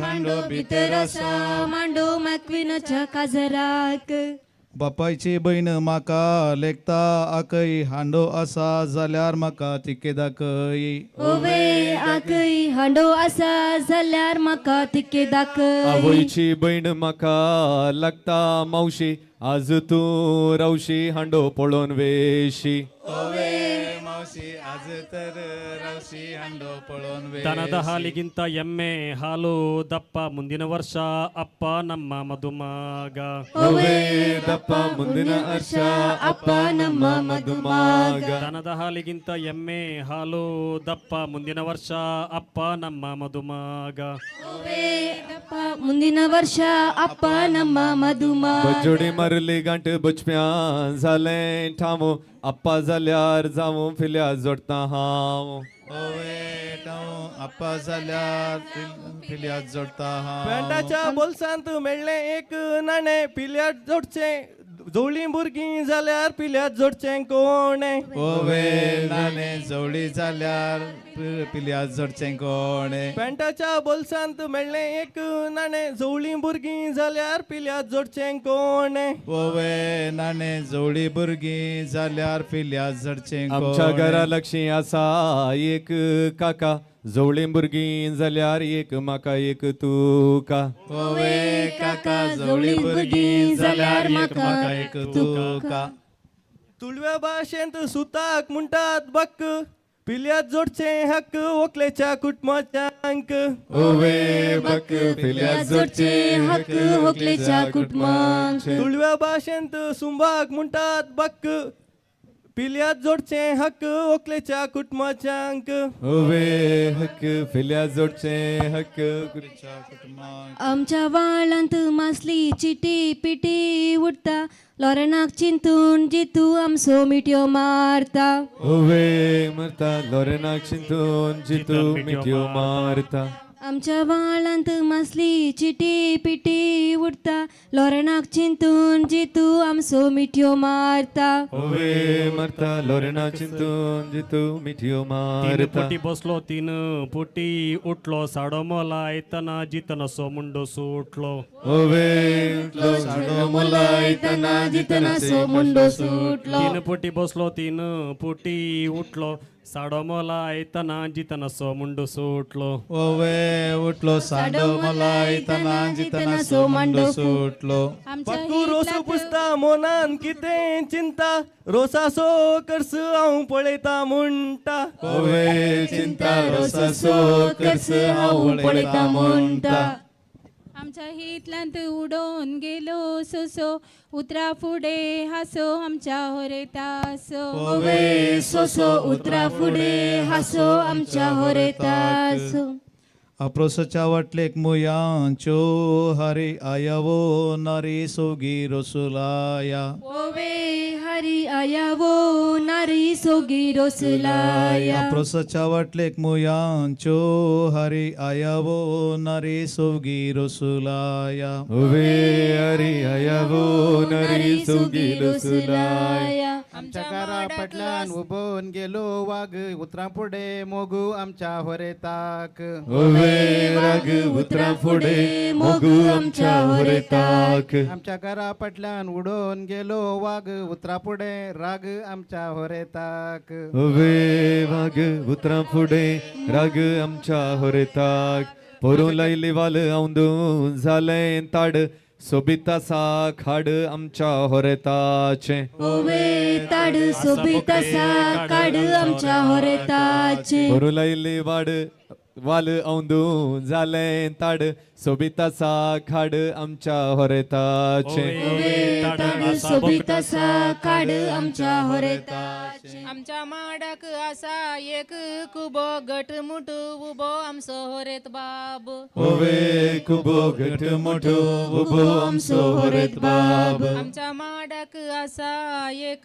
[SPEAKER 22] हांडो भितर आसा मांडो मॅक्विनाच्या काजराक.
[SPEAKER 2] बापायची भयण म्हाका लेखता आकय हांडो आसा जाल्यार म्हाका तिके दाखय.
[SPEAKER 22] ओवे आकय हांडो आसा जाल्यार म्हाका तिके दाखय.
[SPEAKER 4] आवयची भयण म्हाका लागता मावशी आज तूं रावशी हांडो पळोवन वेशी.
[SPEAKER 2] ओवे मावशी आज तर रावशी हांडो पळोवन वेशी.
[SPEAKER 3] ದನದ ಹಾಲಿಗಿಂತ ಎಮ್ಮೆ ಹಾಲು ದಪ್ಪ ಮುಂದಿನ ವರ್ಷ ಅಪ್ಪ ನಮ್ಮ ಮಧುಮಗ.
[SPEAKER 4] ಓವೇ ದಪ್ಪ ಮುಂದಿನ ವರ್ಷ ಅಪ್ಪ ನಮ್ಮ ಮಧುಮಗ.
[SPEAKER 3] ದನದ ಹಾಲಿಗಿಂತ ಎಮ್ಮೆ ಹಾಲು ದಪ್ಪ ಮುಂದಿನ ವರ್ಷ ಅಪ್ಪ ನಮ್ಮ ಮಧುಮಗ.
[SPEAKER 22] ಓವೇ ದಪ್ಪ ಮುಂದಿನ ವರ್ಷ ಅಪ್ಪ ನಮ್ಮ ಮಧುಮಗ.
[SPEAKER 4] बजोडी मारली गांठ बचप्यां जालें ठामो आप्पा जाल्यार जावं फिल्या जोडटा हांव.
[SPEAKER 2] ओवे ठाव आप्पा जाल्यार फिल्या जोडटा हांव.
[SPEAKER 5] पॅन्टाच्या बोल्सांत मेळ्ळें एक नाणें पिल्यार जोडचें जोवळीं भुरगीं जाल्यार पिल्यार जोडचें कोणें.
[SPEAKER 2] ओवे नाणें जोवळी जाल्यार पिल्यार जोडचें कोणें.
[SPEAKER 5] पॅन्टाच्या बोल्सांत मेळ्ळें एक नाणें जोवळीं भुरगीं जाल्यार पिल्यार जोडचें कोणें.
[SPEAKER 2] ओवे नाणें जोवळी भुरगीं जाल्यार पिल्यार जोडचें कोणें.
[SPEAKER 4] आमच्या घरा लक्षी आसा एक काका जोवळीं भुरगीं जाल्यार एक म्हाका एक तुका.
[SPEAKER 2] ओवे काका जोवळी भुरगीं जाल्यार एक म्हाका एक तुका.
[SPEAKER 5] तुळव्या भाशेंत सुताक म्हणटात बक्क पिल्यार जोडचें हक्क व्हंकलेच्या कुटुंबाच्यांक.
[SPEAKER 4] ओवे बक्क पिल्यार जोडचें हक्क व्हंकलेच्या कुटुंबांक.
[SPEAKER 5] तुळव्या भाशेंत सुंबाक म्हणटात बक्क पिल्यार जोडचें हक्क व्हंकलेच्या कुटुंबाच्यांक.
[SPEAKER 4] ओवे हक्क पिल्यार जोडचें हक्क.
[SPEAKER 22] आमच्या वाळांत मासली चिटी पिटी उडटा लॉरेनाक चिंतून जितू आमचो मिठयो मारता.
[SPEAKER 4] ओवे मरता लॉरेनाक चिंतून जितू मिठयो मारता.
[SPEAKER 22] आमच्या वाळांत मासली चिटी पिटी उडटा लॉरेनाक चिंतून जितू आमचो मिठयो मारता.
[SPEAKER 4] ओवे मरता लॉरेनाक चिंतून जितू मिठयो
[SPEAKER 3] तीन
[SPEAKER 4] मारता.
[SPEAKER 3] पुटी बसलो तीन पुटी उठलो साडो मोलायतना जितनसो मुंडो सुटलो.
[SPEAKER 4] ओवे उठलो साडो मोलायतना जितनासो मुंडो सुटलो.
[SPEAKER 3] तीन पुटी बसलो तीन पुटी उठलो साडो मोलायतना जितनसो मुंडो सुटलो.
[SPEAKER 2] ओवे उठलो सांडो मलायतना जितनासो मुंडो सुटलो.
[SPEAKER 5] पक्कू रोसू पुसता मोनान कितें चिंता रोसासो कर्स हांव पळयता म्हणटा.
[SPEAKER 4] ओवे चिंता रोसासो कर्स हांव पळयता म्हणटा.
[SPEAKER 7] आमच्या हितल्यांत उडोवन गेलो सोसो उतरा फुडें हासो आमच्या होरेतासो.
[SPEAKER 22] ओवे सोसो उतरा फुडें हासो आमच्या होरेतासो.
[SPEAKER 2] अप्रोसाच्या वाटलेक मुयांच्यो हरी आयावो नारी सोगी रोसुलाया.
[SPEAKER 22] ओवे हरी आयावो नारी सोगी रोसुलाया.
[SPEAKER 2] अप्रोसाच्या वाटलेक मुयांच्यो हरी आयावो नारी सोगी रोसुलाया.
[SPEAKER 4] ओवे हरी आयावो नारी सोगी रोसुलाया.
[SPEAKER 17] आमच्या घरा पटल्यान उबोवन गेलो वाग उतरां फुडें मोगू आमच्या होरेताक.
[SPEAKER 4] ओवे राग उतरां फुडें मोगू आमच्या होरेताक.
[SPEAKER 17] आमच्या घरा पटल्यान उडोवन गेलो वाग उतरां फुडें राग आमच्या होरेताक.
[SPEAKER 4] ओवे वाग उतरां फुडें राग आमच्या होरेताक. पोरूं लायली वाल औंदून जालें ताड सोबीत आसा खाड आमच्या होरेताचें.
[SPEAKER 22] ओवे ताड सोबीत आसा काड आमच्या होरेताचें.
[SPEAKER 4] पोरूं लायली वाड वाल औंदू जालें ताड सोबीत आसा खाड आमच्या होरेताचें.
[SPEAKER 22] ताड सोबीत आसा खाड आमच्या होरेताचें.
[SPEAKER 7] आमच्या माडाक आसा एक कुबो घटमुट उबो आमचो होरेत बाब.
[SPEAKER 4] ओवे कुबो घटमुट उबो आमचो होरेत बाब.
[SPEAKER 7] आमच्या माडाक आसा एक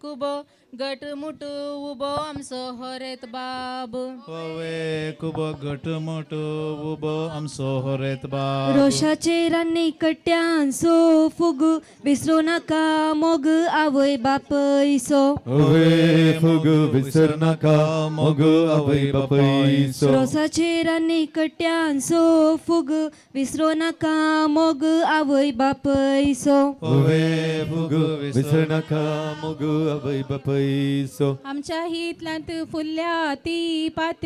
[SPEAKER 7] कुबो घटमुट उबो आमचो होरेत बाब.
[SPEAKER 2] ओवे कुबो घटमुट उबो आमचो होरेत बाब.
[SPEAKER 22] रोशाचेर आनी कट्ट्यान सो फुग विसरू नाका मोग आवय बापयसो.
[SPEAKER 4] ओवे फुग विसर नाका मोग आवय बापयसो.
[SPEAKER 22] रोसाचेर आनी कट्ट्यान सो फुग विसरू नाका मोग आवय बापयसो.
[SPEAKER 4] ओवे फुग विसर नाका मोग आवय बापयसो.
[SPEAKER 7] आमच्या हितलांत फुल्ल्या ती पात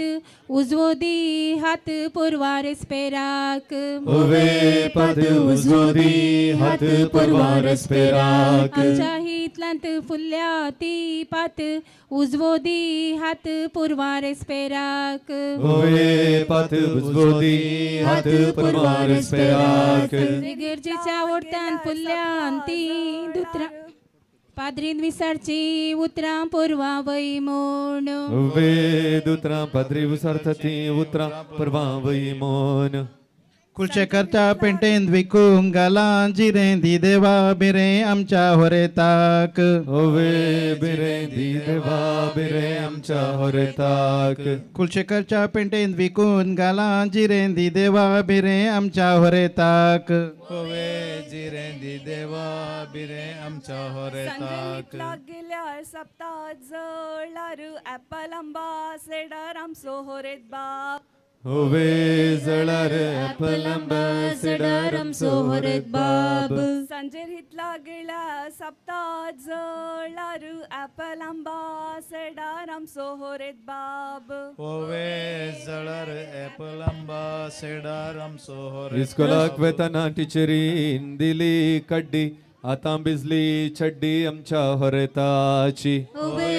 [SPEAKER 7] उजवो दी हात पुरवार स्पेराक.
[SPEAKER 4] ओवे पात उजवो दी हात पुरवार स्पेराक.
[SPEAKER 7] आमच्या हितलांत फुल्ल्या ती पात उजवो दी हात पुरवार स्पेराक.
[SPEAKER 4] ओवे पात उजवो दी हात पुरवार स्पेराक.
[SPEAKER 7] इगर्जेच्या ओडत्यान फुल्ल्यान ती दुतरां पाद्रीन विसारची उतरां पुरवा वय म्हूण.
[SPEAKER 4] ओवे दुतरां पाद्री विसारता ती उतरां पुरवा वय म्हूण.
[SPEAKER 17] कुलशेखरच्या पेंटेंत विकूंक घालां जिरें दी देवा बिरें आमच्या होरेताक.
[SPEAKER 4] ओवे बिरें दी देवा बिरें आमच्या होरेताक.
[SPEAKER 17] कुलशेखरच्या पेंटेंत विकून घालां जिरें दी देवा बिरें आमच्या होरेताक.
[SPEAKER 2] ओवे जिरें दी देवा बिरें आमच्या होरेताक.
[SPEAKER 13] गेल्यार सप्ता जळार ऍपल आंबा सेडार आमचो होरेत बाब.
[SPEAKER 4] ओवे जळार ऍपल आंबा सेडार आमचो होरेत बाब.
[SPEAKER 13] सांजेर हितला गेल्या सप्ता जळार ऍपल आंबा सेडार आमचो होरेत बाब.
[SPEAKER 2] ओवे जळार ऍपल आंबा सेडार आमचो होरेत.
[SPEAKER 4] इस्कोलाक वेतना टिचरीन दिली कड्डी आतां भिजली चड्डी आमच्या होरेताची.
[SPEAKER 22] ओवे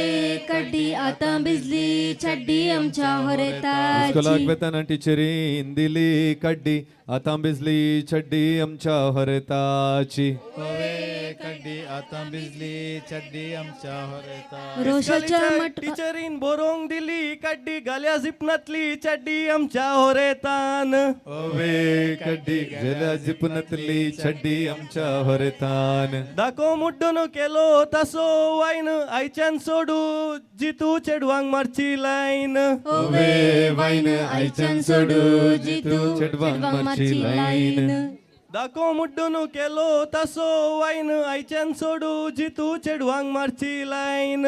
[SPEAKER 22] कड्डी आतां भिजली चड्डी आमच्या होरेताची.
[SPEAKER 4] इस्कोलाक वेतना टिचरीन दिली कड्डी आतां भिजली चड्डी आमच्या होरेताची.
[SPEAKER 2] ओवे कड्डी आतां भिजली चड्डी आमच्या होरेताची.
[SPEAKER 22] रोशाच्या मट
[SPEAKER 5] टिचरीन बरोवंक दिली कड्डी घाल्या जिपनातली चड्डी आमच्या होरेतान.
[SPEAKER 4] ओवे कड्डी घाल्या जिपनातली चड्डी आमच्या होरेतान.
[SPEAKER 5] दाखो मुड्डून केलो तसो वायन आयच्यान सोडू जितू चेडवांक मारची लायन.
[SPEAKER 4] ओवे वायन आयच्यान सोडू जितू चेडवांक मारची लायन.
[SPEAKER 5] दाखो मुड्डून केलो तसो वायन आयच्यान सोडू जितू चेडवांक मारची लायन.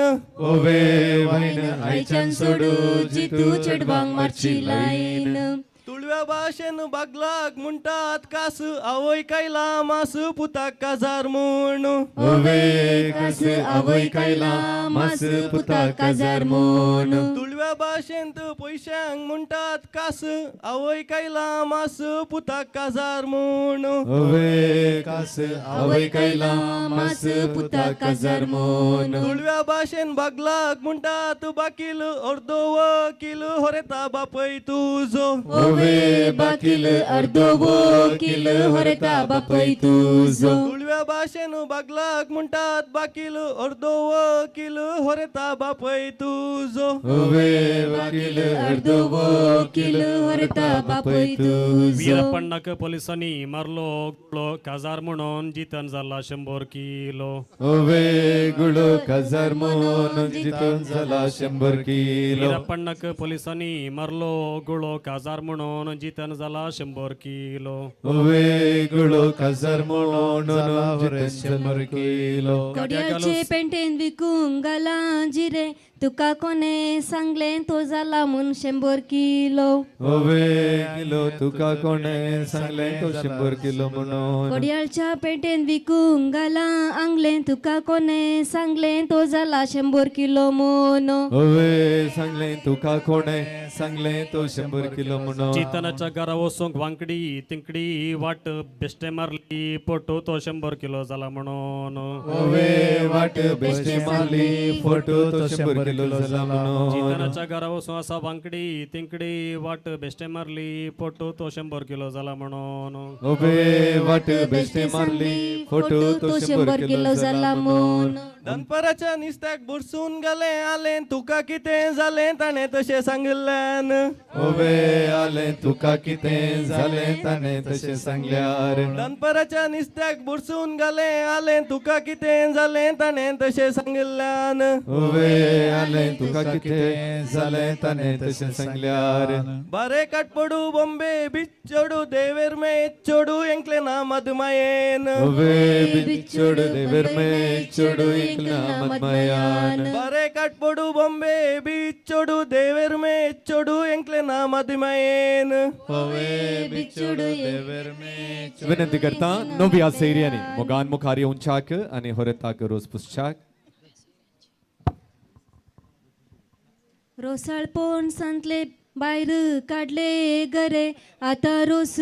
[SPEAKER 4] ओवे वायन आयच्यान सोडू जितू चेडवांक मारची लायन.
[SPEAKER 5] तुळव्या भाशेन बागलाक म्हणटात कास आवय कायला मास पुताक काजार म्हूण.
[SPEAKER 4] ओवे कास आवय कायला मास पुताक काजार म्हूण.
[SPEAKER 5] तुळव्या भाशेंत पयशांक म्हणटात कास आवय कायला मास पुताक काजार म्हूण.
[SPEAKER 4] ओवे कास आवय कायला मास पुताक काजार म्हूण.
[SPEAKER 5] तुळव्या भाशेन बागलाक म्हणटात बाकील अर्दो वकील होरेता बापय तुजो.
[SPEAKER 4] ओवे बाकील अर्दो वकील होरेता बापय तुजो.
[SPEAKER 5] तुळव्या भाशेन बागलाक म्हणटात बाकील अर्दो वकील होरेता बापय तुजो.
[SPEAKER 4] ओवे बाकील अर्दो वकील होरेता बापय तुजो.
[SPEAKER 3] वीरप्पण्णाक पोलिसांनी मारलो गुळो काजार म्हणून जितन जाला 100 किलो.
[SPEAKER 4] ओवे गुळो काजार म्हणून जितन जाला 100 किलो.
[SPEAKER 3] वीरप्पण्णाक पोलिसांनी मारलो गुळो काजार म्हणून जितन जाला 100 किलो.
[SPEAKER 4] ओवे गुळो काजार म्हणून जितन 100 किलो.
[SPEAKER 22] कोड्याचे पेंटेन विकूंक घालां जिरें तुका कोणें सांगलें तो जाला म्हूण 100 किलो.
[SPEAKER 4] ओवे किलो तुका कोणें सांगलें तो 100 किलो म्हणून.
[SPEAKER 22] कोड्याच्या पेंटेन विकूंक घालां आंगलें तुका कोणें सांगलें तो जाला 100 किलो म्हूण.
[SPEAKER 4] ओवे सांगलें तुका कोणें सांगलें तो 100 किलो म्हणून.
[SPEAKER 3] चितनाच्या घरा वचूंक वांकडी तिंकडी वाट बेश्टे मारली फोटो तो 100 किलो जाला म्हणून.
[SPEAKER 4] ओवे वाट बेश्टे मारली फोटो तो 100 किलो जाला म्हणून.
[SPEAKER 3] जितनाच्या घरा वचून आसा वांकडी तिंकडी वाट बेश्टे मारली फोटो तो 100 किलो जाला म्हणून.
[SPEAKER 4] ओबे वाट बेश्टे मारली फोटो तो 100 किलो जाला म्हणून.
[SPEAKER 5] दनपराच्या निस्त्याक बुरसून गेले आलें तुका कितें जालें ताणें तशें सांगिल्ल्यान.
[SPEAKER 4] ओबे आलें तुका कितें जालें ताणें तशें सांगल्यार.
[SPEAKER 5] दनपराच्या निस्त्याक बुरसून गेले आलें तुका कितें जालें ताणें तशें सांगिल्ल्यान.
[SPEAKER 4] ओवे आलें तुका कितें जालें ताणें तशें सांगल्यार.
[SPEAKER 5] बारे काटपडू बॉम्बे बिचोडू देवेर मेचोडू एंकले ना मदमायेन.
[SPEAKER 4] ओवे बिचोडू देवेर मेचोडू एंकले ना मदमायान.
[SPEAKER 5] बारे काटपडू बॉम्बे बिचोडू देवेर मेचोडू एंकले ना मदमायेन.
[SPEAKER 2] ओवे बिचोडू देवेर मेचोडू.
[SPEAKER 4] विनंती करता नव्या सैर्यानी मोगान मुखार येवच्याक आनी होरेताक रोज पुसच्याक.
[SPEAKER 22] रोसाळपोण सांतले भायर काडले गरे आतां रोस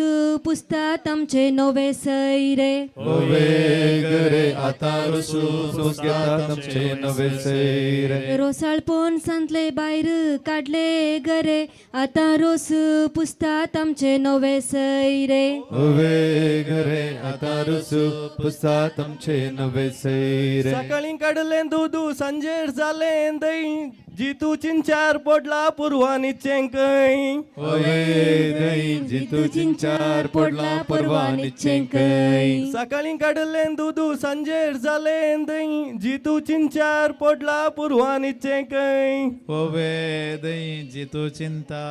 [SPEAKER 22] पुसतात आमचे नवे सैरे.
[SPEAKER 4] ओवे गरे आतां रोस पुसतात आमचे नवे सैरे.
[SPEAKER 22] रोसाळपोण सांतले भायर काडले गरे आतां रोस पुसतात आमचे नवे सैरे.
[SPEAKER 4] ओवे गरे आतां रोस पुसतात आमचे नवे सैरे.
[SPEAKER 5] सकाळीं काडलें दूद सांजेर जालें दही जितू चिंचार पडला पुरवानीचें कंय.
[SPEAKER 4] ओवे दही जितू चिंचार पडला पुरवानीचें कंय.
[SPEAKER 5] सकाळीं काडलें दूद सांजेर जालें दही जितू चिंचार पडला पुरवानीचें कंय.
[SPEAKER 2] ओवे दही जितू चिंता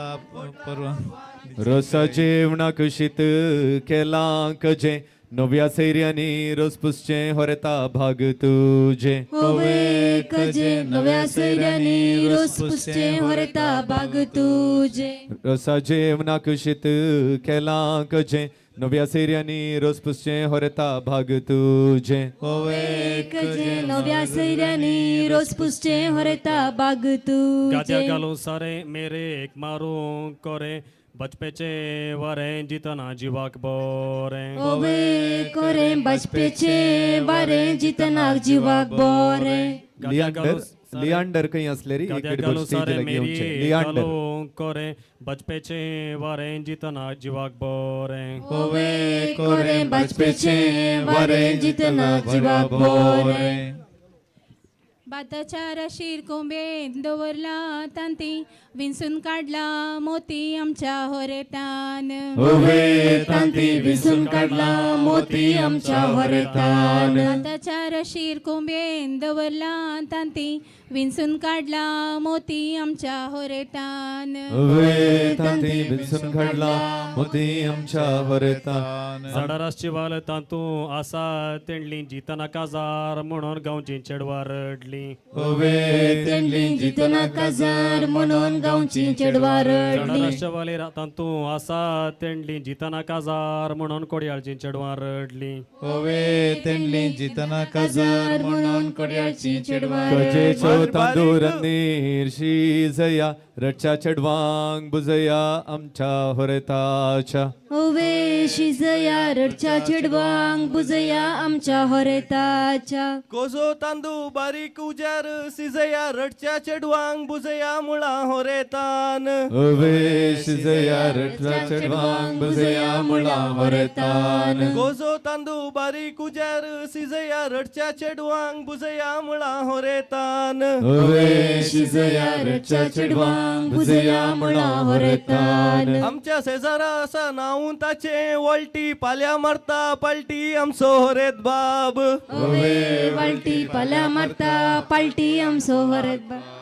[SPEAKER 2] परवा.
[SPEAKER 4] रोसा जेवणाक शीत केलां कजें नव्या सैर्यांनी रोस पुसचें होरेता भाग तुजें.
[SPEAKER 22] ओवे कजें नव्या सैर्यांनी रोस पुसचें होरेता भाग तुजें.
[SPEAKER 4] रोसा जेवणाक शीत केलां कजें नव्या सैर्यांनी रोस पुसचें होरेता भाग तुजें.
[SPEAKER 2] ओवे
[SPEAKER 22] कजें नव्या सैर्यांनी रोस पुसचें होरेता भाग
[SPEAKER 3] गाद्या
[SPEAKER 22] तुजें.
[SPEAKER 3] घालून सारे मेरे एक मारूं कोरे बचपेचे वारें जितना जिवाक बोरें.
[SPEAKER 22] ओवे कोरें बचपेचें वारें जितनाक जिवाक बोरें.
[SPEAKER 4] लियांडर लियांडर खंय आसले रे
[SPEAKER 3] गाद्या
[SPEAKER 4] एक
[SPEAKER 3] घालून
[SPEAKER 4] स्टेज
[SPEAKER 3] सारे
[SPEAKER 4] लागीं
[SPEAKER 3] मेरी
[SPEAKER 4] येवचें. लियांडर
[SPEAKER 3] घालूं कोरें बचपेचें वारें जितना जिवाक बोरें.
[SPEAKER 22] ओवे कोरें बचपेचें वारें जितनाक जिवाक बोरें.
[SPEAKER 7] भाताच्या राशीर कोंबेन दवरला तांती विंचून काडला मोती आमच्या होरेतान.
[SPEAKER 4] ओवे तांती विंचून काडला मोती आमच्या होरेतान.
[SPEAKER 7] भाताच्या राशीर कोंबेन दवरला तांती विंचून काडला मोती आमच्या होरेतान.
[SPEAKER 4] ओवे तांती विंचून काडला मोती आमच्या होरेतान.
[SPEAKER 3] झाडार आसची वाल तांतू आसा तेंडली जितना काजार म्हणून गांवची चेडवां रडली.
[SPEAKER 4] ओवे
[SPEAKER 22] तेंडली जितना काजार म्हणून गांवची चेडवां
[SPEAKER 3] झाडार
[SPEAKER 22] रडली.
[SPEAKER 3] आसच्या वाली तांतू आसा तेंडली जितना काजार म्हणून कोडयाळची चेडवां रडली.
[SPEAKER 2] ओवे तेंडली जितना काजार म्हणून कोड्याची चेडवां
[SPEAKER 4] कजेचो
[SPEAKER 2] रडली.
[SPEAKER 4] तांदूर नीर शिजया रडच्या चेडवांक बुजया आमच्या होरेताच्या.
[SPEAKER 22] ओवे शिजया रडच्या चेडवांक बुजया आमच्या होरेताच्या.
[SPEAKER 5] कोजो तांदू बारीक उजार सिजया रडच्या चेडवांक बुजया मुळा होरेतान.
[SPEAKER 4] ओवे शिजया रडच्या चेडवांक बुजया मुळा होरेतान.
[SPEAKER 5] कोजो तांदू बारीक उजार सिजया रडच्या चेडवांक बुजया मुळा होरेतान.
[SPEAKER 4] ओवे शिजया रडच्या चेडवांक बुजया मुळा होरेतान.
[SPEAKER 5] आमच्या शेजारा आसा नांव ताचें वळटी पाल्या मारता पालटी आमचो होरेत बाब.
[SPEAKER 22] ओवे वालटी पाल्या मारता पालटी आमचो होरेत बाब.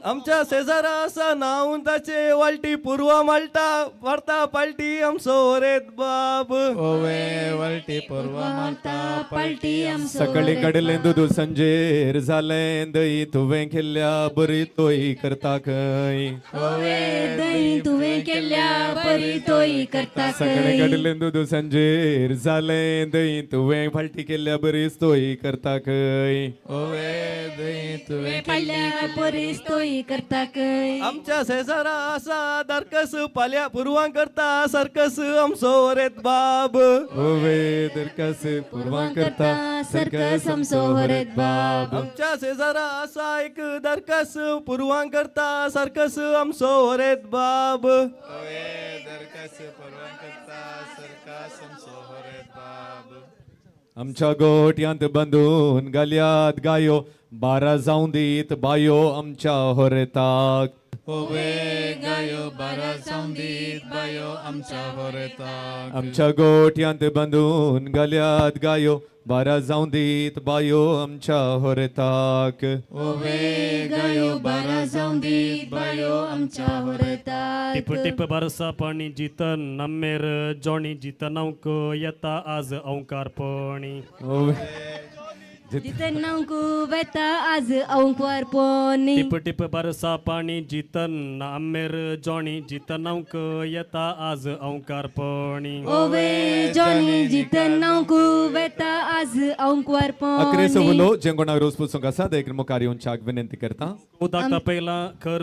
[SPEAKER 5] आमच्या शेजारा आसा नांव ताचें वालटी पुर्वा मालता मारता पालटी आमचो होरेत बाब.
[SPEAKER 2] ओवे वालटी पुर्वा मारता
[SPEAKER 22] पालटी आमचो
[SPEAKER 4] सकाळी काडलें दूद सांजेर जालें दही तुवें केल्ल्या बरी तोय करता खंय.
[SPEAKER 22] ओवे दही तुवें केल्ल्या बरी तोय करता
[SPEAKER 4] सकाळी
[SPEAKER 22] खंय.
[SPEAKER 4] काडलें दूद सांजेर जालें दही तुवें फालटी केल्ल्या बरीच तोय करता खंय.
[SPEAKER 2] ओवे दही तुवें
[SPEAKER 22] पाडल्या बरीच तोय पार्टी करता खंय.
[SPEAKER 5] आमच्या शेजारा आसा दरकस पाल्या पुरवां करता सर्कस आमचो होरेत बाब.
[SPEAKER 4] ओवे दरकस पुरवां करता
[SPEAKER 22] सर्कस आमचो होरेत बाब.
[SPEAKER 5] आमच्या शेजारा आसा एक दरकस पुरवां करता सर्कस आमचो होरेत बाब.
[SPEAKER 4] आमच्या गोट्यांत बांदून घाल्यात गायो, 12 जावं दीत बायो आमच्या होरेताक.
[SPEAKER 2] ओवे गायो 12 जावं दीत बायो आमच्या होरेताक.
[SPEAKER 4] आमच्या गोट्यांत बांदून घाल्यात गायो, 12 जावं दीत बायो आमच्या होरेताक.
[SPEAKER 2] ओवे गायो 12 जावं दीत बायो आमच्या होरेताक.
[SPEAKER 3] टिप टिप बरसा पाणी जितन नम्मेर जॉनी जितनावक येता आज अंकारपणी.
[SPEAKER 22] जितन नावकू वेता आज अंकवार पोनी.
[SPEAKER 3] टिप टिप बरसा पाणी जितन आमेर जॉनी जितनावक येता आज अंकारपणी.
[SPEAKER 22] ओवे जॉनी जितन नावकू वेता आज अंकवार पोनी.
[SPEAKER 4] अकरे उलो जेंगोणाक रोज पुसूंक आसा देखून मुखार येवच्याक विनंती करता.
[SPEAKER 3] उदक तापयलां खर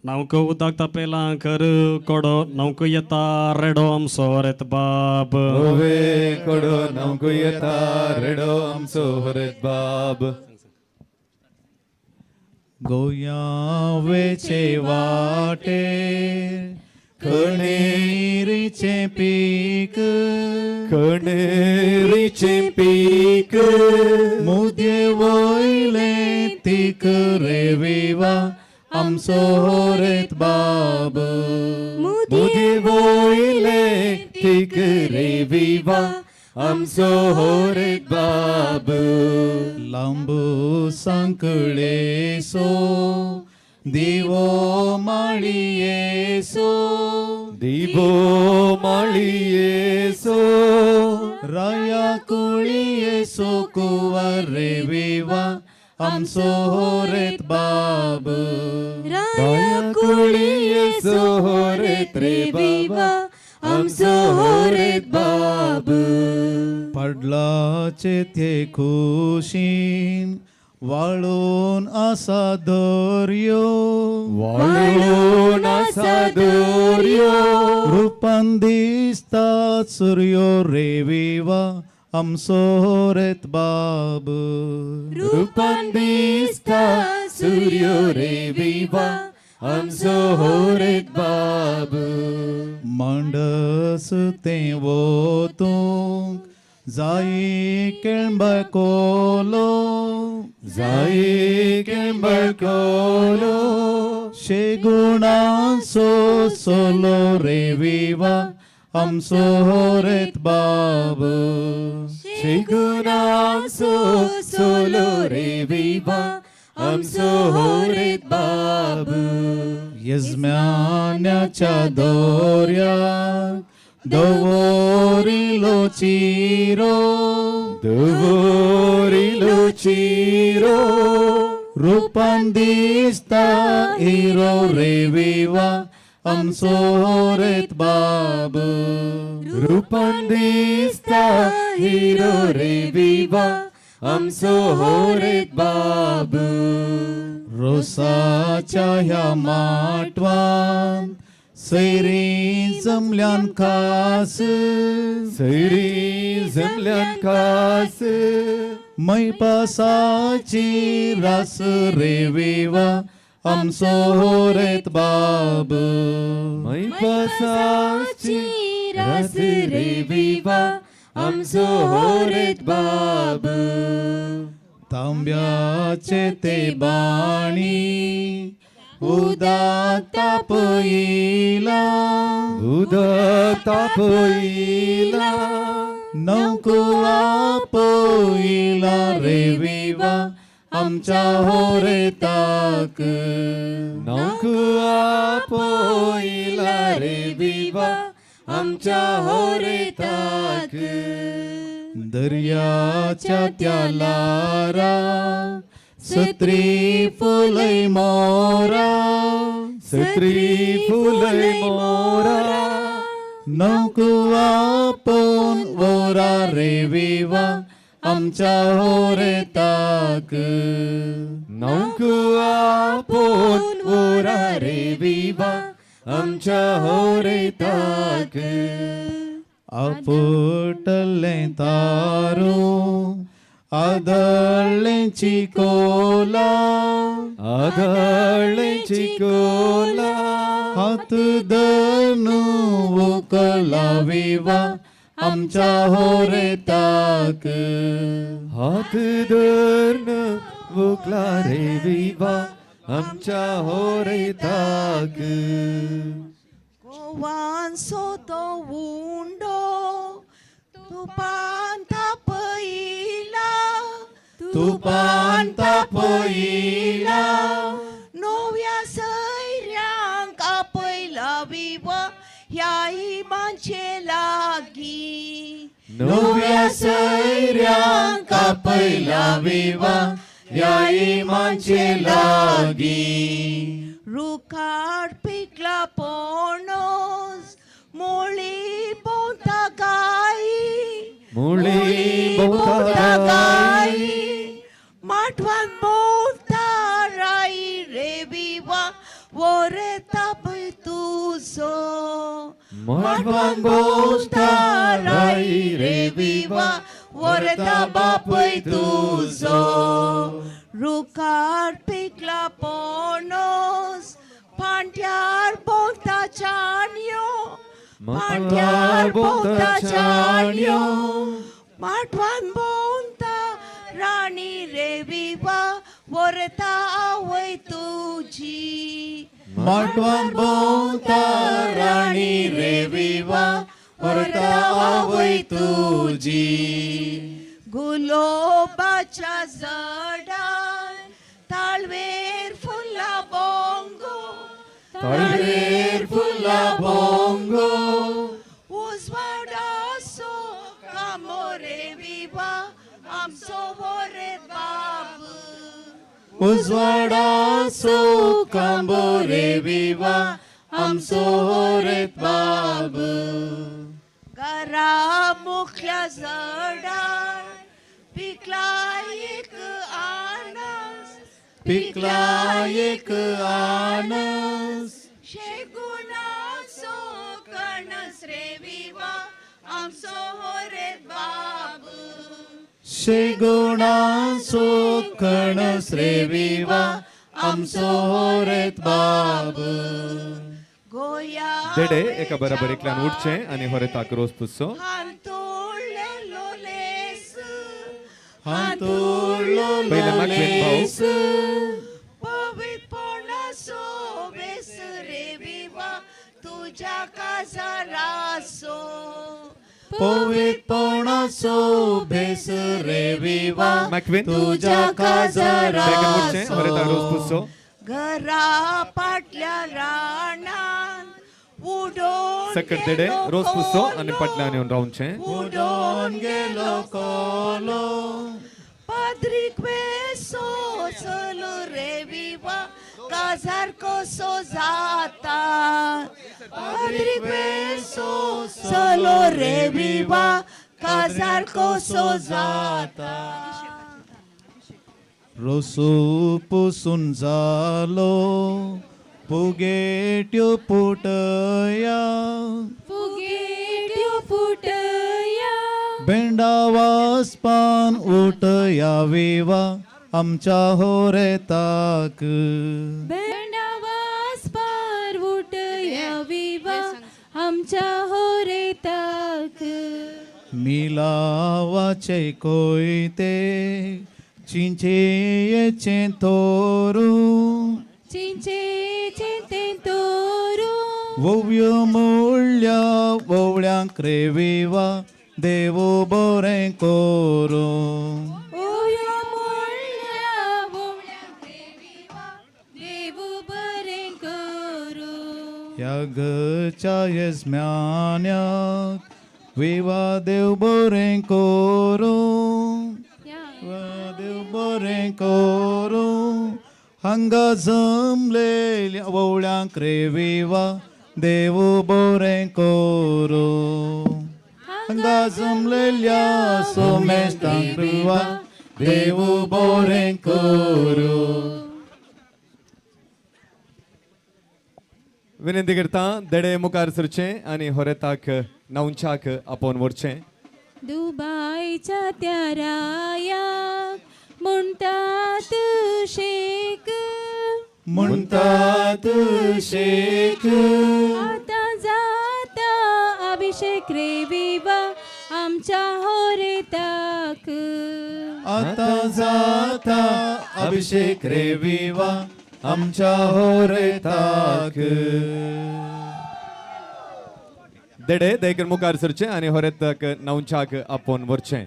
[SPEAKER 3] नवक उदक तापेलां खर कोडो नवक येता रेडो आमचो होरेत बाब.
[SPEAKER 4] ओवे कोडो नवक येता रेडो आमचो होरेत बाब.
[SPEAKER 2] गोंया वेचे वाटेर कणेरीचें पीक,
[SPEAKER 4] कणेरीचें पीक,
[SPEAKER 2] मुदये वयलें तीक रे विवा आमचो होरेत बाब.
[SPEAKER 4] मुदये वयलें तीक रे विवा आमचो होरेत बाब.
[SPEAKER 2] लांबू सांकळेसो दिवो माळयेसो,
[SPEAKER 4] दिवो माळयेसो,
[SPEAKER 2] राया कुळयेसो कुंवर रे विवा आमचो होरेत बाब.
[SPEAKER 22] राया कुळयेसो होरेत रे विवा आमचो होरेत बाब.
[SPEAKER 2] पडलाचे ते खुशीन वाळून आसा दर्यो,
[SPEAKER 4] वाळून आसा दर्यो,
[SPEAKER 2] रुपान दिसता सुर्यो रे विवा आमचो होरेत बाब.
[SPEAKER 4] रुपान दिसता सुर्यो रे विवा आमचो होरेत बाब.
[SPEAKER 2] मांडस तें वोतूंक जाई केळंबकोलो,
[SPEAKER 4] जाई केळंबकोलो,
[SPEAKER 2] शेगुणांचो सोलो रे विवा आमचो होरेत बाब.
[SPEAKER 4] शेगुणांचो सोलो रे विवा आमचो होरेत बाब.
[SPEAKER 2] यजमान्याच्या दोऱ्यार दवरिलो चिरो,
[SPEAKER 4] दवरिलो चिरो,
[SPEAKER 2] रुपान दिसता हिरो रे विवा आमचो होरेत बाब.
[SPEAKER 4] रुपान दिसता हिरो रे विवा आमचो होरेत बाब.
[SPEAKER 2] रोसाच्या ह्या माटवान सैरी जमल्यान खास,
[SPEAKER 4] सैरी जमल्यान खास,
[SPEAKER 2] मैपासाची रास रे विवा आमचो होरेत बाब.
[SPEAKER 4] मैपासाची रास रे विवा आमचो होरेत बाब.
[SPEAKER 2] तांब्याचे ते बाणी उदक तापयला,
[SPEAKER 4] उदक तापयला,
[SPEAKER 2] नौको आपयला रे विवा आमच्या होरेताक.
[SPEAKER 4] नौको आपयला रे विवा आमच्या होरेताक.
[SPEAKER 2] दर्याच्या त्या लारा सत्री फुलय मोरा,
[SPEAKER 4] सत्री फुलय मोरा,
[SPEAKER 2] नौको आपोवन वोरा रे विवा आमच्या होरेताक.
[SPEAKER 1] नौक आपोवन वोरा रे विवा आमच्या होरेताक.
[SPEAKER 2] आपटलें तारू आदळ्ळें चिकोला,
[SPEAKER 1] आदळ्ळें चिकोला.
[SPEAKER 2] हात धरून उकला विवा आमच्या होरेताक.
[SPEAKER 1] हात धरून उकला रे विवा आमच्या होरेताक.
[SPEAKER 10] गोवांचो तो उंडो तुपान तापयला,
[SPEAKER 2] तुपान तापयला.
[SPEAKER 10] नव्या सैऱ्यांक आपयला विवा ह्या इमांचे लागीं.
[SPEAKER 2] नव्या सैऱ्यांक आपयला विवा ह्या इमांचे लागीं.
[SPEAKER 10] रुखार पिकला पणस मुळी भोंवता गायी,
[SPEAKER 1] मुळी भोंवता गायी.
[SPEAKER 10] माटवान भोंवता राई रे विवा वोरेता पय तुजो.
[SPEAKER 1] माटवान भोंवता राई रे विवा वोरेता बापय तुजो.
[SPEAKER 10] रुखार पिकला पणस पांट्यार भोंवता चानयो, पांट्यार भोंवता चानयो. माटवान भोंवता राणी रे विवा वरता आवय तुजी.
[SPEAKER 2] माटवान भोंवता राणी रे विवा वरता आवय तुजी.
[SPEAKER 10] गुलोबाच्या झाडान ताळवेर फुलां बोंगो,
[SPEAKER 1] ताळवेर फुलां बोंगो.
[SPEAKER 10] उजवाडाचो कामो रे विवा आमचो वरेत बाब.
[SPEAKER 2] उजवाडाचो कांबो रे विवा आमचो होरेत बाब.
[SPEAKER 10] घरा मुखल्या झाडार पिकला एक आनस,
[SPEAKER 2] पिकला एक आनस.
[SPEAKER 10] शेगुणाचो कणस रे विवा आमचो होरेत बाब.
[SPEAKER 2] शेगुणाचो कणस रे विवा आमचो होरेत बाब.
[SPEAKER 10] गोया
[SPEAKER 4] देडे एका बराबर एकल्यान उठचें आनी होरेताक रोज पुसचो.
[SPEAKER 10] हांतुळ्ळेलो लेस,
[SPEAKER 2] हांतुळ्ळो
[SPEAKER 4] पयलें मागवेन भाऊ.
[SPEAKER 2] लेस.
[SPEAKER 10] पवित्रपणाचो वेस रे विवा तुज्या काजाराचो.
[SPEAKER 2] पवित्रपणाचो भेस रे विवा
[SPEAKER 4] मागवेन
[SPEAKER 2] तुज्या
[SPEAKER 4] बेगीन उठचें होरेताक रोज
[SPEAKER 2] काजाराचो.
[SPEAKER 4] पुसचो.
[SPEAKER 10] घरा पाटल्या रानान उडोवन
[SPEAKER 4] सकट देडे रोज पुसचो आनी फाटल्यान येवन रावचें.
[SPEAKER 2] उडोवन गेलो कोलो.
[SPEAKER 10] पाद्रीक वेसो चलो रे विवा काजार कसो जाता. पाद्रीक वेसो चलो रे विवा काजार कसो जाता.
[SPEAKER 2] रोसो पुसून जालो पुगेट्यो पुटया,
[SPEAKER 22] फुगेट्यो फुटया.
[SPEAKER 2] भेंडा वासपान उठया विवा आमच्या होरेताक.
[SPEAKER 22] भेंडा वासपार उठया विवा आमच्या होरेताक.
[SPEAKER 2] मिलावाचे कोयते चिंचेचे तोरू,
[SPEAKER 22] चिंचेचे तें तोरू.
[SPEAKER 2] वोव्यो मुळ्या वोवळ्यांक रे विवा देवो बरें करूं.
[SPEAKER 22] ओयो मुळ्या वोवळ्यांक रे विवा देव बरें करूं.
[SPEAKER 2] ह्या घरच्या येजम्यान्याक विवा देव बरें करूं, विवा देव बरें करूं. हांगा जमलेल्या वोवळ्यांक रे विवा देव बरें करूं. हांगा जमलेल्या सोमेस्तांक विवा देव बोरें करूं.
[SPEAKER 4] विनंती करता देडे मुखार सरचें आनी होरेताक न्हावच्याक आपोवन व्हरचें.
[SPEAKER 22] दुबायच्या त्या रायाक म्हणटात शेक,
[SPEAKER 2] म्हणटात शेक,
[SPEAKER 22] आतां जाता अभिषेक रे विवा आमच्या होरेताक,
[SPEAKER 2] आतां जाता अभिषेक रे विवा आमच्या होरेताक.
[SPEAKER 4] देडे दयकर मुखार सरचें आनी होरेताक न्हावच्याक आपोवन व्हरचें.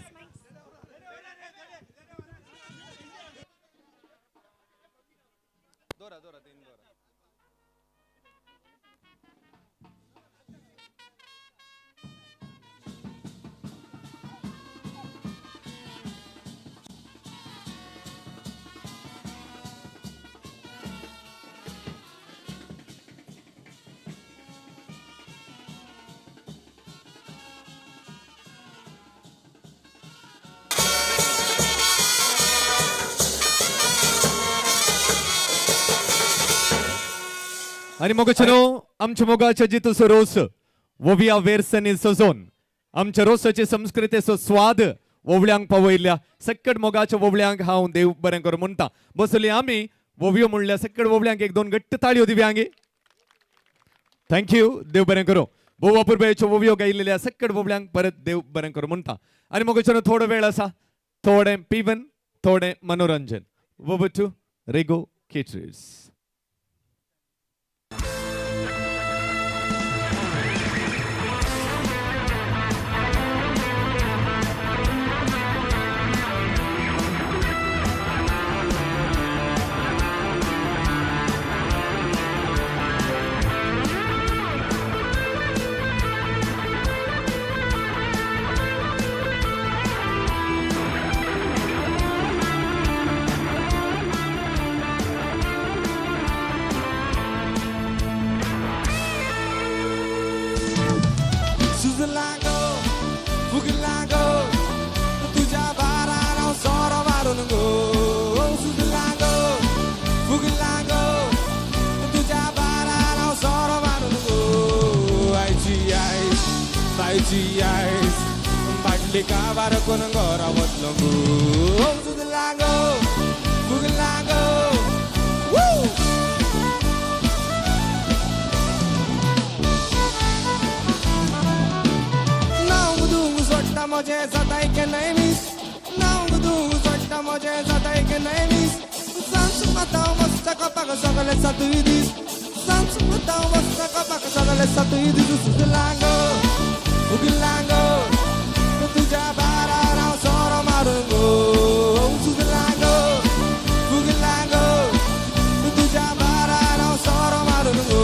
[SPEAKER 4] आनी मोगाचें आमच्या मोगाच्या जितूचो रोस वोविया वेरसनी सजोवन आमच्या रोसाचे संस्कृतेचो स्वाद वोवळ्यांक पावयल्या सक्कट मोगाच्या वोवळ्यांक हांव देव बरें करूं म्हणटा. बसली आमी वोवियो म्हणल्या सक्कट वोवळ्यांक एक दोन घट्ट ताळयो दिवया हांगे. Thank you, देव बरें करूं. भोव अपुरबायेच्यो वोवियो गायलेल्या सक्कट वोवळ्यांक परत देव बरें करूं म्हणटा. आनी मोगाचें थोडो वेळ आसा, थोडें पिवन थोडें मनोरंजन. Wow to Rego caterers.
[SPEAKER 8] सुजलागो फुगलागो तुझ्या बारार हांव सोरो मारून गो. सुजलागो फुगलागो तुझ्या बारार हांव सोरो मारून गो. आयची आयस बायची आयस बाटली काबार करून घरा वतलो गो. सुजलागो फुगलागो. म्हजें जाताय केन्नाय मीस, नांव तूं सोडटा म्हजें जाताय केन्नाय मीस. सांज आतां वचता कपाक सगळे सातूय दीस, सांज आतां वचता कपाक सगळे सातूय दीस. सुजलागो फुगलागो तुज्या बारार हांव सोरो मारून गो. सुजलागो फुगलागो तुज्या बारार हांव सोरो मारून गो.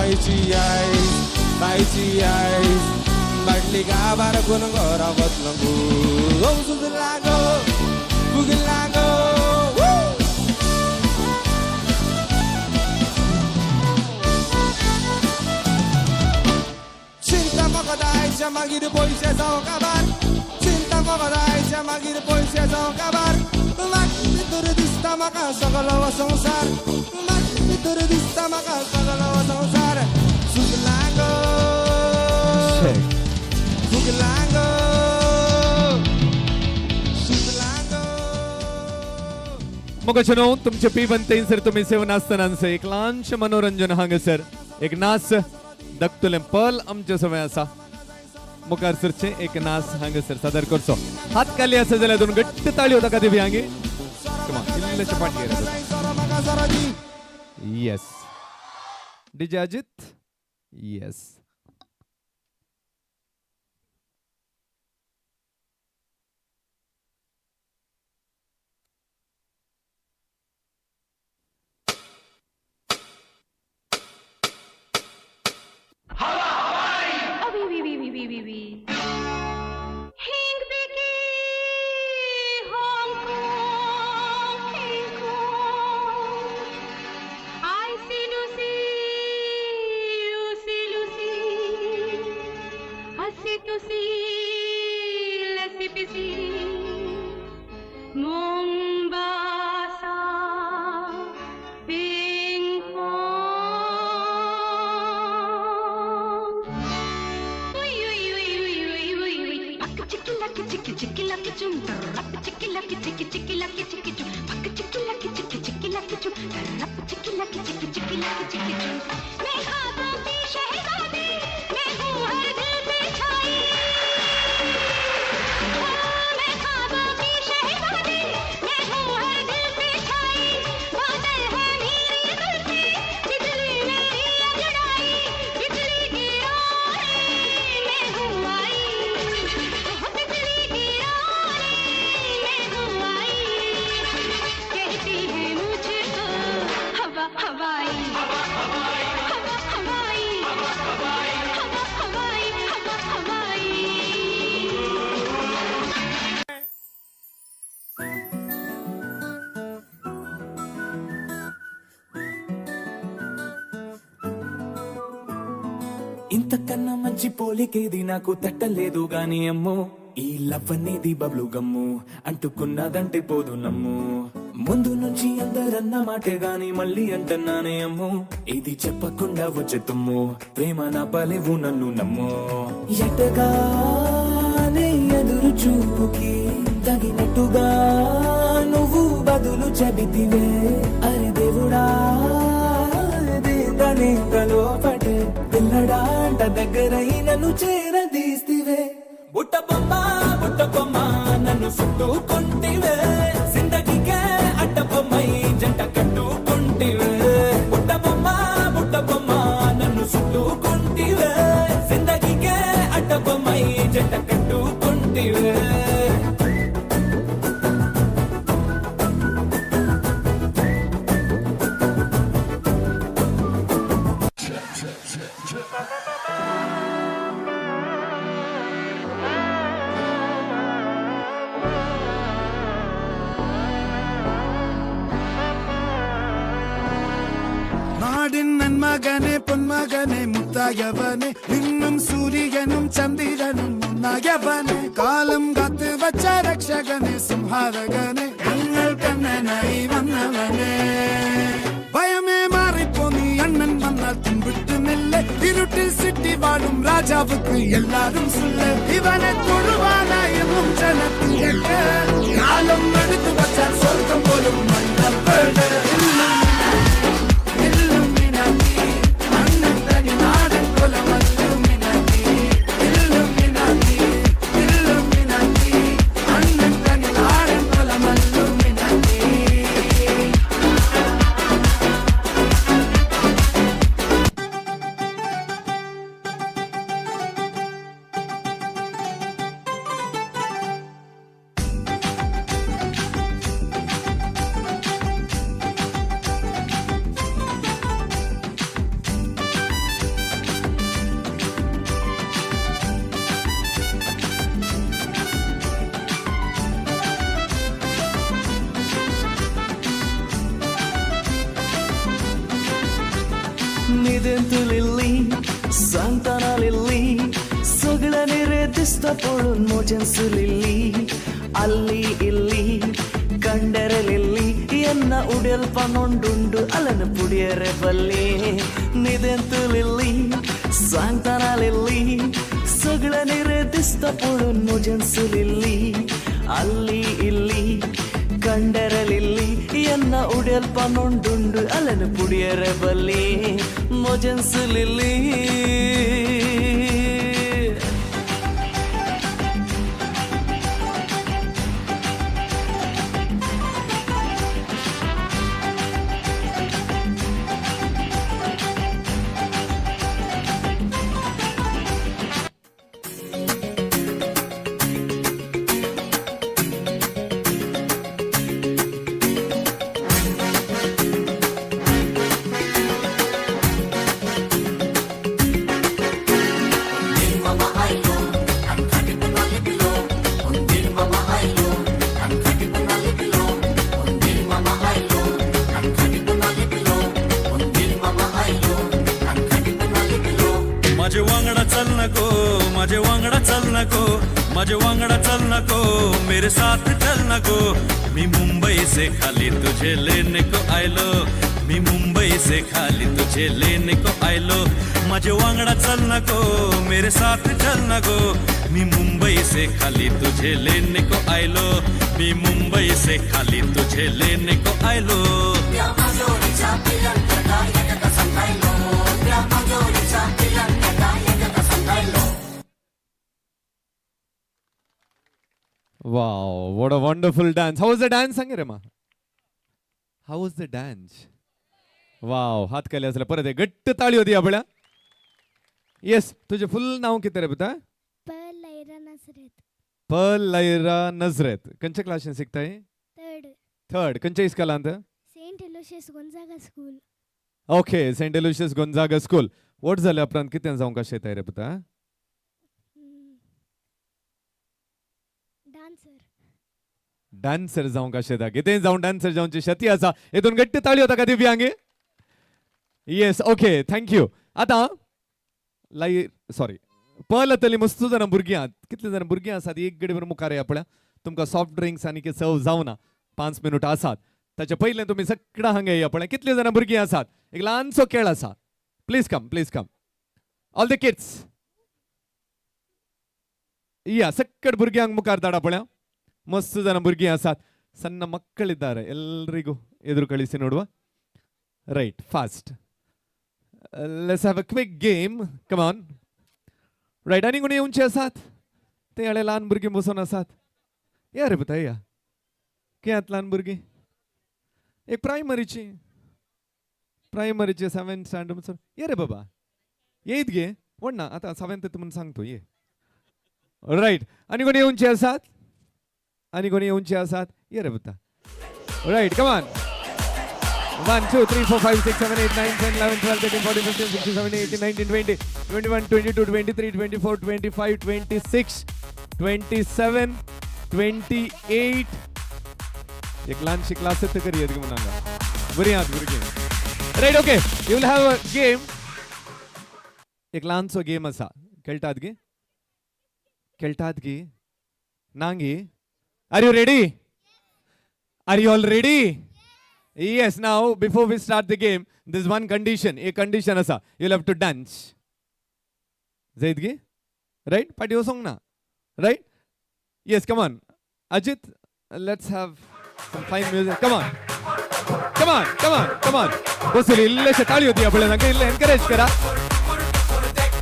[SPEAKER 8] आयची आयस बायची आयस बाटली गाबार करून घरा वतलो गो. सुजलागो फुगलागो. चिंता म्हाका दायच्या मागीर पयशे जावं काबार, चिंता म्हाका दायच्या मागीर पयशे जावं काबार. मागीर भितर दिसता म्हाका सगलो हो संवसार, मागीर भितर दिसता म्हाका सगलो हो संवसार. सुजलागो फुगलागो सुजलागो.
[SPEAKER 4] मोगाचें तुमचे पिवन थंयसर तुमी सेवन आसतनाच एक ल्हानशें मनोरंजन हांगासर एक नाच दकतुलें पल आमचे सवय आसा. मुखार सरचें एक नाच हांगासर सादर करचो. हात खाली आसा जाल्यार दोन घट्ट ताळयो ताका दिवया हांगे. इल्लेशें फाटी yes DJ Ajit. Yes.
[SPEAKER 11] I see Lucy, you see Lucy.
[SPEAKER 9] चिकी चिकी लकी चुम तरप चिकी लकी चिकी चिकी लकी चिकी चुम पक चिकी लकी चिकी चिकी लकी चुम तरप चिकी लकी चिकी चिकी लकी चिकी चुम। मैं ख्वाबों की शहजादी, मैं हूँ हर दिल पे छाई। मैं ख्वाबों की शहजादी, मैं हूँ हर दिल पे छाई। बादल है मेरी जुल्फे, बिजली मेरी अजड़ाई, बिजली की रानी मैं हूँ आई, बिजली की रानी मैं हूँ आई। कहती है मुझको हवा हवाई, हवा हवाई, हवा हवाई, हवा हवाई।
[SPEAKER 11] ఇంతకన్నా మంచి పోలికేది నాకు తట్టలేదు గాని అమ్మో, ఈ లవ్ అనేది బబ్లు గమ్ము అంటుకున్నదంటే పోదు నమ్ము. ముందు నుంచి అందరన్న మాటే గాని మళ్ళీ అంటన్నానే అమ్మో, ఇది చెప్పకుండా వచ్చే తుమ్ము, ప్రేమ నా పలేవు నన్ను నమ్ము. ఎటగానే ఎదురు చూపుకి తగినట్టుగా నువ్వు బదులు చెబితివే, అరే దేవుడా లోపటే పిల్లడాంట దగ్గరై నన్ను చేరదీస్తివే. బుట్ట బొమ్మ బుట్ట బొమ్మ నన్ను చుట్టుకుంటివే, జిందగీకే అడ్డ బొమ్మై జంట కట్టుకుంటివే. బుట్ట బొమ్మ బుట్ట బొమ్మ నన్ను చుట్టుకుంటివే, జిందగీకే అడ్డ బొమ్మై జంట కట్టుకుంటివే.
[SPEAKER 23] നാടിൻ നന്മകനെ പൊന്മകനെ മുത്തായവനെ, നിന്നും സൂര്യനും ചന്ദ്രനും ഒന്നായവനെ, കാലം കാത്തു വച്ച രക്ഷകനെ സംഹാരകനെ, ഞങ്ങൾ കണ്ണനായി വന്നവനെ. ഭയമേ മാറിപ്പോ നീ അണ്ണൻ വന്നാൽ തുമ്പിട്ട് നെല്ല്, ഇരുട്ടിൽ സിറ്റി വാഴും രാജാവുക്ക് എല്ലാരും സുല്ല്, ഇവനെ തൊഴുവാനായി എന്നും ജനത്തിലേക്ക് കാലം എടുത്തു വച്ചാൽ സ്വർഗം പോലും മണ്ണപ്പെട്.
[SPEAKER 24] निदेंतुलिल्ली सांतानालिल्ली सगळ्यांनी रे दिसता पळोवन मोजेन सुलिल्ली, ಅಲ್ಲಿ ಇಲ್ಲಿ ಕಂಡರಲಿಲ್ಲಿ ಎನ್ನ ಉಡೆಲ್ಪ ನೊಂಡುಂಡು ಅಲನ ಪುಡಿಯರೆ ಬಲ್ಲಿ. ನಿದೆಂತುಲಿಲ್ಲಿ ಸಾಂಗ್ತಾನಲಿಲ್ಲಿ ಸಗಳನಿ ರೇ ದಿಸ್ತ ಪೊಳುನ್ ಮೊಜನ್ ಸುಲಿಲ್ಲಿ, ಅಲ್ಲಿ ಇಲ್ಲಿ ಕಂಡರಲಿಲ್ಲಿ ಎನ್ನ ಉಡೆಲ್ಪ ನೊಂಡುಂಡು ಅಲನ ಪುಡಿಯರೆ ಬಲ್ಲಿ ಮೊಜನ್ ಸುಲಿಲ್ಲಿ.
[SPEAKER 25] माझे वांगडा चल नको, माझे वांगडा चल नको, माझे वांगडा चल नको, मेरे साथ चल नको. मी मुंबई से खाली तुझे लेने को आयलो, मी मुंबई से खाली तुझे लेने को आयलो. माझे वांगडा चल नको, मेरे साथ चल नको. मी मुंबई से खाली तुझे लेने को आयलो, मी मुंबई से खाली तुझे लेने को आयलो.
[SPEAKER 4] Wow, what a wonderful dance. How was the dance, सांगे रे मा? How was the dance? Wow, हात केले असले परत एक घट्ट ताळी होती आपल्या. येस, तुझे फुल नाव किती रे पुता?
[SPEAKER 12] पर्ल लैरा नसरेत.
[SPEAKER 4] पर्ल लैरा नजरेत. खंयच्या क्लासीन शिकताय?
[SPEAKER 12] थर्ड.
[SPEAKER 4] थर्ड. खंयच्या इस्कॉलांत?
[SPEAKER 12] Saint Aloysius Gonzaga school.
[SPEAKER 4] Okay, Saint Aloysius Gonzaga school. व्हड जाल्या उपरांत कितें जावंक आशेताय रे पुता?
[SPEAKER 12] डान्सर.
[SPEAKER 4] डान्सर जावंक आशेता. कितें जावन डान्सर जावची शती आसा. हेतून घट्ट ताळी होता का दिव्यांगे? Yes, okay, thank you. आतां लाई सॉरी पर्ल जातली. मस्त जाणां भुरगीं आहात. कितली जाणां भुरगीं आसात? एक गडी बरोबर मुखार या पळया. तुमकां सॉफ्ट ड्रिंक्स आनी कितें सर्व जावना. 5 मिनट आसात. ताचे पयलें तुमी सगळां हांगा या पळया. कितली जाणां भुरगीं आसात? एक ल्हानसो खेळ आसा. Please come, please come, all the kids. या सक्कट भुरग्यांक मुखार धाडा पळया. ಮಸ್ತ್ ಜನ ಭುರ್ಗೀ ಆಸಾತ್. ಸಣ್ಣ ಮಕ್ಕಳಿದ್ದಾರೆ. ಎಲ್ರಿಗೂ ಎದುರು ಕಳಿಸಿ ನೋಡುವ. Right, fast, let's have a quick game. Come on. Right, आनी कोणी येवचे आसात? ते हाडे ल्हान भुरगीं बसून आसात. या रे पुता, या. कितें ल्हान भुरगीं? एक प्रायमरीची, प्रायमरीची सेवेंथ स्टँडर्ड. ये रे बाबा, येयत गे. व्हड ना आतां सेवेंथ म्हणून सांगतो, ये. रायट, आनी कोणी येवचे आसात? आनी कोणी येवचे आसात? ये रे पुता. Right, come on. 1 2 3 4 5 6 7 8 9 10 11 12 13 14 15 16 17 18 19 20 21 22 23 24 25 26 27 28. एक ल्हानशी क्लास येत करी येत म्हणून हांगा बरी आहात भुरगीं. Right, okay, you will have a game. एक ल्हानसो गेम आसा. खेळटात गे? खेळटात गी? ना गी? Are you ready? Are you all ready? Yes. Now before we start the game, this one condition. एक कंडिशन आसा. You have to dance. जायत गी? रायट, फाटीं वचोंक ना. Right, yes, come on Ajit, let's have some fine music. Come on, come on, come on, come on. बसून इल्लेशे ताळी होती आपल्या. तांकां इल्ले एनकरेज करा.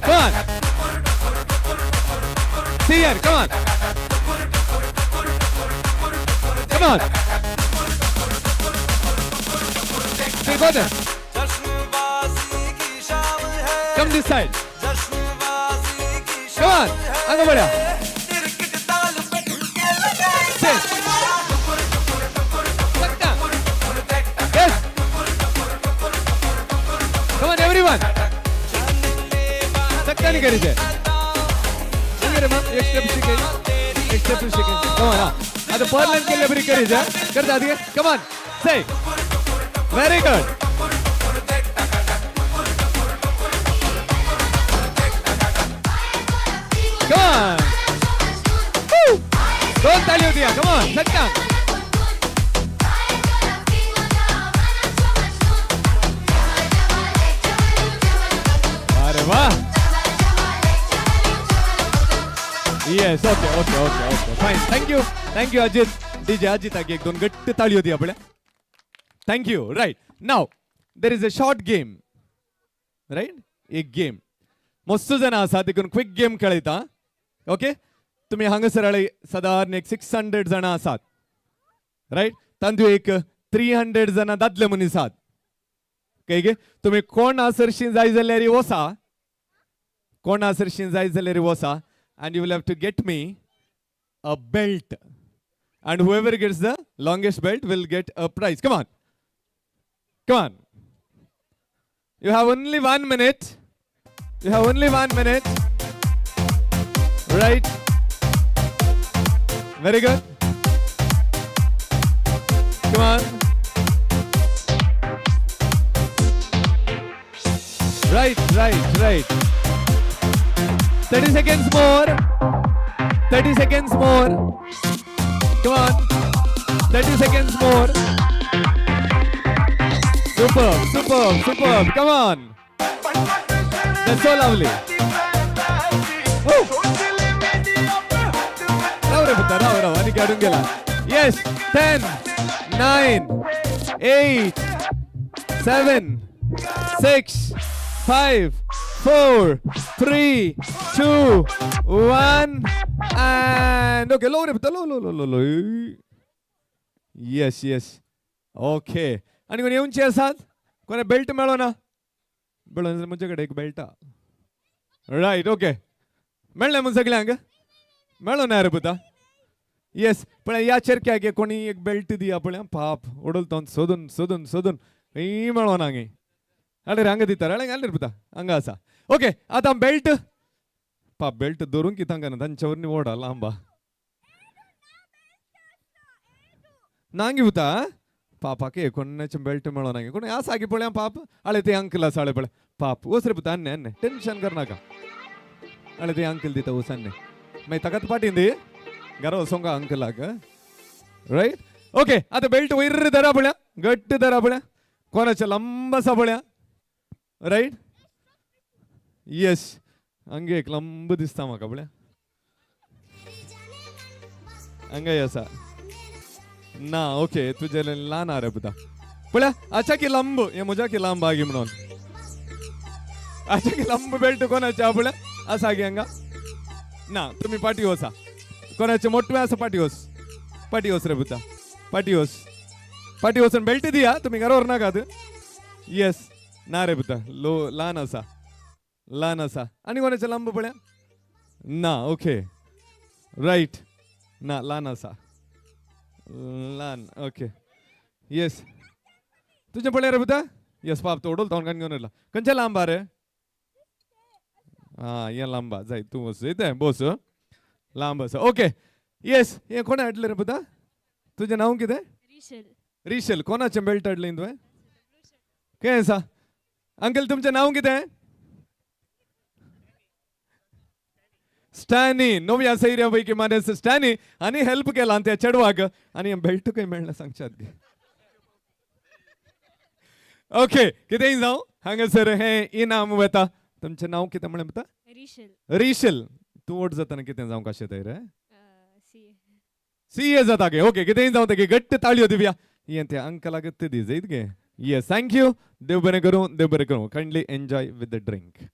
[SPEAKER 4] Come on. See here, come on. Come on. See, go there. Come this side. Come on. आगे बढ़ा. Say. Yes. Come on, everyone. सकता नहीं करी जाए. एक स्टेप शिके, एक स्टेप शिके. Come on. हा, आता पर्लन केले बरी करी जा करता आधी. Come on, say. Very good. Come on. दोन ताली होती. कम ऑन, सट्टा. अरे वा. Yes, okay okay okay okay, fine. Thank you, thank you Ajit. DJ अजिताक एक दोन घट्ट ताळी होती आपल्या. Thank you. Right, now there is a short game. Right, एक गेम. मस्त जाणां आसा देखून क्विक गेम खेळयता. ओके, तुमी हांगासर सादारण एक 600 जाणां आसात. रायट, तांतू एक 300 जाणां दादले मनीस आसात. काय गे तुमी कोण आसरशी जाय जाल्यार वसा, कोण आसरशी जाय जाल्यार वसा. And you will have to get me a belt. And whoever gets the longest belt will get a prize. Come on. Come on. You have only 1 minute. You have only 1 minute. Right. Very good. Come on. Right, right, right. 30 seconds more. 30 seconds more. Come on. 30 seconds more. Superb, superb, superb. Come on. That's so lovely. राव रे पुता, राव राव आनी काडून गेला. Yes, 10 9 8 7 6 5 4 3 2 1 and okay. Low रे पुता, low low low low low. Yes yes, okay. आनी कोण येवचे आसात? कोणा बेल्ट मेळो ना? मेळो ना म्हजे कडेन एक बेल्ट. Right, okay. मेळ्ळें म्हूण सगळ्यांक? मेळो ना रे पुता? येस, पळय ह्या चेरक्याक कोणी एक बेल्ट दिया. पळय पाप उडल तो सोदून सोदून सोदून खंय मेळो ना. हांगा हाडे रे, हांगा दिता रे. हाडले पुता, हांगा आसा. ओके, आतां बेल्ट पाप बेल्ट धरून कितें हांगा ना तांच्या वरनी ओडा लांबा नांगी पुता. पापाक कोणाचें बेल्ट मेळो ना. कोण आसा की पळय पाप. हाडे ते अंकल आसा, हाडे पळय पाप. वच रे पुता, अन्ने अन्ने टेन्शन करनाका. हाडे ते अंकल दिता, वच अन्ने. मागीर ताकाच पाटीन दी घरा वचोंक अंकलाक. Right, okay. आतां बेल्ट वयर धरा पळया, घट्ट धरा पळया. कोणाचें लांब आसा पळया. रायट, येस, हांगा एक लांब दिसता म्हाका पळया. हांगाय आसा ना? ओके, तुजें ल्हान आहा रे पुता. पळया आच्या की लांब हे म्हज्या की लांब आगी म्हणून. आच्या की लांब बेल्ट कोणाचें आहा पळया. आसा गे हांगा? ना, तुमी पाटी वचा. कोणाचें मोटवें आसा पाटी वच, पाटी वच रे पुता, पाटी वच, पाटी वचून बेल्ट दिया. तुमी घरा व्हरनाकात. येस, ना रे पुता, लो ल्हान आसा, ल्हान आसा. आनी कोणाचें लांब पळया? ना, ओके, रायट. ना, ल्हान आसा, ल्हान. ओके, येस, तुजें पळय रे पुता. येस पाप, तो उडोल तोंड घेवन येयला. खंयचें लांब रे? आं, हें लांब जाय. तूं वच येते बोस, लांब आसा. ओके, येस, हें कोणें हाडलें रे पुता? तुजें नांव कितें?
[SPEAKER 12] रिशल.
[SPEAKER 4] रिशल, कोणाचें बेल्ट हाडलें तुवें? खंय आसा अंकल? तुमचें नांव कितें? स्टॅनी. नव्या सैऱ्या पैकी मानेस स्टॅनी आनी हेल्प केला त्या चेडवाक. आनी बेल्ट खंय मेळ्ळें सांगच्यात गे. ओके, कितेंय जावं, हांगासर हें इनाम वता. तुमचें नांव कितें म्हणलें पुता?
[SPEAKER 12] रिशल.
[SPEAKER 4] रिशल, तूं व्हड जातना कितें जावंक आशेताय रे?
[SPEAKER 12] सी.
[SPEAKER 4] सी ए जाता गे. ओके, कितेंय जावं, तेगे घट्ट ताळयो दिवया. हें त्या अंकलाक ते दी जयत गे. येस, thank you. देव बरें करूं, देव बरें करूं. Kindly enjoy with the drink.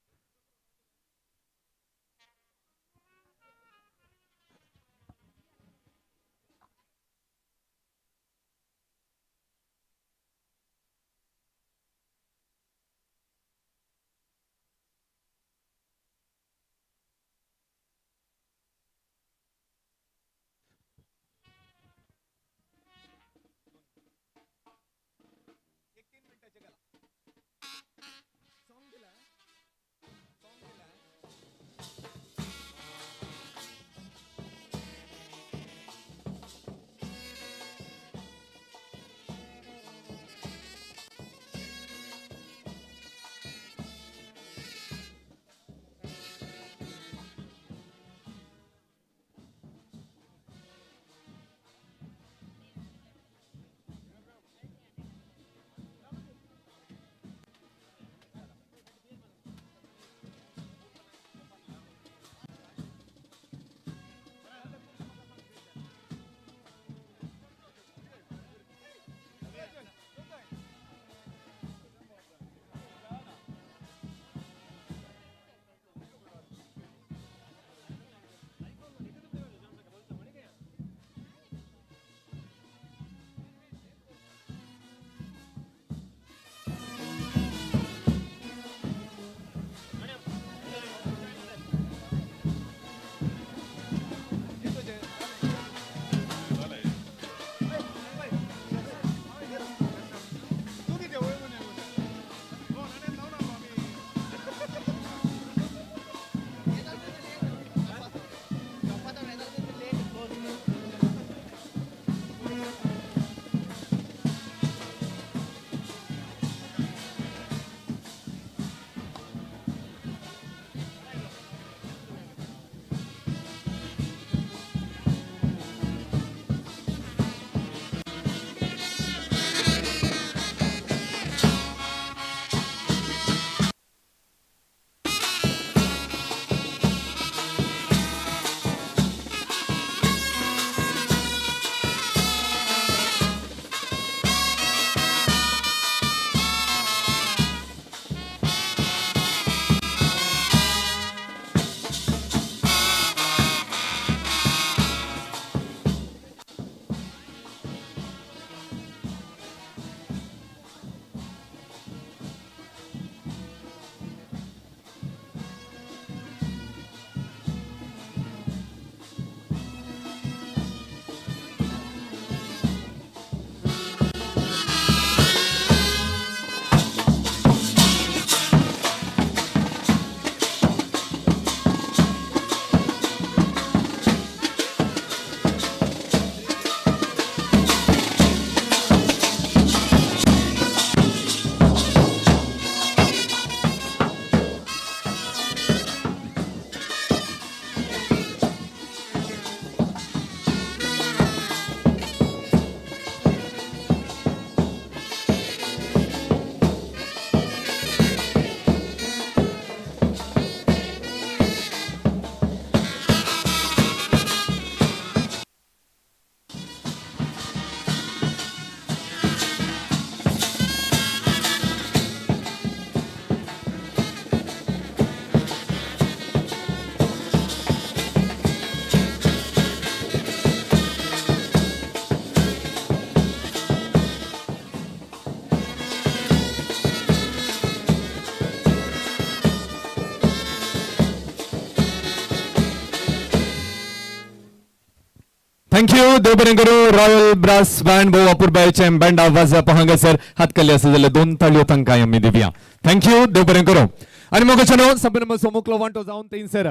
[SPEAKER 4] Thank you. देव बरें करूं. रॉयल ब्रास बँड भोव अपुरबायेचें बँड आवाज हांगासर हातकल्ले आसा जाल्यार दोन ताळयो तांकां आमी दिवया. Thank you. देव बरें करूं. आनी मोगाच्या न्हू संपूर्ण सोमुकलो वांटो जावन थंयसर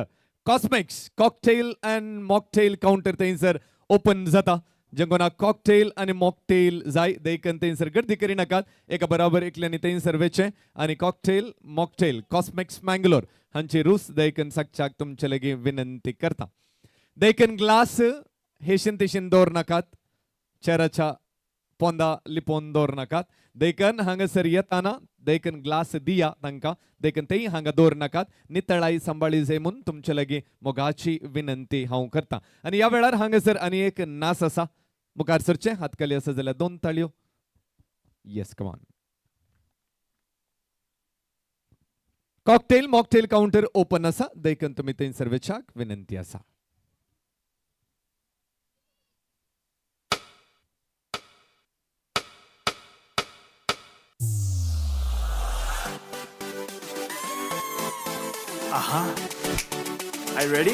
[SPEAKER 4] Cosmics cocktail and mocktail counter थंयसर ओपन जाता. जे कोणाक कॉकटेल आनी मॉकटेल जाय देखून थंयसर गर्दी करिनाकात, एका बराबर एकल्यांनी थंयसर वेचें आनी कॉकटेल मॉकटेल कॉस्मिक्स मँगलोर हांची रूच देखून सागच्याक तुमचे लागीं विनंती करता. देखून ग्लास हेशीन तेशीन दवर नाकात, चेराच्या पोंदा लिपोवन दवर नाकात. देखून हांगासर येताना देखून ग्लास दिया तांकां, देखून तेय हांगा दवर नाकात. नितळाई सांबाळी जाय म्हूण तुमचे लागीं मोगाची विनंती हांव करता. आनी ह्या वेळार हांगासर आनी एक नाच आसा, मुखार सरचें. हातकाली आसा जाल्यार दोन ताळयो. Yes, come on. Cocktail mocktail counter open आसा, देखून तुमी थंयसर वचाक विनंती आसा.
[SPEAKER 24] Uh-huh. Are you ready?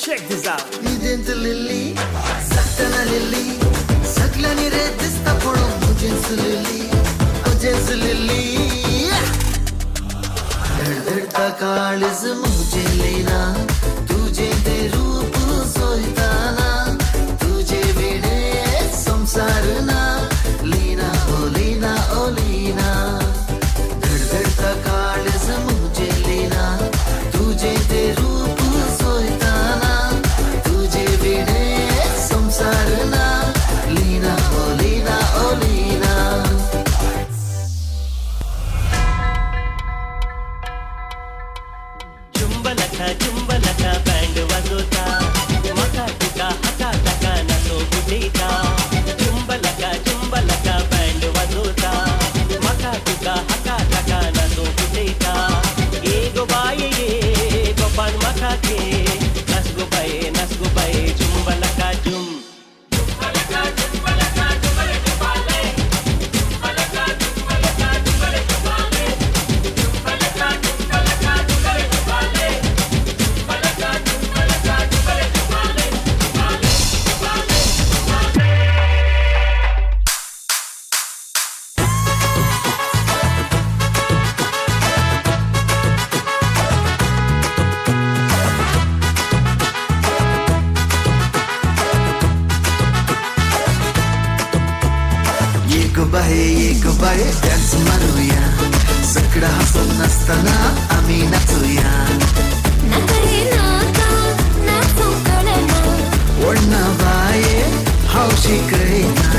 [SPEAKER 24] Check this out.
[SPEAKER 15] Lily, sakana lily, saklani re dista podo mujens lily, mujens lily. धडधडता काळीज मुझे लेना, तुझे ते रूप सोयताना, तुझे विणे संसार ना, लीना ओ लीना ओ लीना. धडधडता काळीज मुझे लेना, तुझे ते रूप सोयताना, तुझे विणे संसार ना, लीना ओ लीना ओ लीना.
[SPEAKER 16] चुंबलका चुंबलका बँड वाजवता, म्हाका तुका हाका ताका नाचो उडयता. चुंबलका चुंबलका बँड वाजवता, म्हाका तुका हाका ताका नाचो उडयता. ये गो बाये ये गोपान म्हाका घे, नाच गो बाये नाच गो बाये चुंबलका चुम.
[SPEAKER 15] ये गो बाये डान्स मारूया, सगळा हसून नसताना आम्ही नाचूया. ओढणा बाये हाव शिकयता,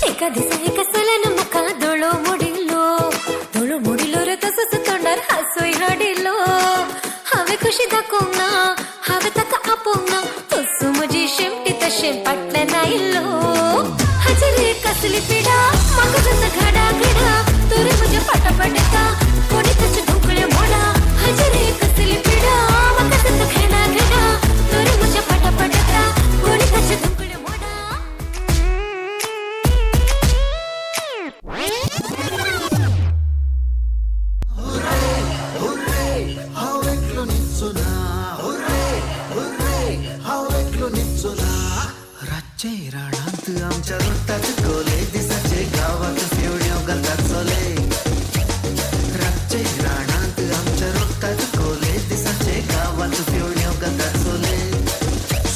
[SPEAKER 9] एका दिसा एका सोल्यान म्हाका दोळो मोडिल्लो, दोळो मोडिल्लो रे तसोच तोंडार हांसोय हाडिल्लो. हांवें खुशी दाखोवंक ना, हांवें ताका आपोवंक ना, तसो म्हजी शेमटी तशें फाटल्यान आयिल्लो. हाजेर कसली पिडा म्हाका जाता घाडा घडा, तोरे म्हज्या फाटाफाट येता कोणी ताचे ढोकळे मोडा. हाजेर कसली पिडा म्हाका जाता घाडा घडा, तोरे म्हज्या फाटाफाट येता कोणी ताचे ढोकळे मोडा.
[SPEAKER 15] हांव एकलो न्हिदचो ना, हुर्रे हुर्रे हांव एकलो न्हिदचो ना. रातचे रानांत आमच्या रोतात कोले, दिसाचे गांवात फेवण्यो घालतात चले. रातचे रानांत आमच्या रोतात कोले, दिसाचे गांवात फेवण्यो घालतात चले.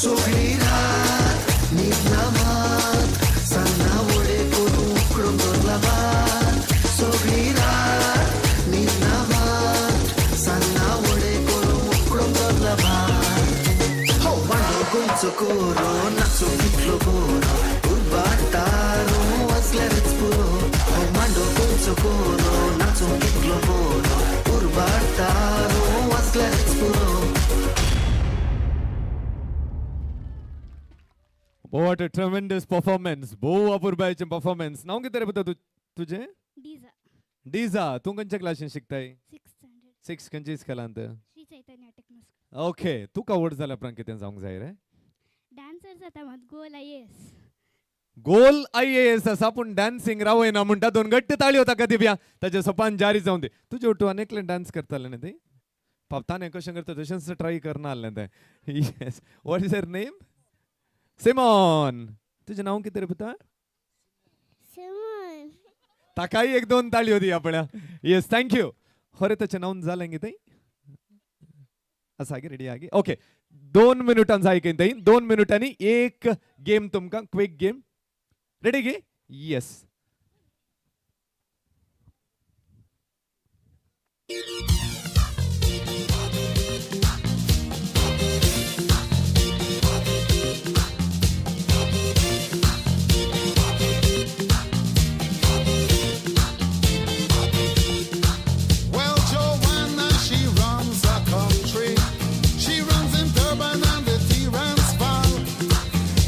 [SPEAKER 15] सगळी रात न्हिदना मात, सान्नां वडे करून उकडून दवरला भात. सगळी रात न्हिदना मात, सान्नां वडे करून उकडून दवरला भात. हो मांडो गोंयचो कोरो, नाचो कितलो बरो, उरबाटारो वाजल्यारच पुरो. हो मांडो गोंयचो कोरो, नाचो कितलो बरो, उरबाटारो वाजल्यारच पुरो.
[SPEAKER 4] What a tremendous performance. भोव अपुरबायेचें परफॉर्मन्स. नांव कितें रे पुता तुजें?
[SPEAKER 12] डिजा.
[SPEAKER 4] डिजा. तूं खंयच्या क्लासीन शिकताय?
[SPEAKER 12] Sixth standard.
[SPEAKER 4] Six. खंयच्या स्कुलांत?
[SPEAKER 12] Shri Chaitanya techno school.
[SPEAKER 4] Okay. तुका व्हड जाल्या उपरांत कितें जावंक जाय रे?
[SPEAKER 12] डान्सर जाता मात, गोल आय एस.
[SPEAKER 4] गोल आयएएस आसा पूण डान्सिंग रावयना म्हणटा. दोन घट्ट ताळयो ताका दिवया, ताचे सपान जारी जावन दी. तुजे ओटू आनी एकलें डान्स करतालें न्ही ती पापताने कशें करता तशेंच ट्राय करना आसलें तें. Yes, what is your name? Simon. तुजें नांव कितें रे पुता?
[SPEAKER 12] सिमोन.
[SPEAKER 4] ताकाय एक दोन ताळयो दी आपल्या. Yes, thank you. हरे ताचें नांव जालें कितें आसा गे? रेडी आगे? ओके, 2 मिनुटां जाय खंय, 2 मिनुटांनी एक गेम तुमकां, क्विक गेम. रेडी गे? Yes.
[SPEAKER 23] Well, Joanna, she runs a country. She runs in Durban and the Transvaal.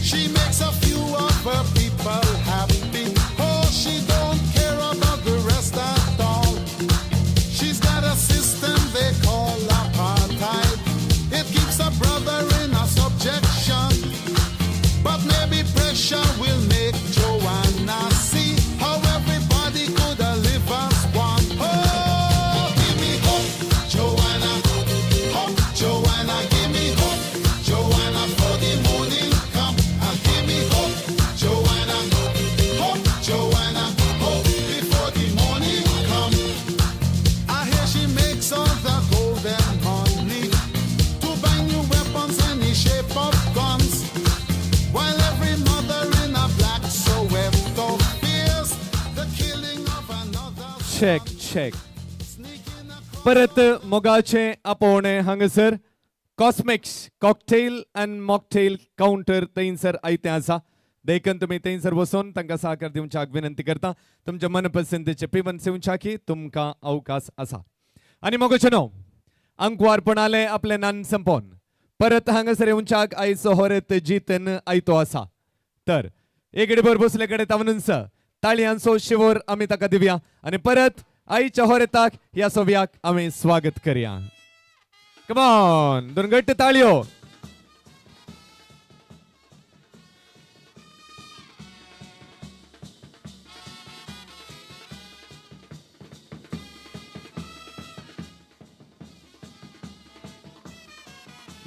[SPEAKER 23] She makes a few of her people happy. Oh, she don't care about the rest at all. She's got a system they call apartheid. It keeps a brother in a subjection. But maybe pressure will make Joanna see how everybody could live as one. Oh, give me hope, Joanna. Hope, Joanna, give me hope. Joanna, for the morning come. And give me hope, Joanna. Hope, Joanna, hope before the morning come. I hear she makes all the golden money to buy new weapons, any shape of guns. While every mother in a black Soweto fears the killing of another.
[SPEAKER 4] Check check. परत मोगाचे आपोवणें हांगासर Cosmics cocktail and mocktail counter थंयसर आयतें आसा. देखून तुमी थंयसर वचून तांकां सहकार दिवच्याक विनंती करता. तुमच्या मनपसंतीचे पिवन सेवच्याकी तुमकां अवकाश आसा. आनी मोगाचें न्हू अंकवारपणाले आपलें नान संपोवन परत हांगासर येवच्याक आयचो होरेत जितन आयतो आसा. तर एकडे भर बसले कडेन तावनूच ताळयांचो शिवोर आमी ताका दिवया आनी परत आईच्या होरेताक ह्या सोव्याक आमी स्वागत करया. कमॉन, दोन घट्ट ताळयो.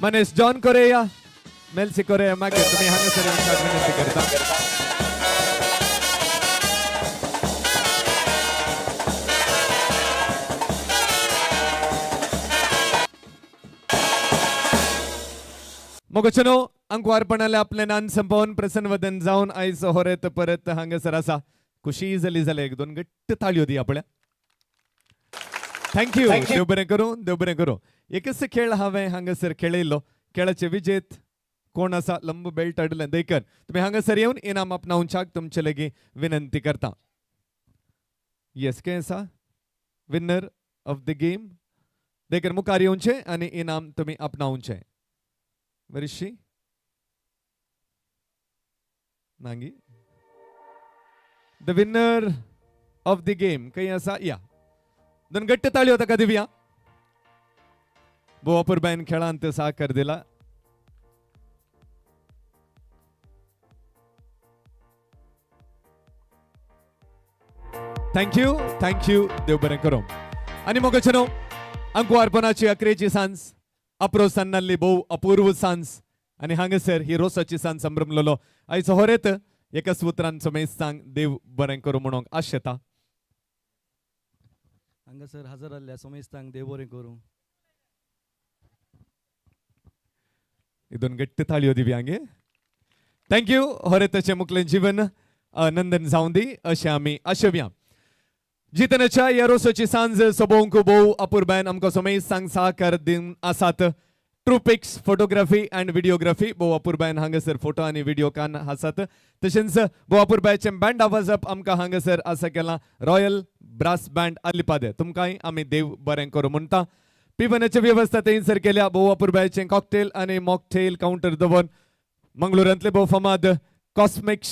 [SPEAKER 4] मनीस जॉन कोरेया, मेल्सी कोरेया मागीर तुमी हांगासर येवच्याक विनंती करता. मोगचनो अंकवारपणाले आपले नान संपोवन प्रसन्नवदन जावन आयज होरेत परत हांगासर आसा. खुशी जाली जाल्यार एक दोन घट्ट ताळयो दी आपल्या. Thank you. देव बरें करूं, देव बरें करूं. एकच खेळ हांवें हांगासर खेळयल्लो. खेळाचे विजेत कोण आसा? लंब बेल्ट हाडलें देखन तुमी हांगासर येवन इनाम आपणावच्याक तुमचे लागीं विनंती करता. येस, कितें आसा विनर ऑफ the game? देखून मुखार येवचें आनी इनाम तुमी आपणावचें. बरीशी नांगी the winner of the game खंय आसा? या, दोन घट्ट ताळयो ताका दिवया. भोव अपुरबायन खेळांत साकर दिला. Thank you, thank you. देव बरें करूं. आनी मोगाचें न्हू अंकवारपणाची अकरेची सांज अप्रोसान नाल्ली भोव अपूर्व सांज आनी हांगासर ही रोसाची सांज संभ्रमलेलो आयचो होरेत एकाच उतरान समेस्तांक देव बरें करूं म्हणूंक आशेता.
[SPEAKER 5] हांगासर हजर आसल्या समेस्तांक देव बरें करूं.
[SPEAKER 4] एक दोन घट्ट ताळयो दिवया हांगे. Thank you. होरेताचें मुखलें जीवन नंदन जावं दी अशें आमी आशेवया. जितनाच्या ह्या रोसाची सांज सोबोवंक भोव अपुरबायन आमकां समेस्तांक सहकार दिवन आसात. ट्रुपिक्स फोटोग्राफी अँड व्हिडिओग्राफी भोव अपुरबायन हांगासर फोटो आनी व्हिडिओ कान आसात. तशेंच भोव अपुरबायचें बँड आवाजप आमकां हांगासर आसा केलां रॉयल ब्रास बँड अलिपादे. तुमकांय आमी देव बरें करूं म्हणटा. पिवनाची वेवस्था थंयसर केल्या. भोव अपुरबायचें कॉकटेल आनी मॉकटेल कावंटर दवरून मंगळुरांतले भोव फामाद Cosmics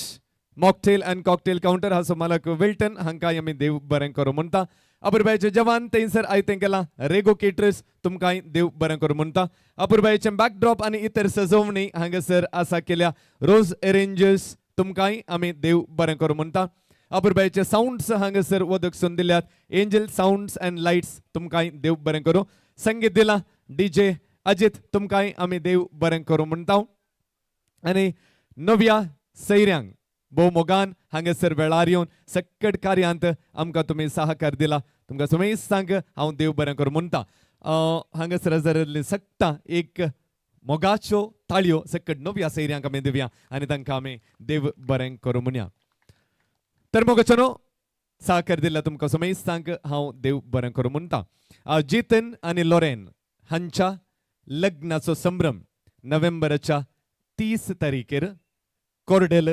[SPEAKER 4] mocktail and cocktail counter हाचो मालक विल्टन हांकां आमी देव बरें करूं म्हणटा. अपुरबायचे जवान थंयसर आयतें केलां रेगो केटर्स तुमकांय देव बरें करूं म्हणटा. अपुरबायचें बॅकड्रॉप आनी इतर सजोवणी हांगासर आसा केल्या रोज एरेंजर्स तुमकांय आमी देव बरें करूं म्हणटा. अपुरबायचे सावंड्स हांगासर वदक सून दिल्यात, एंजल सावंड्स अँड लायट्स, तुमकांय देव बरें करूं. संगीत दिलां डीजे अजित, तुमकांय आमी देव बरें करूं म्हणटा. आनी नव्या सैऱ्यांक भोव मोगान हांगासर वेळार येवन सक्कट कार्यांत आमकां तुमी सहकार दिला, तुमकां समेस्तांक हांव देव बरें करूं म्हणटा. हांगासर हजर सगटां एक मोगाच्यो ताळयो सक्कट नव्या सैऱ्यांक आमी दिवया आनी तांकां आमी देव बरें करूं म्हणया. तर मोगाचो सहकार दिला तुमकां समेस्तांक हांव देव बरें करूं म्हणटा. जितन आनी लोरेन हांच्या लग्नाचो संभ्रम नोव्हेंबराच्या 30 तारीखेर कोर्डेल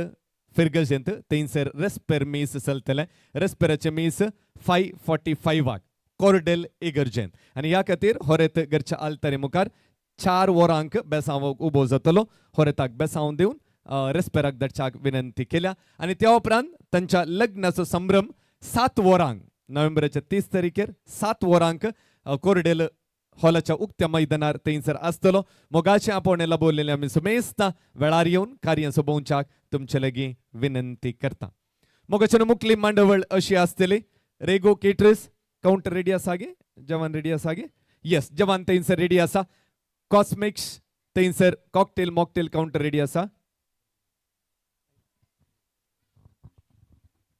[SPEAKER 4] फिर्गजेंत थंयसर रेस्पेर मीस चलतलें. रेस्पेराचें मीस 5:45 कोर्डेल इगर्जेंत आनी ह्या खातीर होरेत घरच्या आल्तारी मुखार 4 वरांक बेसांव उबो जातलो. होरेताक बेसांव दिवन रेस्पेराक धाडच्याक विनंती केल्या आनी त्या उपरांत तांच्या लग्नाचो संभ्रम 7 वरांक नोव्हेंबराच्या 30 तारीखेर 7 वरांक कोर्डेल हॉलाच्या उक्त्या मैदानार थंयसर आसतलो. मोगाचें आपोवणें लाबोवलेलें आमी समेस्तां वेळार येवन कार्य सोबोवच्याक तुमचे लागीं विनंती करता. मोगाच्या मुखली मांडवळ अशी आसतली. रेगो केटर्स कावंटर रेडी आसा गे? जवान रेडी आसा गे? येस, जवान थंयसर रेडी आसा. कॉस्मिक्स थंयसर कॉकटेल मॉकटेल कावंटर रेडी आसा.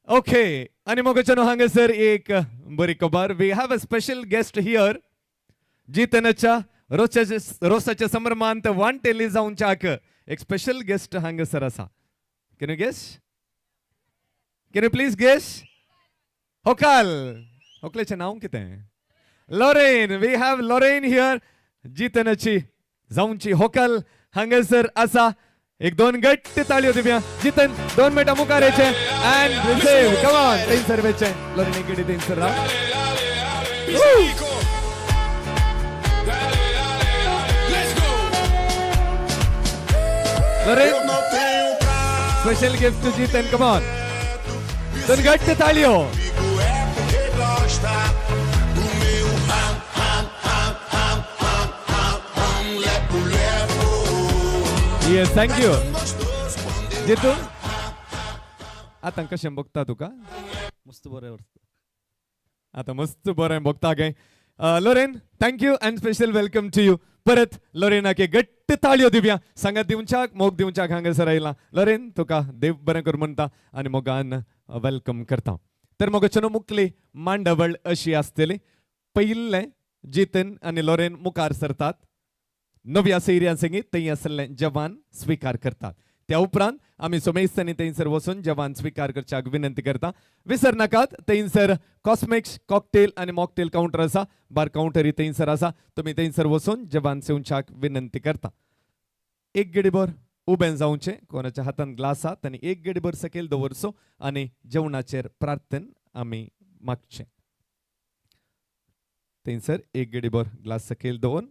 [SPEAKER 4] ओके, आनी मोगाच्यानो हांगासर एक बरी खबर, we have a special guest here. जितनाच्या रोसाच्या संभ्रमांत वांटेली जावच्याक एक स्पेशल गेस्ट हांगासर आसा. Can you guess? Can you please guess? होकाल, होकलेचें नांव कितें? Lorraine. We have Lorraine here. जितनाची जावची होकल हांगासर आसा. एक दोन गट्ट ताळयो दिवया. जितन 2 मिनटां मुखार येचे अँड रिसीव. कम ऑन, थंयसर वेचें लोरेन, एक गडी थंयसर राव. Lorraine, special gift to Jitan, come on. दोन घट्ट ताळयो. Yes, thank you. Jitu, आतां कशें बघता तुका?
[SPEAKER 5] मस्त बरें.
[SPEAKER 4] आतां मस्त बरें बघता काय? Lorraine, thank you and special welcome to you. परत लोरेनाक एक घट्ट ताळयो दिवया. सांगात दिवच्याक, मोग दिवच्याक हांगासर आयला. लोरेन, तुका देव बरें कर म्हणटा आनी मोगान welcome करता. तर मोगाच्यानो मुखली मांडवळ अशी आसतली. पयिल्लें जितन आनी लोरेन मुखार सरतात. नव्या सैऱ्यां संगीत थंय आसलें जवान स्विकार करतात. त्या उपरांत आमी सोमेस्तांनी थंयसर वचून जवान स्विकार करच्याक विनंती करता. विसर नाकात, थंयसर कॉस्मिक्स कॉकटेल आनी मॉकटेल कावंटर आसा, बार कावंटरी थंयसर आसा. तुमी थंयसर वचून जवान सेवच्याक विनंती करता. एक गडीभर उबें जावचें, कोणाच्या हातान ग्लास आसा तांणी एक गडीभर सकयल दवरचो आनी जेवणाचेर प्रार्थन आमी मागचें. थंयसर एक गडीभर ग्लास सकयल दवरून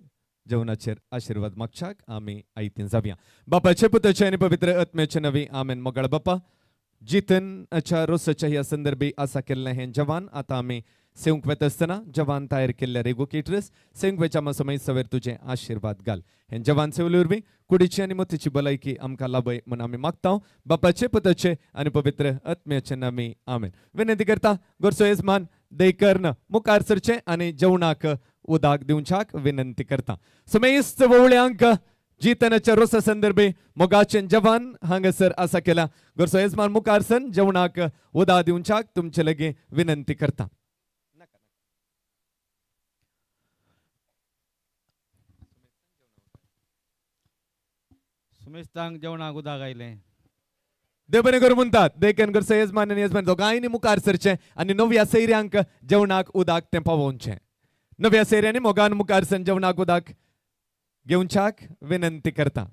[SPEAKER 4] जेवणाचेर आशिर्वाद मागच्याक आमी आयतीन जावया. बापाचे, पुताचे आनी पवित्र आत्म्याचे नवी आमेन. मोगाळ बापा, जितनाच्या रोसाच्या ह्या संदर्भी आसा केल्लें हें जवान आतां आमी सेवंक वेता आसतना जवान तयार केल्ल्या रेगो केटरस सेवंक वेच्या समय सवेर तुजें आशिर्वाद घाल. हें जवान सेवले वरवीं कुडीची आनी मतीची भलायकी आमकां लाभय म्हूण आमी मागता. बापाचे, पुताचे आनी पवित्र आत्म्याचे नामी आमेन. विनंती करता गोरसो येजमान देकर्ण मुखार सरचें आनी जेवणाक उदाक दिवच्याक विनंती करता. समेस्त वोवळ्यांक जितनाच्या रोसा संदर्भे मोगाचें जवान हांगासर आसा केला. गोरसो येजमान मुखार सन जेवणाक उदा दिवच्याक तुमचे लागीं विनंती करता.
[SPEAKER 17] सुमेस्तांक जेवणाक उदक आयलें.
[SPEAKER 4] देव बरें करूं म्हणटात. देखून गोरसो येजमान आनी येजमान दोगांयनी मुखार सरचें आनी नव्या सैऱ्यांक जेवणाक उदक तें पावोवचें. नव्या सैऱ्यांनी मोगान मुखार सन जेवणाक उदक घेवच्याक विनंती करता.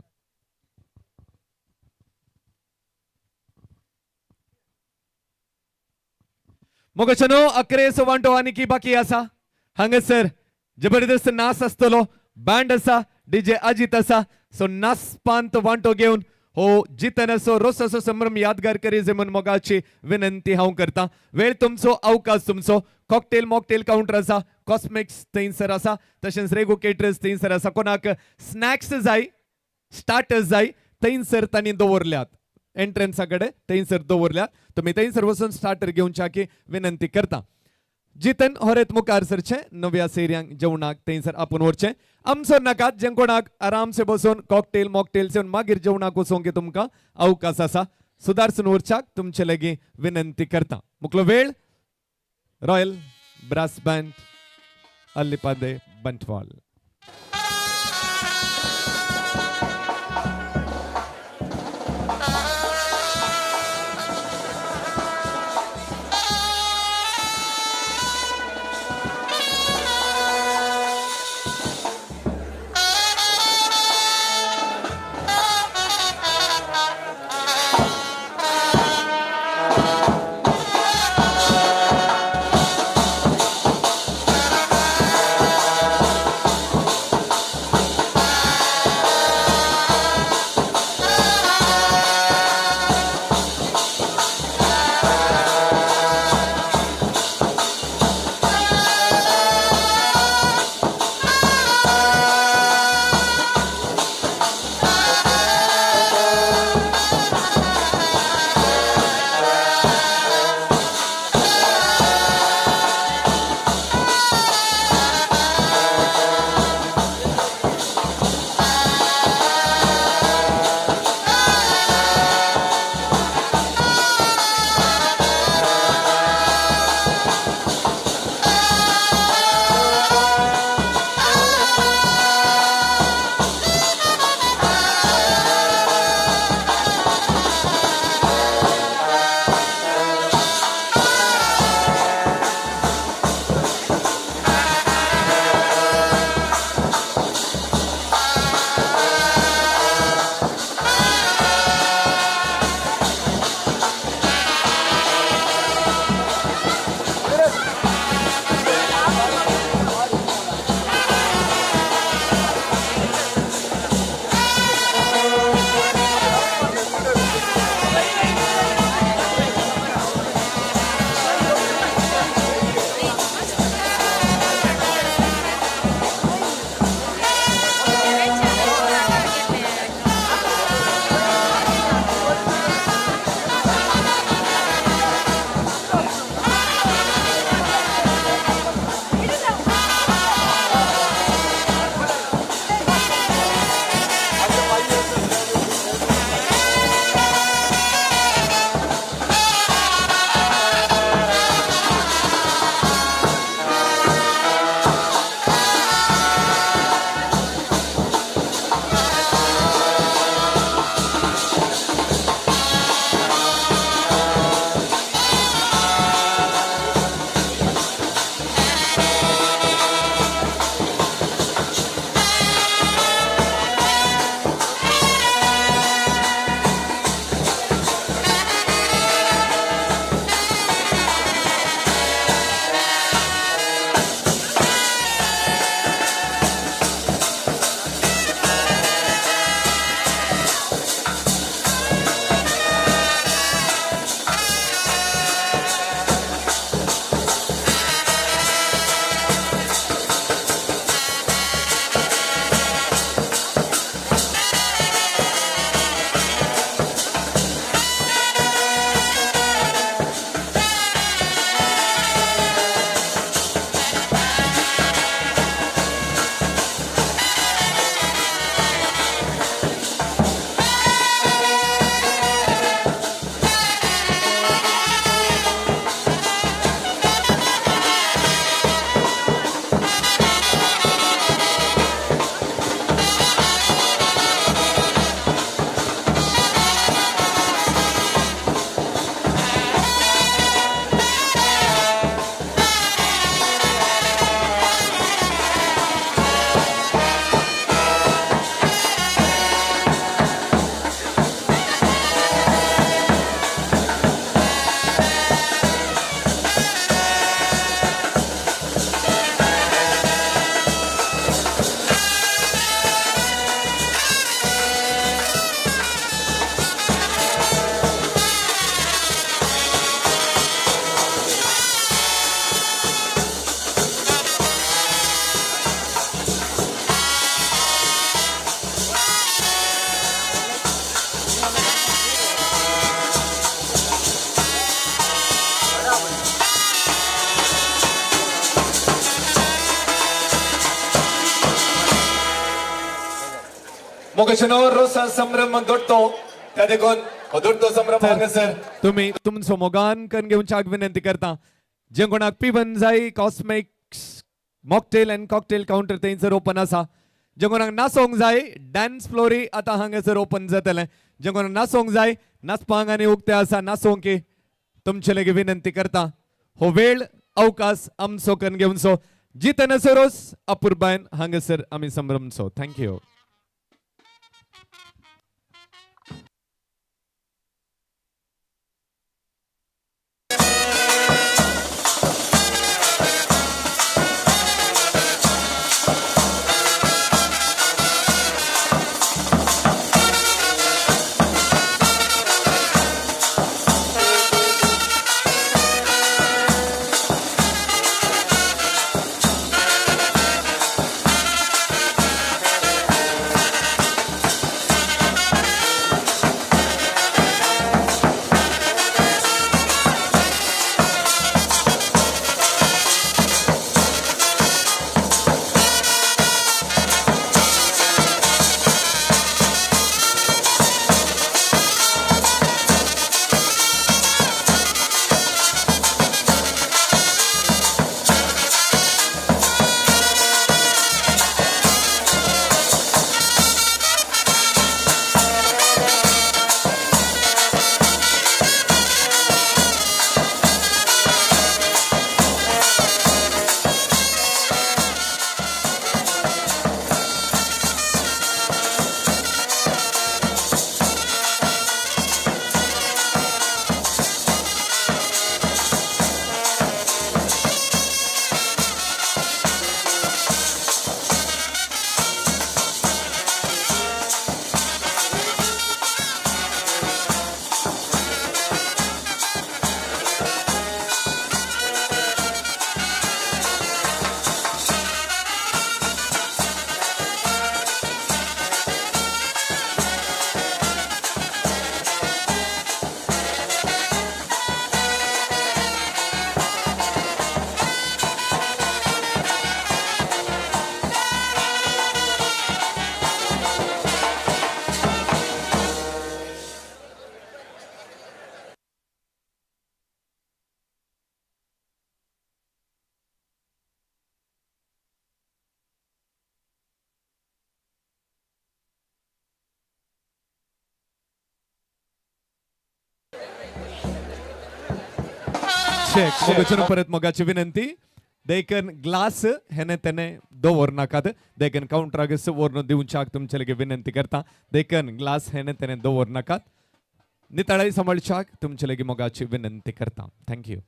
[SPEAKER 4] मोगाच्यानो अकरेचो वांटो आनी की बाकी आसा. हांगासर जबरदस्त नाच आसतलो, बँड आसा, डीजे अजित आसा. सो नाचपांत वांटो घेवन हो जितनाचो रोसाचो संभ्रम यादगार करी म्हूण मोगाची विनंती हांव करता. वेळ तुमचो, अवकाश तुमचो. कॉकटेल मॉकटेल कावंटर आसा, कॉस्मिक्स थंयसर आसा, तशेंच रेगो केटरस थंयसर आसा. कोणाक स्नॅक्स जाय, स्टार्टर्स जाय, थंयसर तांणी दवरल्यात. एंट्रन्सा कडेन थंयसर दवरल्यात. तुमी थंयसर वचून स्टार्टर घेवच्या की विनंती करता. जितन होरेत मुखार सरचें, नव्या सेऱ्यांक जेवणाक थंयसर आपूण व्हरचें. आमचो नाकात जें कोणाक आरामसे बसून कॉकटेल मॉकटेल सेवन मागीर जेवणाक वचोंक तुमकां अवकाश आसा. सुदारसून व्हरच्याक तुमचे लागीं विनंती करता. मुकलो वेळ रॉयल ब्रास बँड अल्लिपादे बंटवाल. मोगाचेनो रोसा संभ्रम दोडतो त्या देखून हो दोडतो संभ्रम हांगासर तुमी तुमचो मोगान करून घेवच्याक विनंती करता. जे कोणाक पिवन जाय Cosmics mocktail and cocktail counter थंयसर ओपन आसा. जे कोणाक नाचोंक जाय डान्स फ्लोरी आतां हांगासर ओपन जातलें. जे कोणाक नाचोंक जाय नाचपाक आनी उक्ते आसा नाचोंक तुमचे लागीं विनंती करता. हो वेळ अवकाश आमचो करून घेवचो जितना सरोस अपुरबायन हांगासर आमी संभ्रमचो. Thank you. मोगाचें परत मोगाची विनंती. देखन ग्लास हेने तेने दवर नाकात. देखन काउंटराक व्हरून दिवच्याक तुमचे लागीं विनंती करता. देखन ग्लास हेने तेने दवर नाकात. नितळाई सांबाळच्याक तुमचे लागीं मोगाची विनंती करता. Thank you.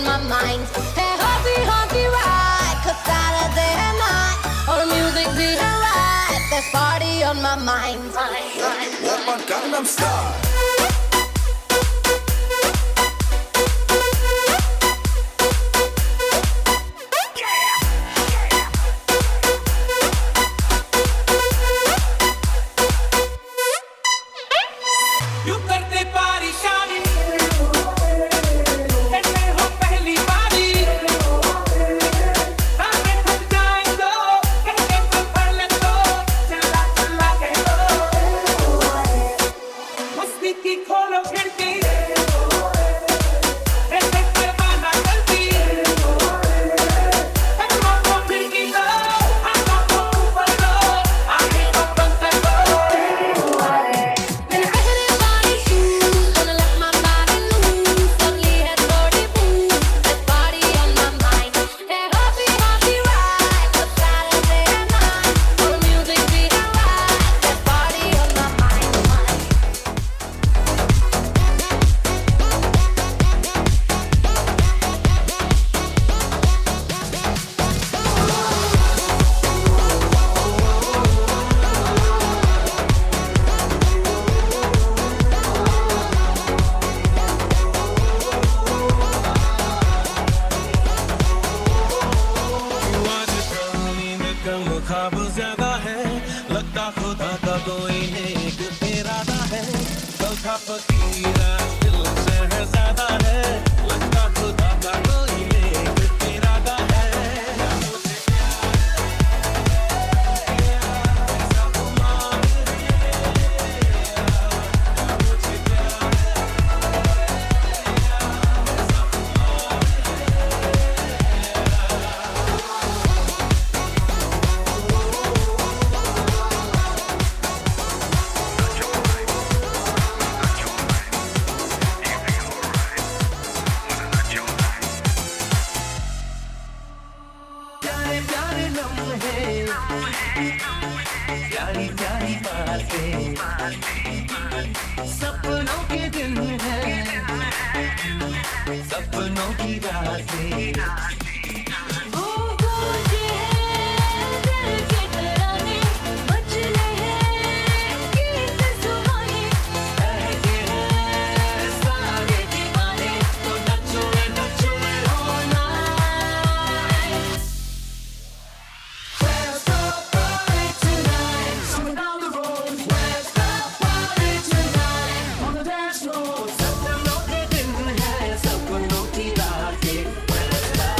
[SPEAKER 14] my mind. Hey, honky, honky, ride, 'cause Saturday night, all music be right. There's party on my mind.
[SPEAKER 18] 오빤 강남스타일.
[SPEAKER 11] यूं करते पारिशानी कहते हो पहली बारी आगे थक जाए तो कहते पकड़ ले तो चिल्ला चिल्ला कह दो मस्ती की खोलो खिड़की ऐसे परवाना करती कदमों को खिड़की दो हाथों को ऊपर दो आगे को बंद कर दो।
[SPEAKER 14] मैंने पहले वाली shoes, gonna let my body loose. Suddenly had 40 booze, there's party on my mind. Hey, happy, happy ride, 'cause Saturday night, all the music be right. There's party on my mind.
[SPEAKER 25] आजकल नींद कम ख्वाब ज्यादा है, लगता खुदा का कोई नेक इरादा है। कल था फकीरा दिल शहजादा है, लगता खुदा का कोई नेक इरादा है।
[SPEAKER 16] प्यारे प्यारे लम्हे, प्यारी प्यारी बातें, सपनों के दिन है, सपनों की रातें।
[SPEAKER 14] वो गूंजे हैं दिल के तराने, मचले हैं गीत सुहाने,
[SPEAKER 16] कहते हैं सारे दीवाने, तो नचो नचो all night. Where's the party tonight? Somewhere down the road. Where's the party tonight? On the dance floor. सपनों के दिन है, सपनों की रातें। Where's the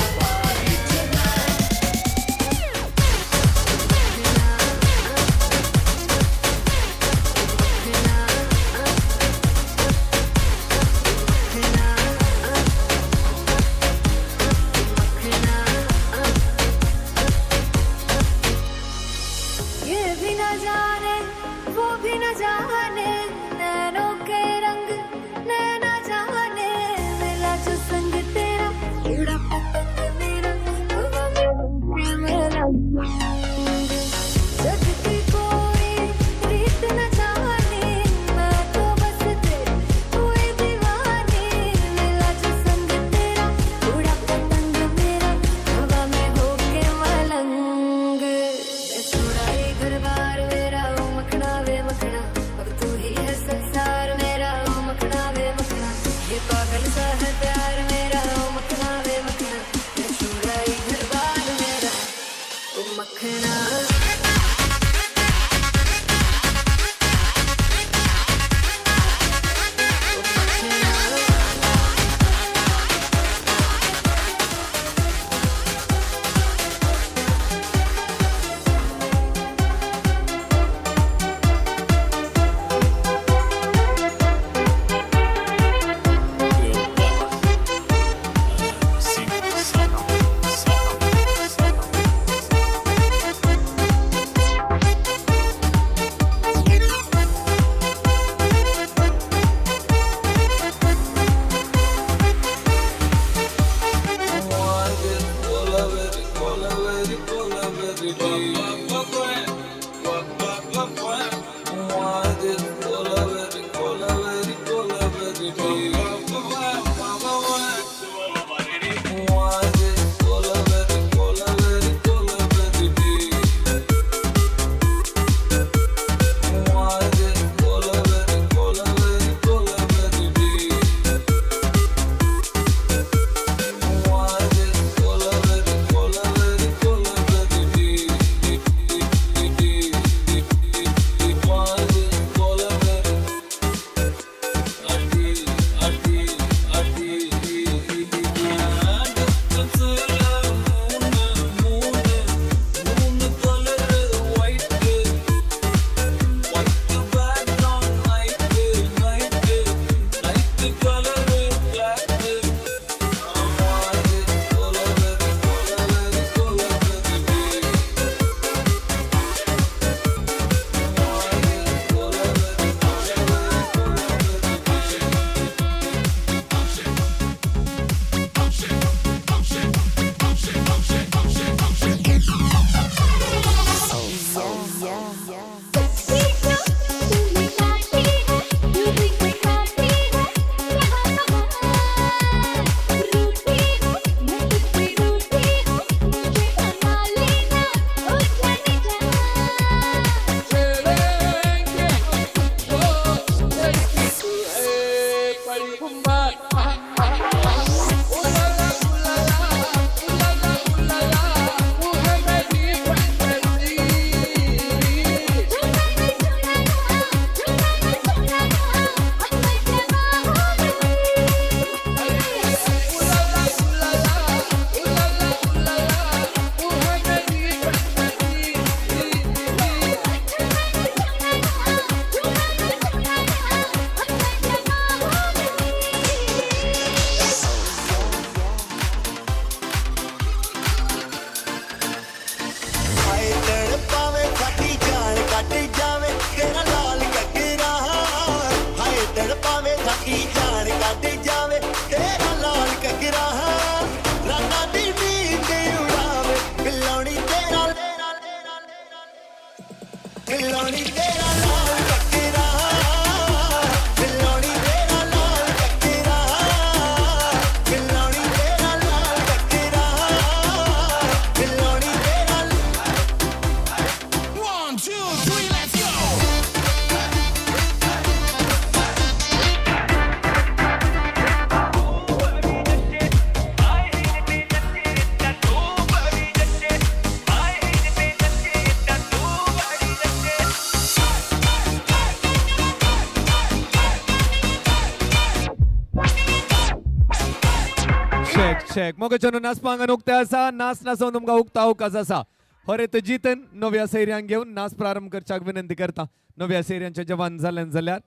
[SPEAKER 4] चेक मोगाच्यानो नाचपांगण उक्ते आसा, नाच नाचोवन तुमकां उक्ता अवकाश आसा. हरेत जितन नव्या सैऱ्यांक घेवन नाच प्रारंभ करच्याक विनंती करता. नव्या सैऱ्यांचे जवान जाल्यान जाल्यार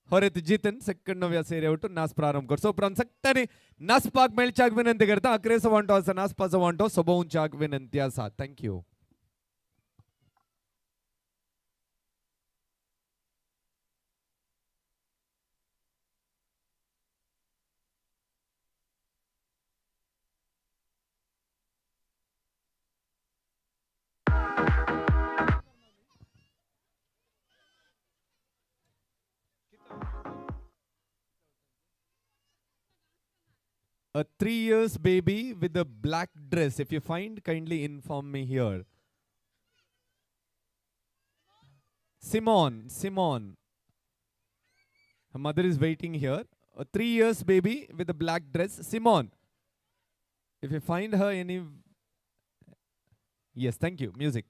[SPEAKER 4] हरेत जितन सक्कड नव्या सैऱ्या उठून नाच प्रारंभ करचो. उपरांत सगळ्यांनी नाचपाक मेळच्याक विनंती करता. अकरेचो वांटो आसा, नाचपाचो वांटो सोबोवच्याक विनंती आसा. Thank you. A 3 years baby with a black dress. If you find, kindly inform me here. Simon, Simon. Her mother is waiting here. A 3 years baby with a black dress. Simon. If you find her any... Yes, thank you. Music.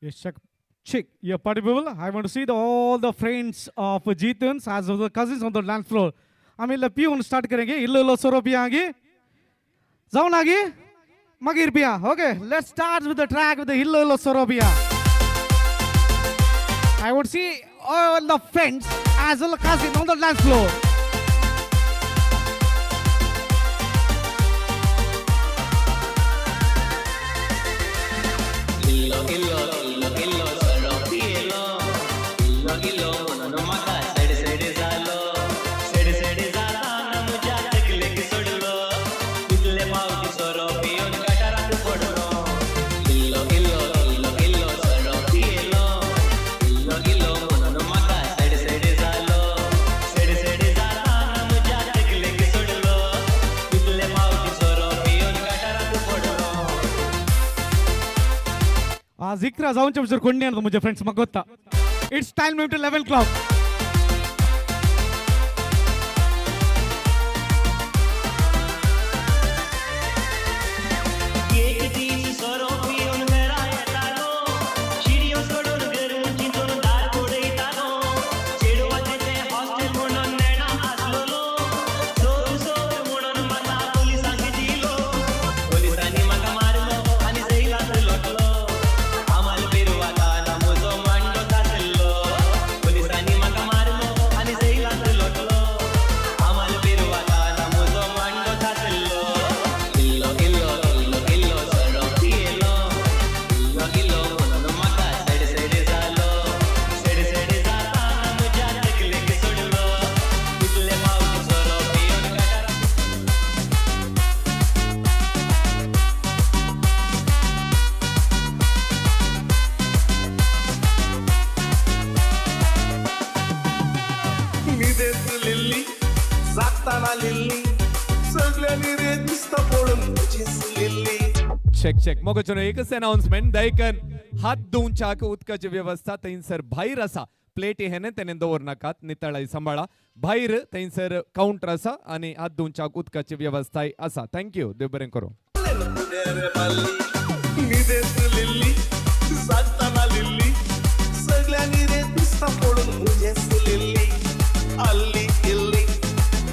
[SPEAKER 6] Yes, check. Check your party people. I want to see all the friends of Jitans as well as the cousins on the dance floor. आम्ही पिऊन start करेंगे. इल्लो इल्लो सोरो पियांगी जाऊन आगी मागीर पिया. Okay, let's start with the track with the इल्लो इल्लो सोरो पिया. I would see all the friends as well as cousins on the dance floor.
[SPEAKER 16] इल्लो इल्लो इल्लो इल्लो सोरो पियेलो, इल्लो इल्लो म्हणून म्हाका सड सड जालो, सड सड जाताना म्हज्या तकलेक सोडलो, इतले फावटी सोरो पिवन गटाराक पडलो. इल्लो इल्लो इल्लो इल्लो सोरो पियेलो, इल्लो इल्लो म्हणून म्हाका सड सड जालो, सड सड जाताना म्हज्या तकलेक सोडलो, इतले फावटी सोरो पिवन गटाराक पडलो.
[SPEAKER 6] आज 11 जाऊनच्या भितर कोण नाही म्हजे फ्रेंड्स म्हाका गोत्ता. It's time to 11 o'clock.
[SPEAKER 16] एक दीस सोरो पिवन घरा येतालो, शिडयो सोडून घरून चिंतून दार उडयतालो, चेडवाचें तें हॉस्टेल म्हणून नेणा आसलोलो, चोर चोर म्हणून म्हाका पुलिसांक दिलो, पुलिसांनी म्हाका मारलो आनी जैलांत लोटलो, आमाल पेरवाताना म्हजो मांडो तासलो, पुलिसांनी म्हाका मारलो आनी जैलांत लोटलो, आमाल पेरवाताना म्हजो मांडो तासलो. इल्लो इल्लो इल्लो इल्लो सोरो पियेलो, इल्लो इल्लो म्हणून म्हाका सड सड जालो, सड सड जाताना म्हज्या तकलेक सोडलो, इतले फावटी सोरो पिवन गटाराक.
[SPEAKER 25] निदेत लिल्ली जागताना लिल्ली सगळ्यांनी रे दिसता पळोवन म्हजीच लिल्ली.
[SPEAKER 4] चेक चेक मोगाच्यानो एकच अनाउन्समेंट. दयकन हात धुवच्याक उदकाची व्यवस्था थंयसर भायर आसा. प्लेटी हेने तेणे दवर नाकात, नितळाय सांबाळा. भायर थंयसर काउंटर आसा आनी हात धुवच्याक उदकाची व्यवस्थाय आसा. Thank you. देव बरें करूं.
[SPEAKER 25] निदेत लिल्ली जागताना लिल्ली सगळ्यांनी रे दिसता पळोवन म्हजेच लिल्ली. अल्ली इल्ली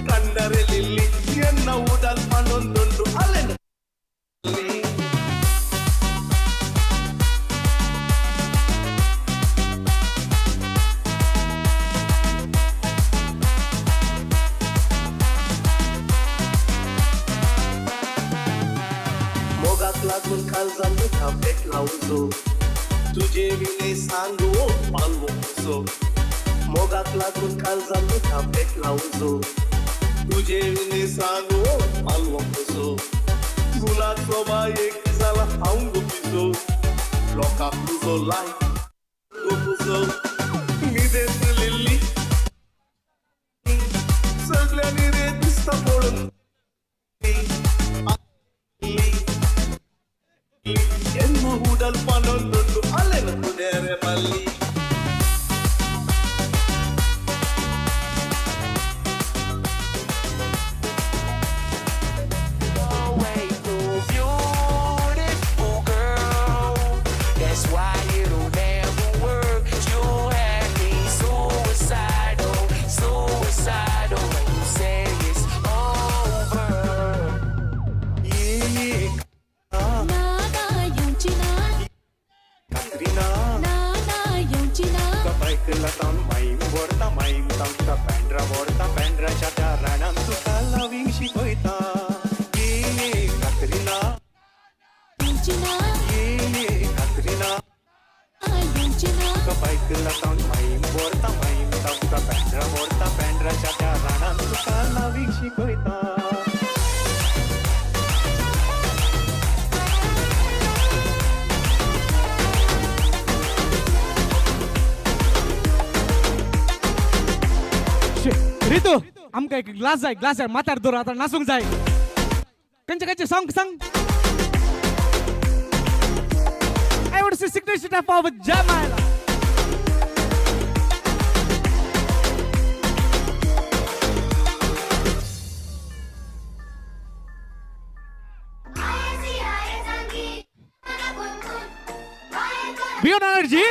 [SPEAKER 25] कंडरे लिल्ली एन्न उडल पांडून दोंडू अलेन. मोगाक लागून काळजान मिठा पेटला उजो, तुजे विणे सांगो पालवो उजो, मोगाक लागून काळजान मिठा पेटला उजो, तुजे विणे सांगो पालवो उजो, फुलाचो बायेक जाला हांव गोपिचो, लोकांक तुजो लाय गोपुचो. निदेत लिल्ली सगळ्यांनी रे दिसता पळोवन ಎನ್ನು ಉಡಲ್ ಪಾನೊಂದುಂಡು ಅಲೆನ ಕುದೇರೆ ಬಲ್ಲಿ.
[SPEAKER 11] Beautiful girl, that's why it'll never work. You
[SPEAKER 7] Bandra व्हरता बेंड्राच्या त्या रानान तुका लवींग शिकयता. ये कात्रिना, ये कात्रिना, तुका बायकला सावन माईम व्हरता, माईम सावन तुका बेंड्रा व्हरता बेंड्राच्या त्या रानान तुका लवींग शिकयता.
[SPEAKER 6] रितू आमकां एक ग्लास जाय, ग्लास जाय, माथ्यार दवर, आतां नाचूंक जाय. खंयचे खंयचे सांग सांग. I want to see signature step of Jamila. Beyond energy.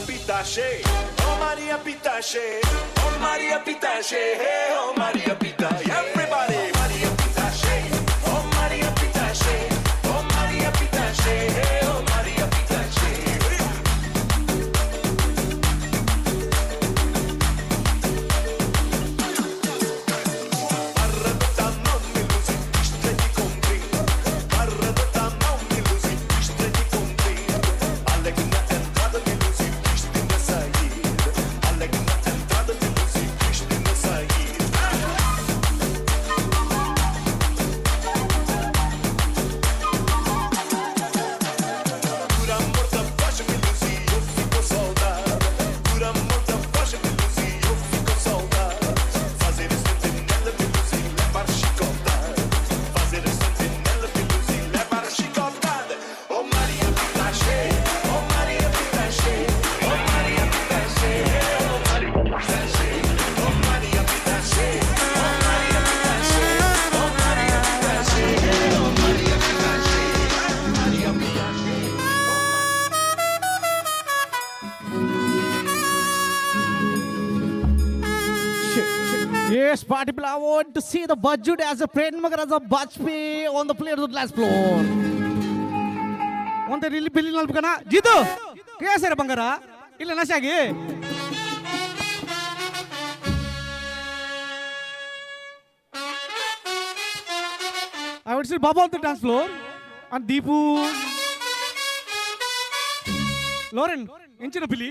[SPEAKER 18] Pitache, oh Maria Pitache, oh Maria Pitache, hey, oh Maria Pitache, everybody, Maria Pitache, oh Maria Pitache, oh Maria Pitache, hey, oh Maria Pitache.
[SPEAKER 6] Yes, party people, I want to see the Bajud as a friend Magar as a Bajpayee on the player of the last floor. ಒಂದೇ ಇಲ್ಲಿ ಬಿಲ್ಲಿ ನಲ್ಪಕನ ಜಿತು ಕೇಸರ ಬಂಗಾರ ಇಲ್ಲ ನಶಾಗಿ I would see Baba on the dance floor and Deepu Lauren ಎಂಚಿನ ಬಿಲಿ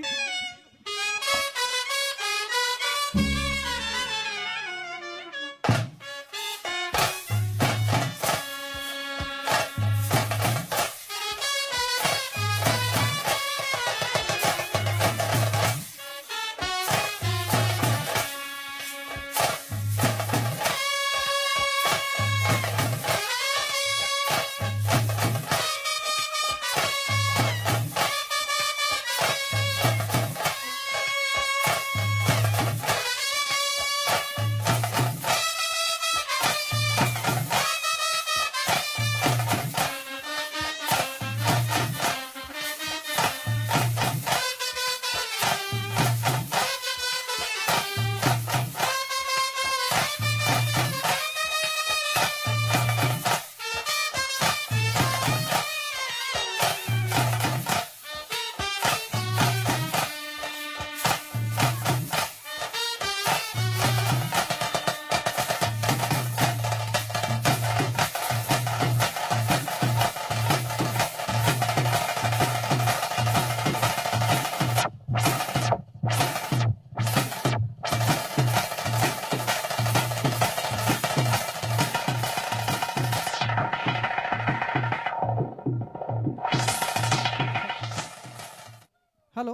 [SPEAKER 3] hello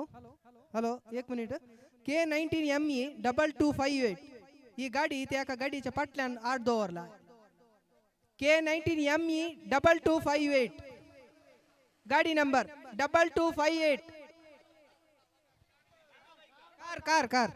[SPEAKER 3] hello एक minute K 19 ME 2258 ही गाडी त्या एका गाडीच्या फाटल्यान आड दवरला. K 19 ME 2258 गाडी नंबर 2258. Car car car.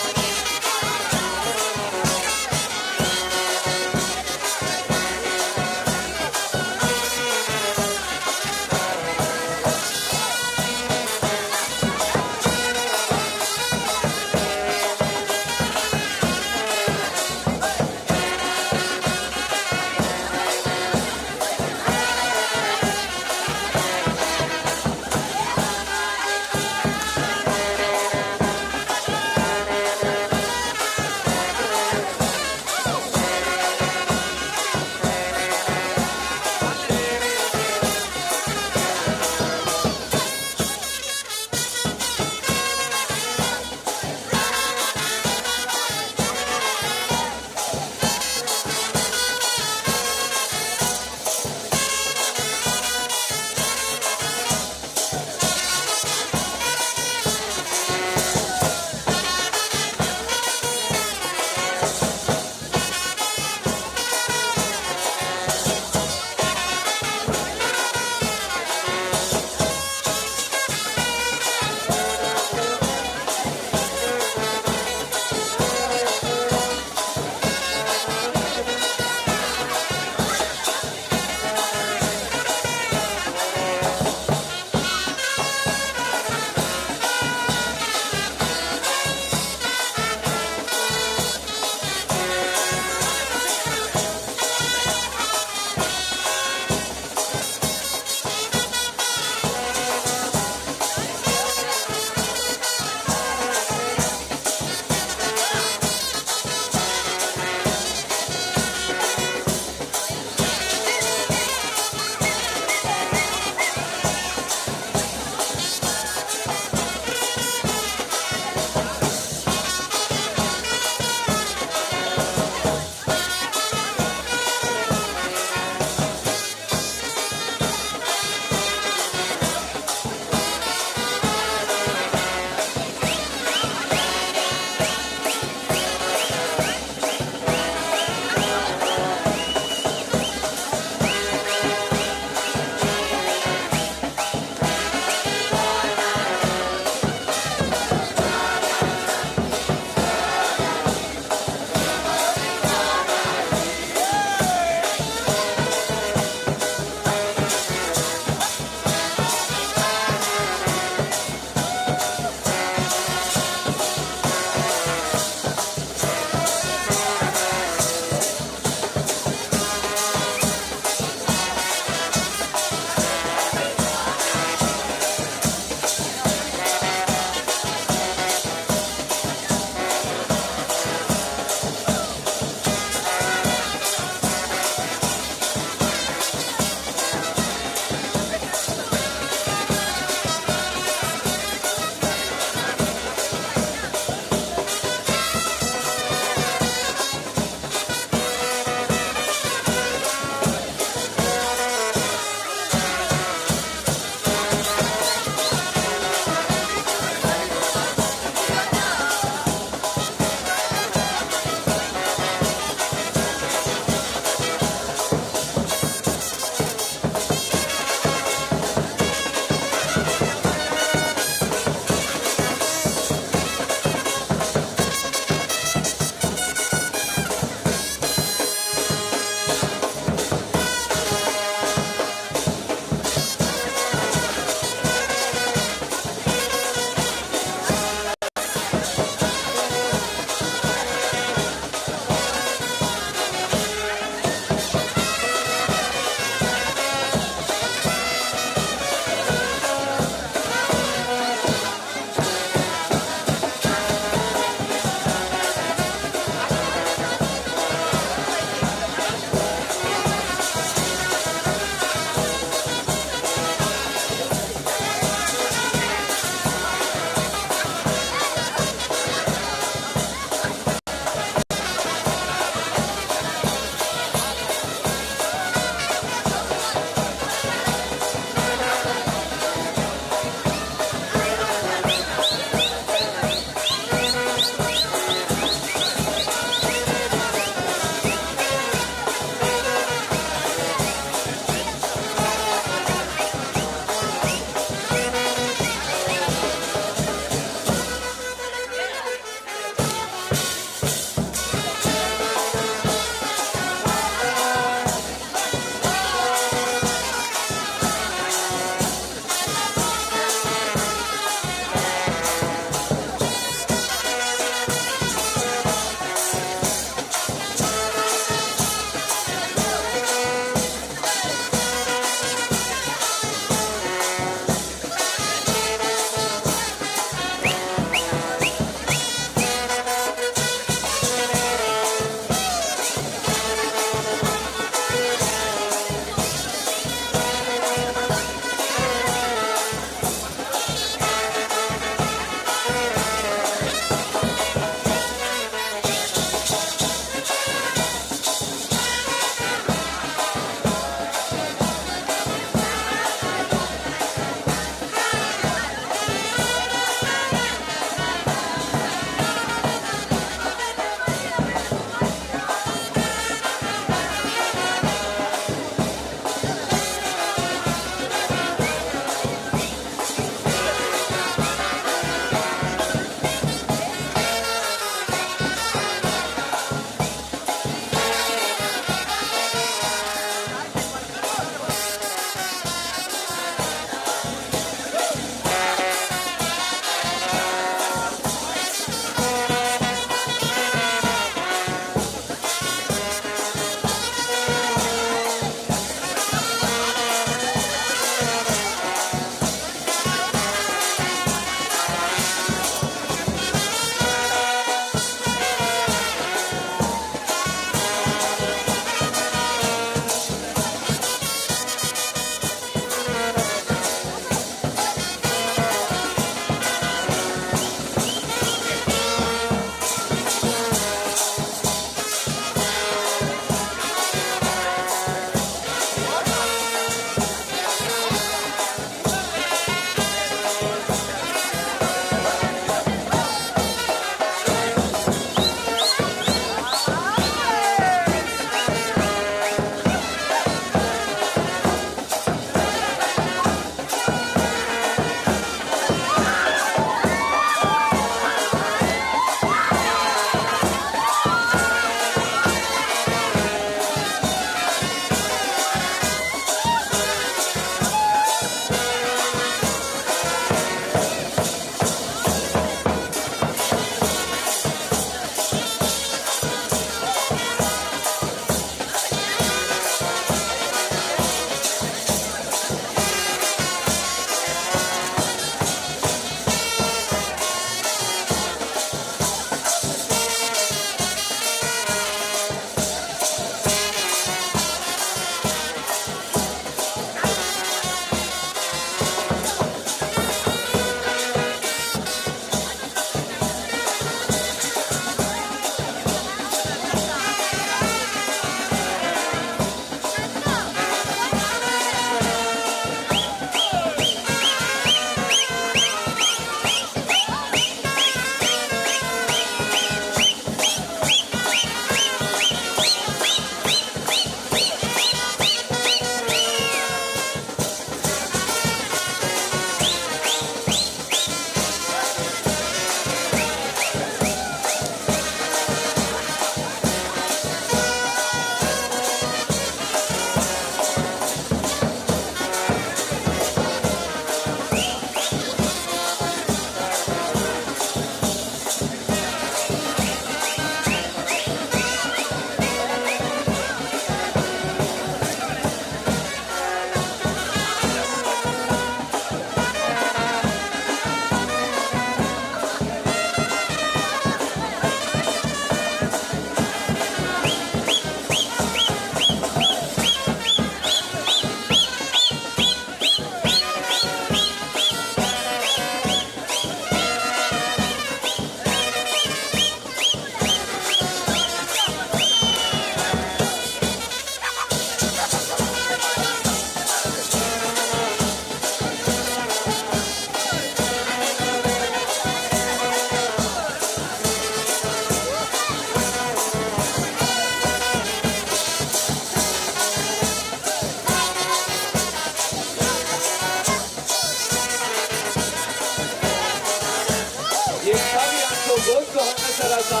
[SPEAKER 4] गोस हांगासर आसा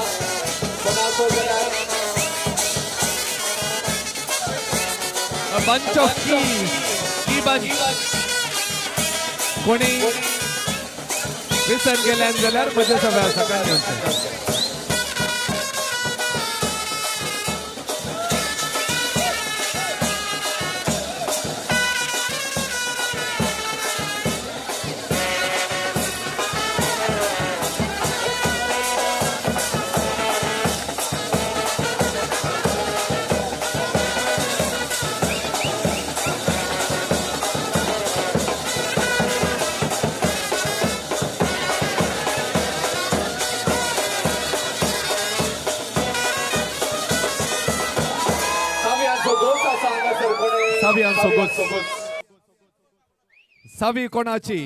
[SPEAKER 4] कोणाचो जाल्यार A bunch of keys, key bunch. कोणी विसर गेल्यान जाल्यार म्हज्या सगळ्या सकाळ घेवचें. सावयांचो गोस. सावी कोणाची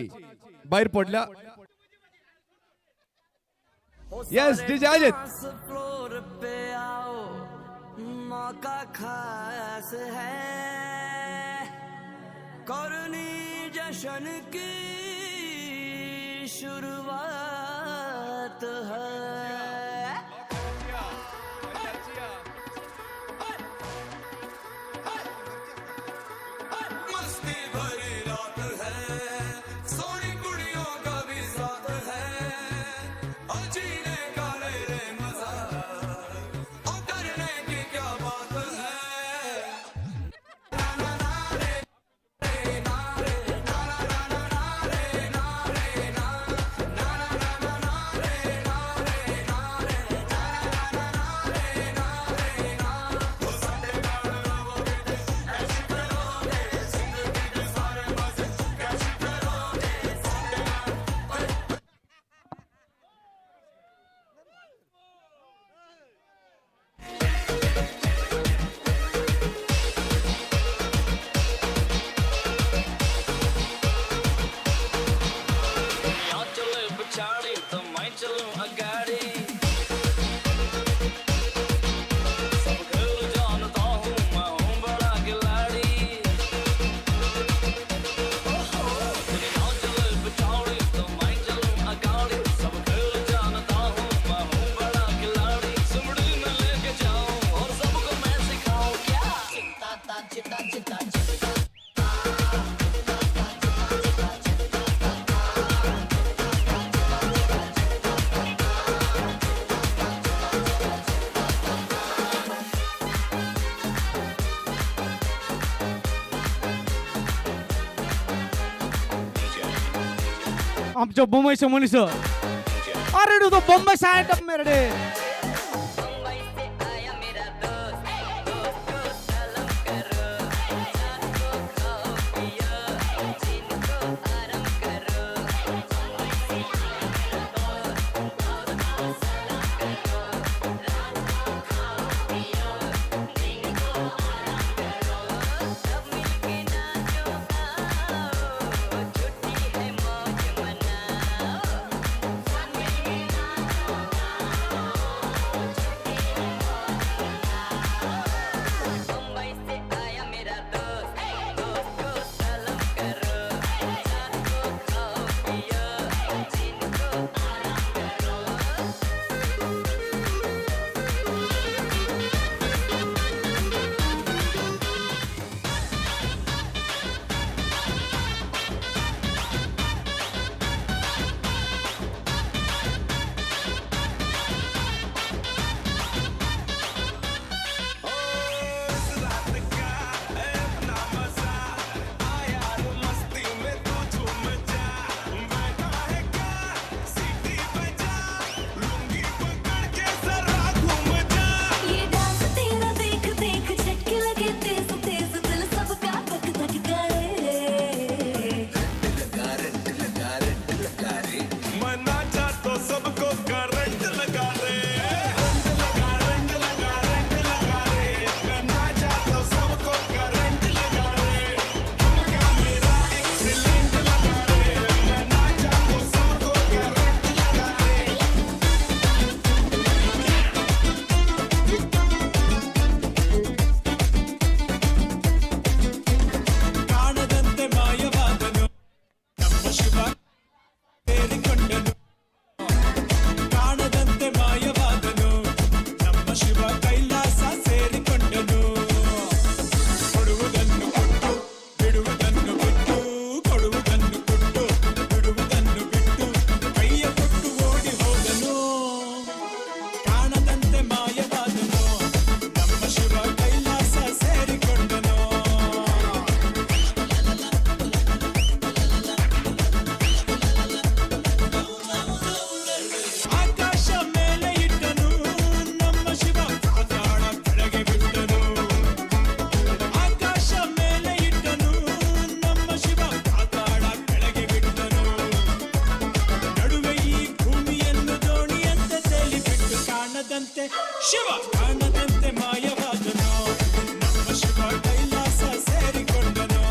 [SPEAKER 4] भायर पडल्या. Yes DJ Ajit.
[SPEAKER 1] Floor pay आओ, मौका खास है, करनी जश्न की शुरुआत है.
[SPEAKER 8] मस्ती भरी रात है, सोनी कुड़ियों का भी साथ है, और जीने का ले रे मजा, और करने की क्या बात है.
[SPEAKER 1] यहाँ चले पिछाड़ी तो मैं चलूं अगाड़ी, सब खेल जानता हूँ मैं हूँ बड़ा खिलाड़ी. यहाँ चले पिछाड़ी तो मैं चलूं अगाड़ी, सब खेल जानता हूँ मैं हूँ बड़ा खिलाड़ी. सुमड़ी में लेके जाऊं और सबको मैं सिखाऊं क्या चिंता चिंता चिंता चिंता.
[SPEAKER 6] आमच्या मुंबईचे मनीस. अरे तो बॉम्बे साइड मेरे.
[SPEAKER 7] ಕಾಣದಂತೆ ಶಿವ ಕಾಣದಂತೆ ಮಾಯವಾದನೋ ನಮ್ಮ ಶಿವ ಕೈಲಾಸ ಸೇರಿಕೊಂಡನೋ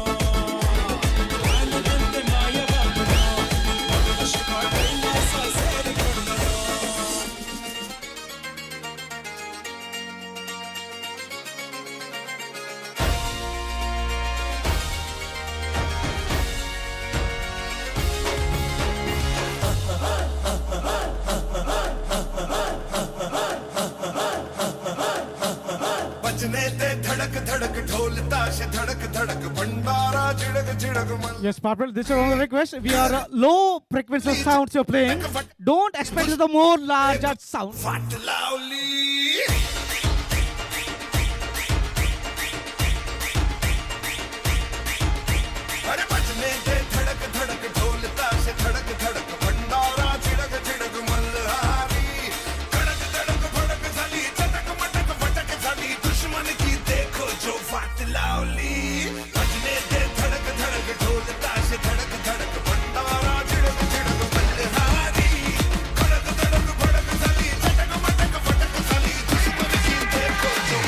[SPEAKER 7] ಕಾಣದಂತೆ ಮಾಯವಾದನೋ ನಮ್ಮ ಶಿವ ಕೈಲಾಸ ಸೇರಿಕೊಂಡನೋ.
[SPEAKER 23] बजने ते धड़क धड़क ढोल ताश धड़क धड़क भंडारा झिड़क झिड़क मल
[SPEAKER 6] Yes, Purple, this is one request. We are low frequency sounds you're playing. Don't expect the more larger sound.
[SPEAKER 23] लावली अरे बजने ते धड़क धड़क ढोल ताश धड़क धड़क भंडारा झिड़क झिड़क मल्हारी धड़क धड़क भड़क झाली चटक मटक फटक झाली दुश्मन की देखो जो फाट लावली बजने ते धड़क धड़क ढोल ताश धड़क धड़क भंडारा झिड़क झिड़क मल्हारी धड़क धड़क भड़क झाली चटक मटक फटक झाली दुश्मन की देखो जो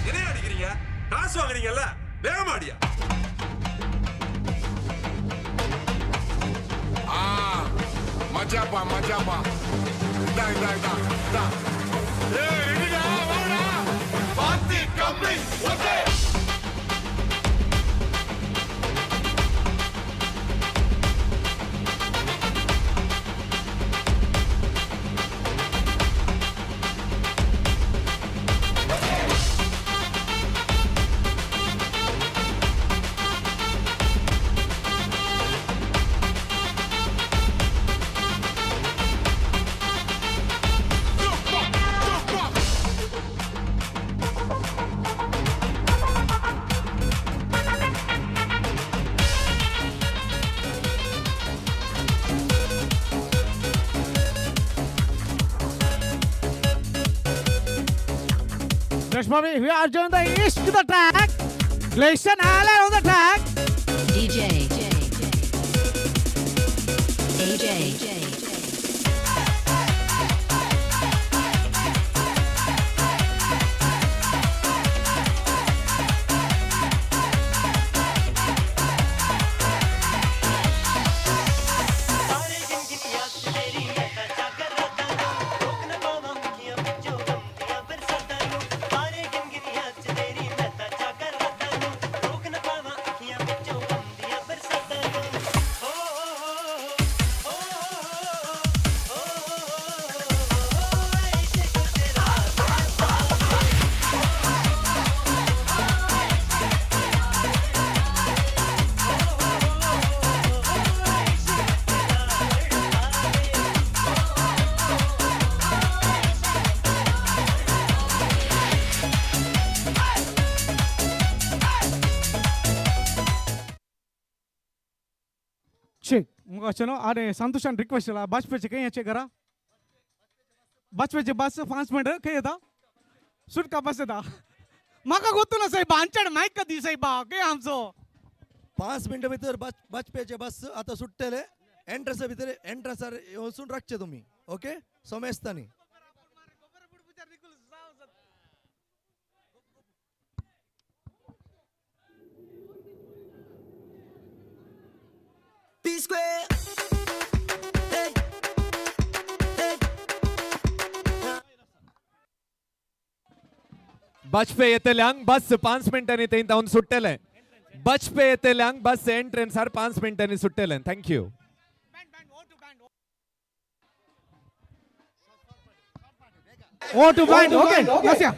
[SPEAKER 18] என்ன அடிக்கிறீங்க? காசு வாங்குறீங்கல்ல, வேகமா அடியா.
[SPEAKER 23] மச்சாப்பா மச்சாப்பா இதா இதா இதா இதா ஏய் ரெடிடா வாடா பாத்தி கம்மி okay.
[SPEAKER 6] Yes, Bobby, we are joined the east to the track. Gleison Allen on the track.
[SPEAKER 10] DJ AJ.
[SPEAKER 6] Check. मुगाचनो अरे संतोषान रिक्वेस्ट केला बाजपेचे खंय याचे घरा बाजपेचे बस 5 मिनट खंय येता सुटका बस येता म्हाका गोतू ना साहेबा आमच्यान मायक दी साहेबा खंय आमचो
[SPEAKER 13] 5 मिनटां भितर वाजपेचे बस आतां सुट्टले एंट्रन्सा भितर एंट्रन्सार वचून राखचे तुमी ओके सोमेस्तांनी.
[SPEAKER 16] P square. Hey. Hey.
[SPEAKER 4] Bajpe येतल्यांक बस 5 मिनटांनी थंय जावन सुट्टले. बजपे येतल्यांक बस एंट्रन्सार 5 मिनटांनी सुट्टले. Thank you.
[SPEAKER 6] O to band okay Nasya.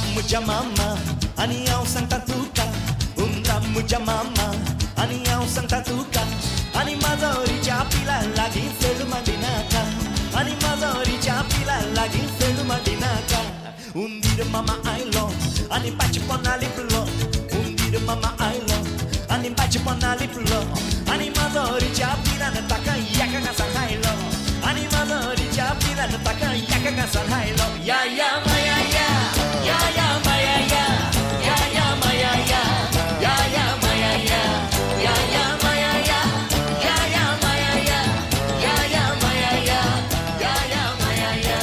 [SPEAKER 1] हुंदरा म्हज्या मामा आनी हांव सांगता तुका, हुंदरा म्हज्या मामा आनी हांव सांगता तुका, आनी माजोरीच्या पिला लागीं फेडू मांडिनाका, आनी माजोरीच्या पिला लागीं फेडू मांडिनाका. उंदीर मामा आयलो आनी पाचपना लिपलो, उंदीर मामा आयलो आनी पाचपना लिपलो, आनी माजोरीच्या पिलान ताका एका घासान खायलो, आनी माजोरीच्या पिलान ताका एका घासान खायलो. या या माया या, या या माया या, या या माया या, या या माया या, या या माया या, या या माया या, या या माया या, या या माया या.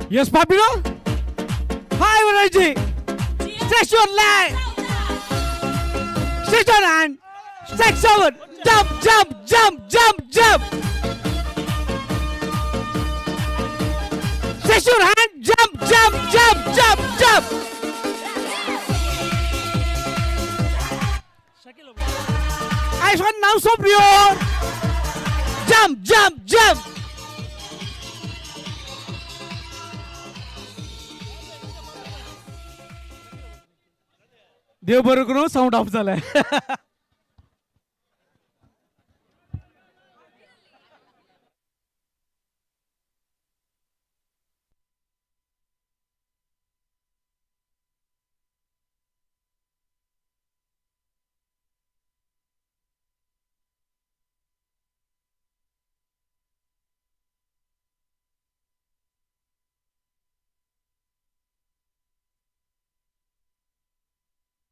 [SPEAKER 6] Yes, Papilo? High energy. Stretch your leg. Stretch your hand. Stretch forward. Jump, jump, jump, jump, jump. Stretch your hand. Jump, jump, jump, jump, jump. आयशवान now सोप्रियो. Jump, jump, jump. देव बरं करून साऊंड ऑफ झालाय.